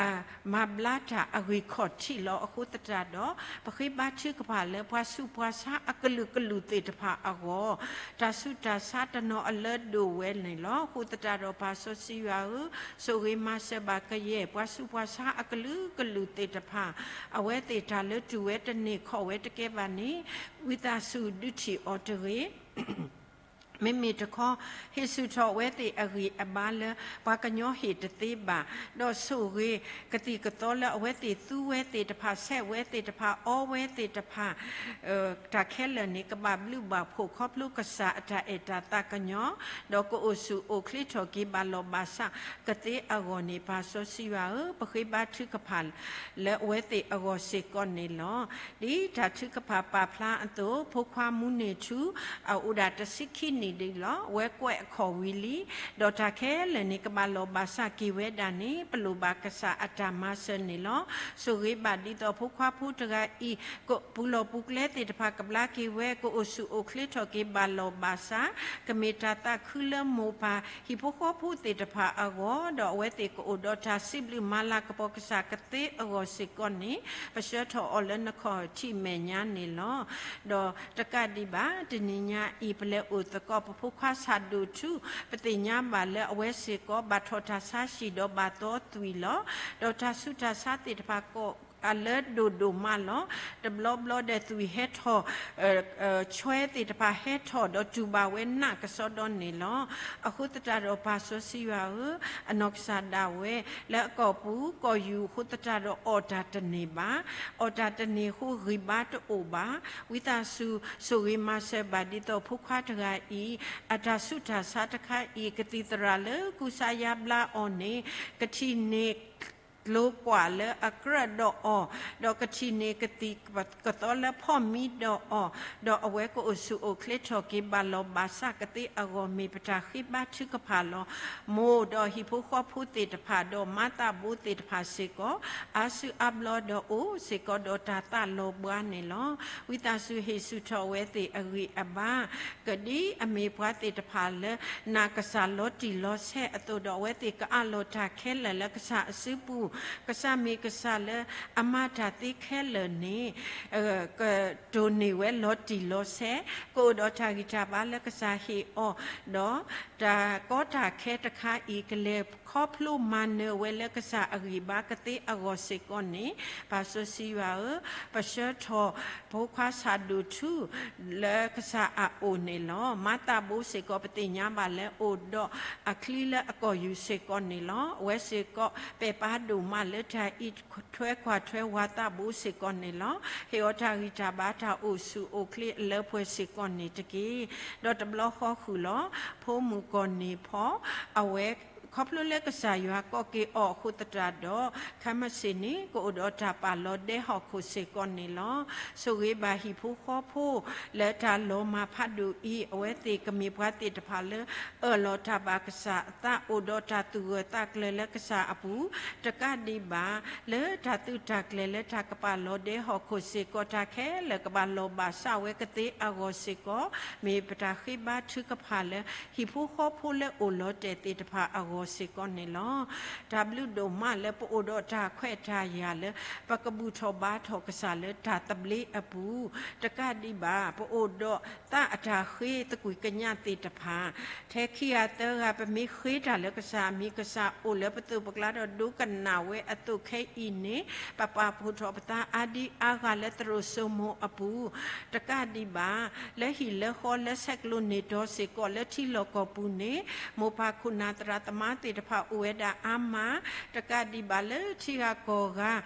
မၤဘျါတၢ်အဂံၢ်ခီၣ်ထံးလီၤ. အဃိသတးဒီး ပဃ့ဘါထုကဖၣ်လၢပှၤဆူးပှၤဆါအကလုာ်ကလုာ်သ့ၣ်တဖၣ်အဂီၢ်, တၢ်ဆူးတၢ်ဆါတနီၤအလၢဒိၣ်ဝဲန့ၣ်လီၤ. အဃိသတးဒီး ပၢ်စီဆှံယွၤဧၢ, ဆိၣ်ဂ့ၤမၤစၢၤဘၣ်ကယဲၢ် ပှၤဆူးပှၤဆါအကလုာ်ကလုာ်သ့ၣ်တဖၣ်, အဝဲသ့ၣ်တၢ်လၢတူၢ်ဝဲတန့ၢ်ခီၣ်ဝဲတကဲဘၣ်န့ၣ် ဝံသးစူၤဒုးထံၣ်အီၤတဂ့ၤ မ့မ့ၢ်တခီ ဟ့ၣ်ဆူၣ်ထီၣ်အဝဲသ့ၣ်အဂံၢ်အဘါလၢ ပှၤကညီဟ့ၣ်တသ့ဘၣ်, ဒီးဆိၣ်ဂ့ၤကသံၣ်ကသီလၢအဝဲသ့ၣ်သူဝဲသ့ၣ်တဖၣ်, ဆဲးဝဲသ့ၣ်တဖၣ်, အီဝဲသ့ၣ်တဖၣ်, တၢ်ခဲလၢာ်န့ၣ် ကဘၣ်ဘျုးဘၣ်ဖှိၣ်ခီဖျိကစၢ်အတၢ်အဲၣ်တၢ်သးကညီၤ, ဒီးကအိၣ်ဆူၣ်အိၣ်ချ့ထီၣ်က့ၤဘၣ်လီၤဘၣ်စးကသ့အဂီၢ်န့ၣ် ပၢ်စီဆှံယွၤဧၢ, ပဃ့ဘါထုကဖၣ်လၢအဝဲသ့ၣ်အဂီၢ်စ့ၢ်ကီးန့ၣ်လီၤ. ဒ်တၢ်ထုကဖၣ်ပာ်ဖျါအသိး ဖိခွါမူန့ၢ်ထူ အအိၣ်ဒၣ်တဆံခံနံၣ် ဒ်လီၤ. အဝဲကွဲးအခီၣ်ဝံၤလံ, ဒီးတၢ်ခဲလၢာ်န့ၣ် ကဘၣ်လီၢ်ဘၣ်စးက့ၤဝဲဒၣ်န့ၣ် ပလိၣ်ဘၣ်ကစၢ်အတၢ်မၤစၢၤန့ၣ်လီၤ. ဆိၣ်ဂ့ၤဘၣ်ဒ်သိးဖိခွါဖိတဂၤအံၤ ပူၤလီၢ်ပူၤကျဲသ့ၣ်တဖၣ်ကဘျါက့ၤဝဲ, ကအိၣ်ဆူၣ်အိၣ်ချ့ထီၣ်က့ၤဘၣ်လီၢ်ဘၣ်စး, ကမ့ၢ်တၢ်သးခုလၢမိၢ်ပၢ်ဟံၣ်ဖိဃီဖိသ့ၣ်တဖၣ်အဂီၢ်, ဒီးအဝဲသ့ၣ်ကအိၣ်ဒီးတၢ်စံးဘျုးမၤလၤကပီၤကစၢ်ကသ့အဂီၢ်စ့ၢ်ကီးန့ၣ် ပဆှၢထီၣ်အီၤလၢနခီၣ်ထံးမဲာ်ညါန့ၣ်လီၤ. ဒီးတကးဒံးဘၣ် တနံၤညါအံၤ ပလဲၤအိၣ်သကိးပဖိခွါဆၣ်ဒိၣ်ထူ, ပသ့ၣ်ညါဘၣ်လၢအဝဲစ့ၢ်ကီး ဘၣ်ထီၣ်တၢ်ဆါဟံၣ်ဒီးဘၣ်သီသွံၣ်လီၤ. ဒီးတၢ်ဆူးတၢ်ဆါသ့ၣ်တဖၣ် ကိးအလၢဒိၣ်ဒိၣ်မးလီၤ. တဘျီဘျီဒီးသွံၣ်ဟဲထီၣ် ဆွဲသ့ၣ်တဖၣ်ဟဲထီၣ်ဒီးတူၢ်ဘၣ်ဝဲနးကစီဒီန့ၣ်လီၤ. အဃိသတးဒီးပၢ်စီဆှံယွၤဧၢ, အနီၢ်ကစၢ်ဒၣ်ဝဲ လၢအကီၢ်ပူၤကီၢ်ယူၢ်အဃိသတးဒီးအီၣ်တၢ်တန့ၢ်ဘၣ်, အီၣ်တၢ်တန့ၢ်အဃိဂံၢ်ဘါတအိၣ်ဘၣ်. ဝံသးစူၤ ဆိၣ်ဂ့ၤမၤစၢၤဘၣ်ဒ်သိးဖိခွါတဂၤအံၤ အတၢ်ဆူးတၢ်ဆါတခါအံၤ ကသံၣ်သရၣ်လၢကူစါယါဘျါအီၤန့ၣ် ကထံၣ်န့ၢ် ကျိၤကွၢ်လၢအကြၢးဒီးအီၤ, ဒီးကထံၣ်န့ၢ်ကသံၣ်ကသီလၢဖီၣ်မံဒီးအီၤ, ဒီးအဝဲကအိၣ်ဆူၣ်အိၣ်ချ့ထီၣ်က့ၤဘၣ်လီၢ်ဘၣ်စးကသ့အဂီၢ် မ့ၢ်ပတၢ်ဃ့ဘါထုကဖၣ်လီၤ. မိၢ်ဒီးဟံၣ်ဖိဃီဖိသ့ၣ်တဖၣ်ဒီးမါသးဘိသ့ၣ်တဖၣ်စ့ၢ်ကီး အါစုအါဘျီဒီးအိၣ်စ့ၢ်ကီးဒီးတၢ်သးလီၤဘှါန့ၣ်လီၤ. ဝံသးစူၤဟ့ၣ်ဆူၣ်ထီၣ်အဝဲသ့ၣ်အဂံၢ်အဘါ ကဒ်အမ့ၢ်ပှၤသ့ၣ်တဖၣ်လၢ နာ်ကစၢ်လီၤတံၢ်လီၤဆဲးအသိးဒီး အဝဲသ့ၣ်ကအးလီၤတၢ်ခဲလၢာ်လၢကစၢ်အစုပူၤ, ကစၢ်မ့ၢ်ကစၢ်လၢအမၤတၢ်သ့ခဲလၢာ်န့ၣ် ကတိၢ်န့ၢ်ဝဲလီၤတံၢ်လီၤဆဲး, ကအိၣ်ဒီးတၢ်ဂံၢ်တၢ်ဘါလၢကစၢ်ဟ့ၣ်အီၤ, ဒီးတၢ်ကီတၢ်ခဲတခါအံၤ ကလဲၤခီဖျိမၤနၢၤဝဲလၢကစၢ်အဂံၢ်ဘါကသ့အဂီၢ်စ့ၢ်ကီးန့ၣ် ပၢ်စီဆှံယွၤဧၢ, ပဆှၢထီၣ်ဖိခွါဆၣ်ဒိၣ်ထူ လၢကစၢ်အအိၣ်န့ၣ်လီၤ. မါသးဘိစ့ၢ်ကီး ပသ့ၣ်ညါဘၣ်လၢအိၣ်ဒီးအချံလၢအကီၢ်ယူၢ်စ့ၢ်ကီးန့ၣ်လီၤ. အဝဲစ့ၢ်ကီး ပဲာ်ပာ်ဒိၣ်မးလၢတၢ်အံးထွဲကွၢ်ထွဲဝၤသးဘိစ့ၢ်ကီးန့ၣ်လီၤ. ဟ့ၣ်အီၤတၢ်ဂံၢ်တၢ်ဘါ တၢ်အိၣ်ဆူၣ်အိၣ်ချ့အလၢပှဲၤစ့ၢ်ကီးန့ၣ်တက့ၢ်. ဒီးတဘျီဃီဃုာ်လီၤ. ဖိမုၣ်ကီၢ်န့ၣ်ဖီ အဝဲ ခီဖျိလၢကစၢ်ယွၤကိးက့ၤအီၤအဃိသတးဒီး ခဲမုၢ်ဆ့ၣ်န့ၣ် ကအိၣ်ဒီးတၢ်ပာ်လီၤဒဲဟီၣ်ခိၣ်စ့ၢ်ကီးန့ၣ်လီၤ. ဆိၣ်ဂ့ၤဘၣ်ဟံၣ်ဖိဃီဖိ လၢတၢ်လီၤမၢ်ဖးဒိၣ်အံၤ အဝဲသ့ၣ်ကမ့ၢ်ပှၤသ့ၣ်တဖၣ်လၢ အၢၣ်လီၤတၢ်ဘၣ်ကစၢ်အသး အိၣ်ဒီးတၢ်သူၣ်ဂၢၢ်သးကျၢၤလၢကစၢ်အပူၤ တကးဒံးဘၣ် လၢတၢ်သုးတၢ်ကျဲၤလၢတၢ်ကပာ်လီၤဒဲဟီၣ်ခိၣ်စ့ၢ်ကီး တၢ်ခဲလၢာ်ကဘၣ်လီၤဘၣ်စးဝဲကသ့အဂီၢ်စ့ၢ်ကီး မ့ၢ်ပတၢ်ဃ့ဘါထုကဖၣ်လၢ ဟံၣ်ဖိဃီဖိလၢအိၣ်လီၤတဲာ်သ့ၣ်တဖၣ်အဂီၢ်စ့ၢ်ကီးန့ၣ်လီၤ. တၢ်ဘျုးဒိၣ်မးလၢပအိၣ်ဒီးတၢ်ခွဲးတၢ်ယာ်လၢ ပကဘူၣ်ထီၣ်ဘါထီၣ်ကစၢ်လၢတၢ်သဘျ့အပူၤ တကးဒံးဘၣ် ပအိၣ်ဒီးသးအတၢ်ဃ့သကွံာ်ကညးသ့ၣ်တဖၣ် ထဲခံဂၤသၢဂၤ ပမ့ၢ်ဃ့တၢ်လၢကစၢ်အမံၤ ကစၢ်အိၣ်လၢပသိးပကျါဒီးဒိကနၣ်ဝဲအသိးခဲအံၤန့ၣ် ပပာ်ဖှိၣ်ထီၣ်ပသးအါဒံအါဂၤလၢသရိာ်စိမိၤအပူၤ တကးဒံးဘၣ် လၢဟံၣ်လၢဃီလၢဆဲးကျိးန့ၢ်တီၤစ့ၢ်ကီးလၢထံလီၢ်ကီၢ်ပူၤန့ၣ် မိၢ်ပၢ်ခိၣ်နၢ်သရၣ်သမါသ့ၣ်တဖၣ်အိၣ်ဝဲဒၣ်အါမး တကးဒံးဘၣ်လၢထံဂၤကီၢ်ဂၤ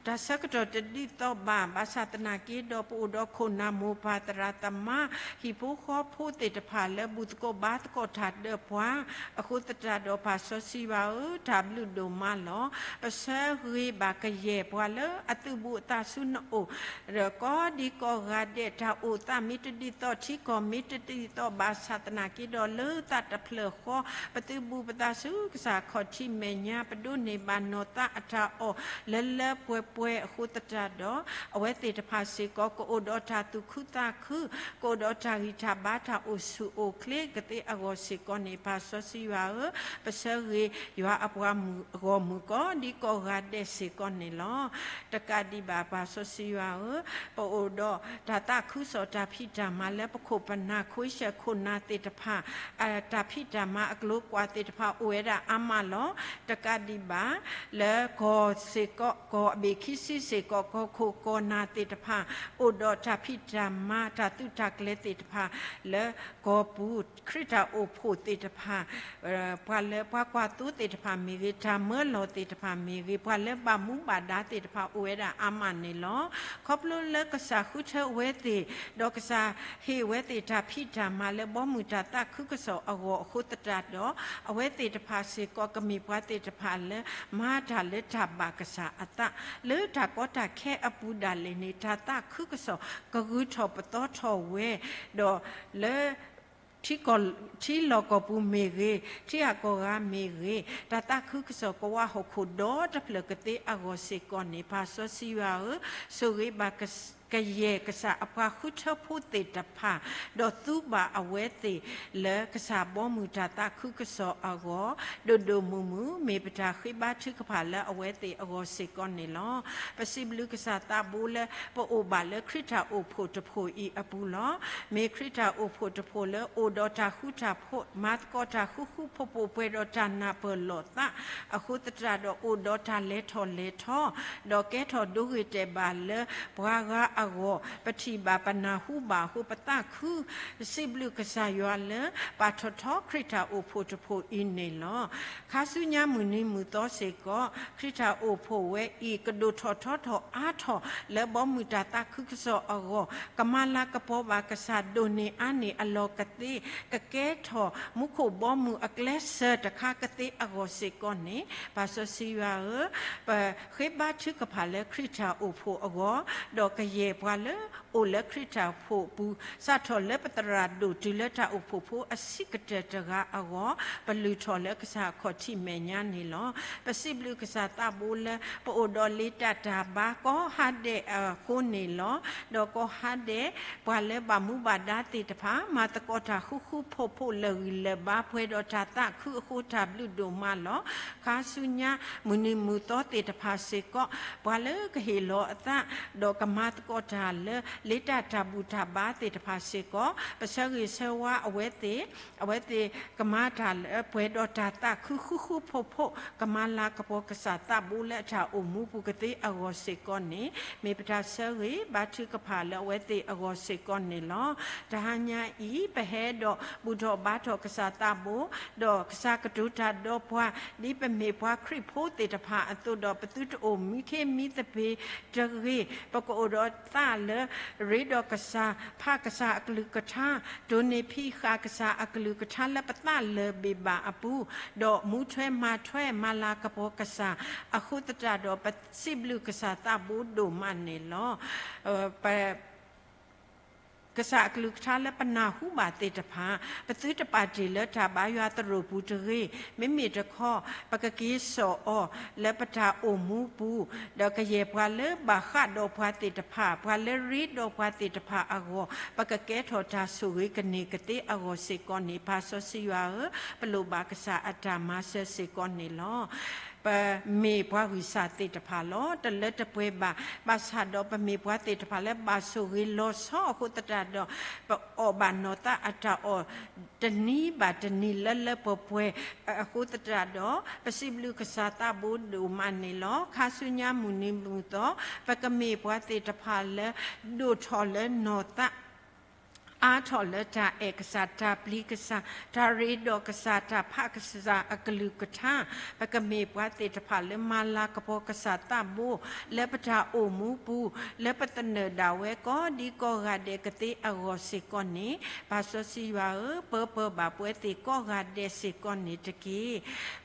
တၢ်ဆၢကတီၢ်တဒ်သိးဘၣ် ဘၣ်ဆၣ်သနာ်က့ဒီး ပအိၣ်ဒီးခိၣ်နၢ်မိၢ်ပၢ်သရၣ်သမါ ဟံၣ်ဖိဃီဖိသ့ၣ်တဖၣ်လၢဘူၣ်သကိးဘါသကိးတၢ်ဒီးပှၤ အဃိသတးဒီးပၢ်စီဆှံယွၤဧၢ တၢ်ဘျုးဒိၣ်မးလီၤ. ပဆၢဂ့ၤဘၣ်ကယဲၢ်ပှၤလၢအသုးဘူးအသးဆူနအိၣ် ဒီးကိးဒံကိးဂၤဒဲး တၢ်အိၣ်သးမ့ၢ်တဒ်သိး ထံကီၢ်မ့ၢ်တဒ်သိး ဘၣ်ဆၣ်သနာ်က့ဒီး လၢသးတဖျၢၣ်ဃီ ပသုးဘူးပသးဆူကစၢ်ခီၣ်ထံးမဲာ်ညါ ပဒိးန့ၢ်ဘၣ်နီၢ်သးအတၢ်အီၣ် လၢလၢပှဲၤပှဲၤအဃိသတးဒီး အဝဲသ့ၣ်တဖၣ်စ့ၢ်ကီး ကအိၣ်ဒီးတၢ်သူၣ်ခုသးခု ကအိၣ်ဒီးတၢ်ဂံၢ်တၢ်ဘါ တၢ်အိၣ်ဆူၣ်အိၣ်ချ့ကသ့အဂီၢ်စ့ၢ်ကီးန့ၣ် ပၢ်စီဆှံယွၤဧၢ ပဆၢဂ့ၤယွၤအပှၤဂီၢ်မုၢ်ကိးဒံကိးဂၤဒဲးစ့ၢ်ကီးန့ၣ်လီၤ. တကးဒံးဘၣ် ပၢ်စီဆှံယွၤဧၢ ပအိၣ်ဒီးတၢ်သးခုကစီၣ်တၢ်ဖံးတၢ်မၤလၢပခိၣ်ပနၢ် ခိၣ်ဆၢခိၣ်နၢ်သ့ၣ်တဖၣ် တၢ်ဖံးတၢ်မၤအကျိၤကွၢ်သ့ၣ်တဖၣ်အိၣ်ဝဲဒၣ်အါမးလီၤ. တကးဒံးဘၣ် လၢကီၢ်စ့ၢ်ကီး ကီၢ်အဘ့ၣ်ခံဆံစ့ၢ်ကီး ကီၢ်ခိၣ်ကီၢ်နၢ်သ့ၣ်တဖၣ် အိၣ်ဒီးတၢ်ဖံးတၢ်မၤ တၢ်သုးတၢ်ကျဲၤသ့ၣ်တဖၣ် လၢကီၢ်ပူၤ ခရံာ်တၢ်အိၣ်ဖှိၣ်သ့ၣ်တဖၣ် ပှၤလၢပှၤကွၢ်သိသ့ၣ်တဖၣ်မ့ၢ်ဂ့ၤ, တၢ်မၢလီၤသ့ၣ်တဖၣ်မ့ၢ်ဂ့ၤ, ပှၤလၢဘၣ်မူဘၣ်ဒါသ့ၣ်တဖၣ်အိၣ်ဝဲဒၣ်အါမးန့ၣ်လီၤ. ခီဖျိလၢကစၢ်ဃုထၢဝဲသ့ၣ်, ဒီးကစၢ်ဟ့ၣ်ဝဲသ့ၣ်တၢ်ဖံးတၢ်မၤလၢဘီမုၢ်တၢ်သးခုကစီၣ်အဂီၢ်အဃိသတးဒီး, အဝဲသ့ၣ်တဖၣ်စ့ၢ်ကီးကမ့ၢ်ပှၤသ့ၣ်တဖၣ်လၢ မၤတၢ်လၢတၢ်ဘၣ်ကစၢ်အသး, လၢတၢ်ကီတၢ်ခဲအပူၤဒၣ်လဲာ်န့ၣ် တၢ်သးခုကစီၣ်ကဂုာ်ထီၣ်ပသီထီၣ်ဝဲ, ဒီးလၢ ထံကီၢ်, ထံလီၢ်ကီၢ်ပူၤမ့ၢ်ဂ့ၤ, ထံဂၤကီၢ်ဂၤမ့ၢ်ဂ့ၤ, တၢ်သးခုကစီၣ်ကဝါဟီၣ်ခိၣ်ဒီတဖျၢၣ်ကသ့အဂီၢ်စ့ၢ်ကီးန့ၣ်, ပၢ်စီဆှံယွၤဧၢ, ဆိၣ်ဂ့ၤဘၣ်ကစ-, ကယဲၢ်ကစၢ်အပှၤဃုထၢဖိသ့ၣ်တဖၣ်, ဒီးသူဘၣ်အဝဲသ့ၣ်လၢကစၢ်ဘီမုၢ်တၢ်သးခုကစီၣ်အဂီၢ်, ဒိၣ်ဒိၣ်မုၢ်မုၢ်, မ့ၢ်ပတၢ်ဃ့ဘါထုကဖၣ်လၢအဝဲသ့ၣ်အဂီၢ်စ့ၢ်ကီးန့ၣ်လီၤ. ပစံးဘျုးကစၢ်သးဘိလၢပအိၣ်ဘၣ်လၢခရံာ်တၢ်အိၣ်ဖှိၣ်တဖှိၣ်အံၤအပူၤလီၤ. မ့ၢ်ခရံာ်တၢ်အိၣ်ဖှိၣ်တဖှိၣ်လၢအိၣ်ဒီးတၢ်ဃူတၢ်ဖိး, မၤသကိးတၢ်ဃူဃူဖိးဖိး, ပှဲၤဒီးတၢ်နၢ်ပၢၢ်လိာ်သး, အဃိသတးဒီးအိၣ်ဒီးတၢ်လဲၤထီၣ်လဲၤထီ, ဒီးကဲထီၣ်ဒိဂ့ၤတဲာ်ဘၣ်လၢပှၤဂၤအဂီၢ်, ပထံၣ်ဘၣ်ပနၢ်ဟူဘၣ်အဃိပသးခု စံးဘျုးကစၢ်ယွၤလၢပာ်ထီၣ်ထီခရံာ်တၢ်အိၣ်ဖှိၣ်တဖှိၣ်အံၤန့ၣ်လီၤ. ခါဆူညါမုၢ်နံၤမုၢ်သီစ့ၢ်ကီး, ခရံာ်တၢ်အိၣ်ဖှိၣ်ဝဲအံၤ ကဒိၣ်ထီၣ်ထီထီၣ်အါထီၣ်လၢဘီမုၢ်တၢ်သးခုကစီၣ်အဂီၢ်, ကမၤလၤကပီၤဘၣ်ကစၢ်ဒိၣ်န့ၢ်အါန့ၢ်အလီၢ်ကသ့, ကကဲထီၣ်မူခိၣ်ဘီမုၢ်အကျဲစၢၤတခါကသ့အဂီၢ်စ့ၢ်ကီးန့ၣ်, ပၢ်စီဆှံယွၤဧၢ, ပဃ့ဘါထုကဖၣ်လၢခရံာ်တၢ်အိၣ်ဖှိၣ်အဂီၢ်, ဒီးကယဲၢ်ပှၤလၢအိၣ်လၢခရံာ်တၢ်အိၣ်ဖှိၣ်အပူၤ, စးထီၣ်လၢပသရၣ်ဒိၣ်တုၤလၢတၢ်အိၣ်ဖှိၣ်ဖိအဆံးကတၢၢ်တဂၤအဂီၢ်, ပလုၢ်ထီၣ်လၢကစၢ်အခီၣ်ထံးမဲာ်ညါန့ၣ်လီၤ. ပစံးဘျုးကစၢ်သးဘိလၢပအိၣ်ဒီးလ့တၢ်တၢ်ဘါကိးဟါဒဲးအဃိန့ၣ်လီၤ. ဒီးကိးဟါဒဲး ပှၤလၢဘၣ်မူဘၣ်ဒါသ့ၣ်တဖၣ် မၤသကိးတၢ်ဃူဃူဖိးဖိးလၢာ်ဂံၢ်လၢာ်ဘါ ပှဲၤဒီးတၢ်သးခုအဃိ တၢ်ဘျုးဒိၣ်မးလီၤ. ခါဆူညါမုၢ်နံၤမုၢ်သီသ့ၣ်တဖၣ်စ့ၢ်ကီး, ပှၤလၢကဟ့ၣ်လီၤအသး, ဒီးကမၤသကိးတၢ်လၢလ့တၢ်တၢ်ဘူၣ်တၢ်ဘါသ့ၣ်တဖၣ်စ့ၢ်ကီး, ပဆၢဂ့ၤဆၢဝါအဝဲသ့ၣ်, အဝဲသ့ၣ်ကမၤတၢ်လၢပှဲၤဒီးတၢ်သးခုဃူဃူဖိးဖိး, ကမၤလၤကပီၤကစၢ်သးဘိလၢအတၢ်အိၣ်မူပူၤကသ့အဂီၢ်စ့ၢ်ကီးန့ၣ်, မ့ၢ်ပတၢ်ဆၢဂ့ၤဘါထုကဖၣ်လၢအဝဲသ့ၣ်အဂီၢ်စ့ၢ်ကီးန့ၣ်လီၤ. တဟါညါအံၤ ပဟဲဒီးဘူၣ်ထီၣ်ဘါထီၣ်ကစၢ်သးဘိ, ဒီးကစၢ်ကတိၤတၢ်ဒီးပှၤ, ဒ်ပမ့ၢ်ပှၤခရံာ်ဖိသ့ၣ်တဖၣ်အသိးဒီး ပသုတအိၣ်မံခ့မံသပ့ၤတဂ့ၤ, ပကအိၣ်ဒီးသးလၢ ရ့ဒီးကစၢ်, ဖးကစၢ်အကလုၢ်ကထါ, တိၢ်န့ၢ်ဖံးဃာ်ကစၢ်အကလုၢ်ကထါလၢပသးလၢာ်ဘ့ၣ်ဘၣ်အပူၤ, ဒီးမူထွဲမၤထွဲမၤလၤကပီၤကစၢ်, အဃိသတးဒီးပစံးဘျုးကစၢ်သးဘိဒိၣ်မးန့ၣ်လီၤ. ပ ကစၢ်အကလုၢ်ကထါလၢပနၢ်ဟူဘၣ်သ့ၣ်တဖၣ်, ပသုတပာ်တ့ၢ်လၢတၢ်ဘါယွၤသရိာ်ပူၤတဂ့ၤ, မ့မ့ၢ်တခီ ပကက့ၤစိာ်အီၤလၢပတၢ်အိၣ်မူပူၤ, ဒီးကယဲၢ်ပှၤလၢဘၣ်ဃးဒီးပှၤသ့ၣ်တဖၣ်, ပှၤလၢရ့ဒီးပှၤသ့ၣ်တဖၣ်အဂီၢ်, ပကကဲထီၣ်တၢ်ဆိၣ်ဂ့ၤကန့ၢ်ကသ့အဂီၢ်စ့ၢ်ကီးန့ၣ်, ပၢ်စီဆှံယွၤဧၢ, ပလိၣ်ဘၣ်ကစၢ်အတၢ်မၤစၢၤစ့ၢ်ကီးန့ၣ်လီၤ. ပမ့ၢ်ပှၤဂံၢ်စၢ်သ့ၣ်တဖၣ်လီၤ. တလၢတပှဲၤဘၣ်, ဘၣ်ဆၣ်ဒီးပမ့ၢ်ပှၤသ့ၣ်တဖၣ်လၢဘၣ်ဆိၣ်ဂ့ၤလီၤဆီအဃိသတးဒီး, ပအီၣ်ဘၣ်နီၢ်သးအတၢ်အီၣ်တနံၤဘၣ်တနံၤလၢလၢပှဲၤပှဲၤအဃိသတးဒီး, ပစံးဘျုးကစၢ်သးဘိဒိၣ်မးန့ၣ်လီၤ. ခါဆူညါမုၢ်နံၤမုၢ်သီ, ပကမ့ၢ်ပှၤသ့ၣ်တဖၣ်လၢဒိၣ်ထီၣ်လၢနီၢ်သး အါထီၣ်လၢတၢ်အဲၣ်ကစၢ်, တၢ်ပျံၤကစၢ်, တၢ်ရ့ဒီးကစၢ်, တၢ်ဖးကစၢ်အကလုၢ်ကထါ, ပကမ့ၢ်ပှၤသ့ၣ်တဖၣ်လၢမၤလၤကပီၤကစၢ်သးဘိ, လၢပတၢ်အိၣ်မူပူၤ, လၢပသနၢၣ်ဒၣ်ဝဲကိးဒံကိးဂၤဒဲးကသ့အဂီၢ်စ့ၢ်ကီးန့ၣ်, ပၢ်စီဆှံယွၤဧၢ, ပၢပၢဘၣ်ပဝဲသ့ၣ်ကိးဂၤဒဲးစ့ၢ်ကီးန့ၣ်တက့ၢ်.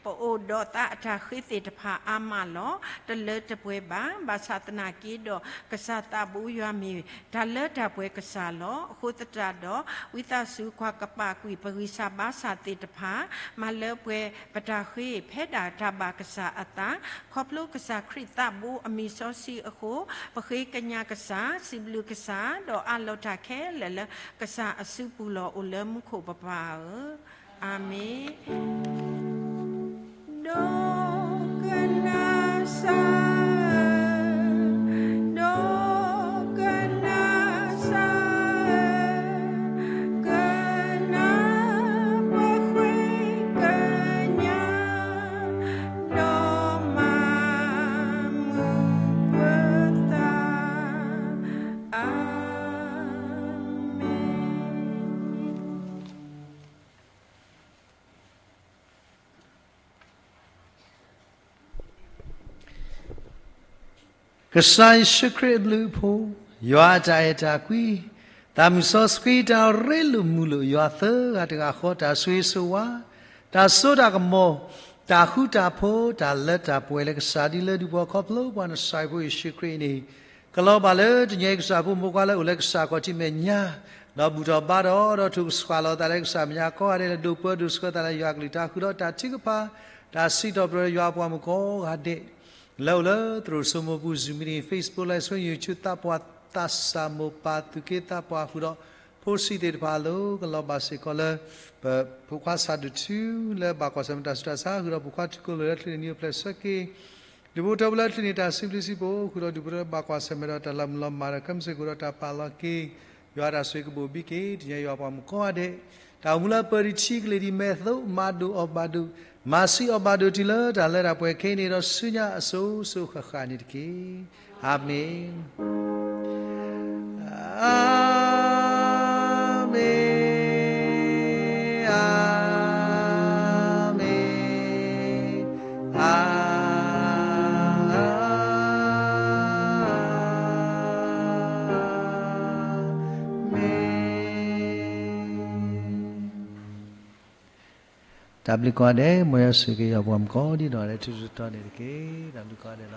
ပအိၣ်ဒီးသးအတၢ်ဃ့သ့ၣ်တဖၣ်အါမးလီၤ. တလၢတပှဲၤဘၣ်, ဘၣ်ဆၣ်သနာ်က့ဒီး ကစၢ်သးဘိယွၤမ့ၢ်တၢ်လၢတၢ်ပှဲၤကစၢ်လီၤ. အဃိသတးဒီး, ဝံသးစူၤကွၢ်ကပာ်ကွံာ်ပဂံၢ်စၢ်ဘါစၢ်သ့ၣ်တဖၣ်, မၤလၢပှဲၤပတၢ်ဃ့ ဖဲဒၣ်တၢ်ဘၣ်ကစၢ်အသး, ခီဖျိကစၢ်ခရံာ်သးဘိအမံၤစီဆှံအဃိ, ပဃ့ကညးကစၢ်, စံးဘျုးကစၢ်, ဒီးအးလီၤတၢ်ခဲလၢာ်လၢကစၢ်အစုပူၤလီၤအိၣ်လၢမူခိၣ်ပပၢ်ဧၢ, အၤမ့ၣ်. ဒီးကနၣ်စၢ်ဧၢ, ဒီးကနၣ်စၢ်ဧၢ, ကနၣ်ပဃ့ကညး, ဒီးမၤမုာ်ပသး, အၤမ့ၣ်. ကစၢ်ယ့ၣ်ၡူးခရံာ်အဘျုးအဖှိၣ်, ယွၤအတၢ်အဲၣ်တၢ်ကွံ, သးမုၢ်စီဆှံတၢ်ရ့လိာ်မုာ်လိာ်ယွၤသၢဂၤတဂၤဃီ, တၢ်ဆိၣ်ဂ့ၤဆိၣ်ဝါ, တၢ်စိတၢ်ကမီၤ, တၢ်ဃူတၢ်ဖိး, တၢ်လၢတၢ်ပှဲၤလၢကစၢ်ဒ်လၢဒူၣ်ပှၤခီဖျိပှၤနစၢ်ဖိယ့ၣ်ၡူးခရံာ်န့ၣ်, ကလီၤဘၣ်လၢတနံၤအံၤကစၢ်ဖိမုၣ်ဖိခွါလၢအိၣ်လၢကစၢ်အခီၣ်ထံးမဲာ်ညါ, ဒီးဘူၣ်ထီၣ်ဘါထီၣ် ဒီးထုးကဆှၣ်လီၤသးလၢကစၢ်မဲာ်ညါကိးဂၤဒဲး လၢဒိးပၢဒိးဆှၢသးလၢယွၤအကလုၢ်ကထါ ဃုာ်ဒီးတၢ်ထုကဖၣ် တၢ်စံးထီၣ်ပတြၢၤယွၤအပှၤမုၣ်ကိးဂၤဒဲး လၢအိၣ်လၢသရိာ်စိမိၢ်ပူၤ Zoom meeting, Facebook Live Stream, YouTube သးပှၢ်သးစၢ်မိၢ်ပၢ်သူၣ်က့သးပှၢ်ဃုာ်ဒီး ဖိဆံးသ့ၣ်တဖၣ်အလိၤ ကလီၤဘၣ်စ့ၢ်ကီးလၢ ပဖိခွါဆၣ်ဒိၣ်ထူလၢဘၣ်ကွၢ်ဆၢၣ်မဲာ်တၢ်ဆူးတၢ်ဆါ ဃုာ်ဒီးဖိခွါထူကိၣ်လိာ်လၢချ့န့ၣ် နံၤအိၣ်ဖျဲၣ်ဆၢက့ၤ ဒူၣ်ဖိထၢဖိလၢချ့န့ၣ် တၢ်စံးဘျုးစံးဖှိၣ် ဃုာ်ဒီးဒူၣ်ဖိထၢဘၣ်ကွၢ်ဆၢၣ်မဲာ်ဒီးတၢ်လၢမုၢ်လီၤမၢ်ဒီး ခဲမုၢ်ဆ့ၣ်ကီးဒီးတၢ်ပာ်လီၤက့ၤ ယွၤတၢ်ဆိၣ်ဂ့ၤကဘိၣ်ဘံက့ၤ တနံၤအံၤယွၤပှၤမုၣ်ကိးဂၤဒဲး တၢ်အိၣ်မူလၢပၢၤတံၢ်ထံကလ့ၢ်ဒ်မဲာ်သိး မၤဒိၣ်အီၣ်ဘၣ်ဒိၣ် မၤဆံးအီၣ်ဘၣ်ဒိၣ်တုၤလၢတၢ်လၢတၢ်ပှဲၤခဲအံၤန့ၣ်ဒီး ဆူညါအစိၤစိၤဃၣ်ဃၣ်န့ၣ်တက့ၢ်. အၤမ့ၣ်, အၤမ့ၣ်, အၤမ့ၣ်, အၤမ့ၣ်. တၢ်ဘျုးကိးဂၤဒဲး မ်ယွၤဆိၣ်ဂ့ၤက့ၤယွၤပှၤမုၣ်ကိးဒံးနီၢ်ဂၤဒဲး ထူးထူးတီၤတီၤန့ၣ်တက့ၢ်. တၢ်ဘျုးကိးဂၤဒဲးလီၤ.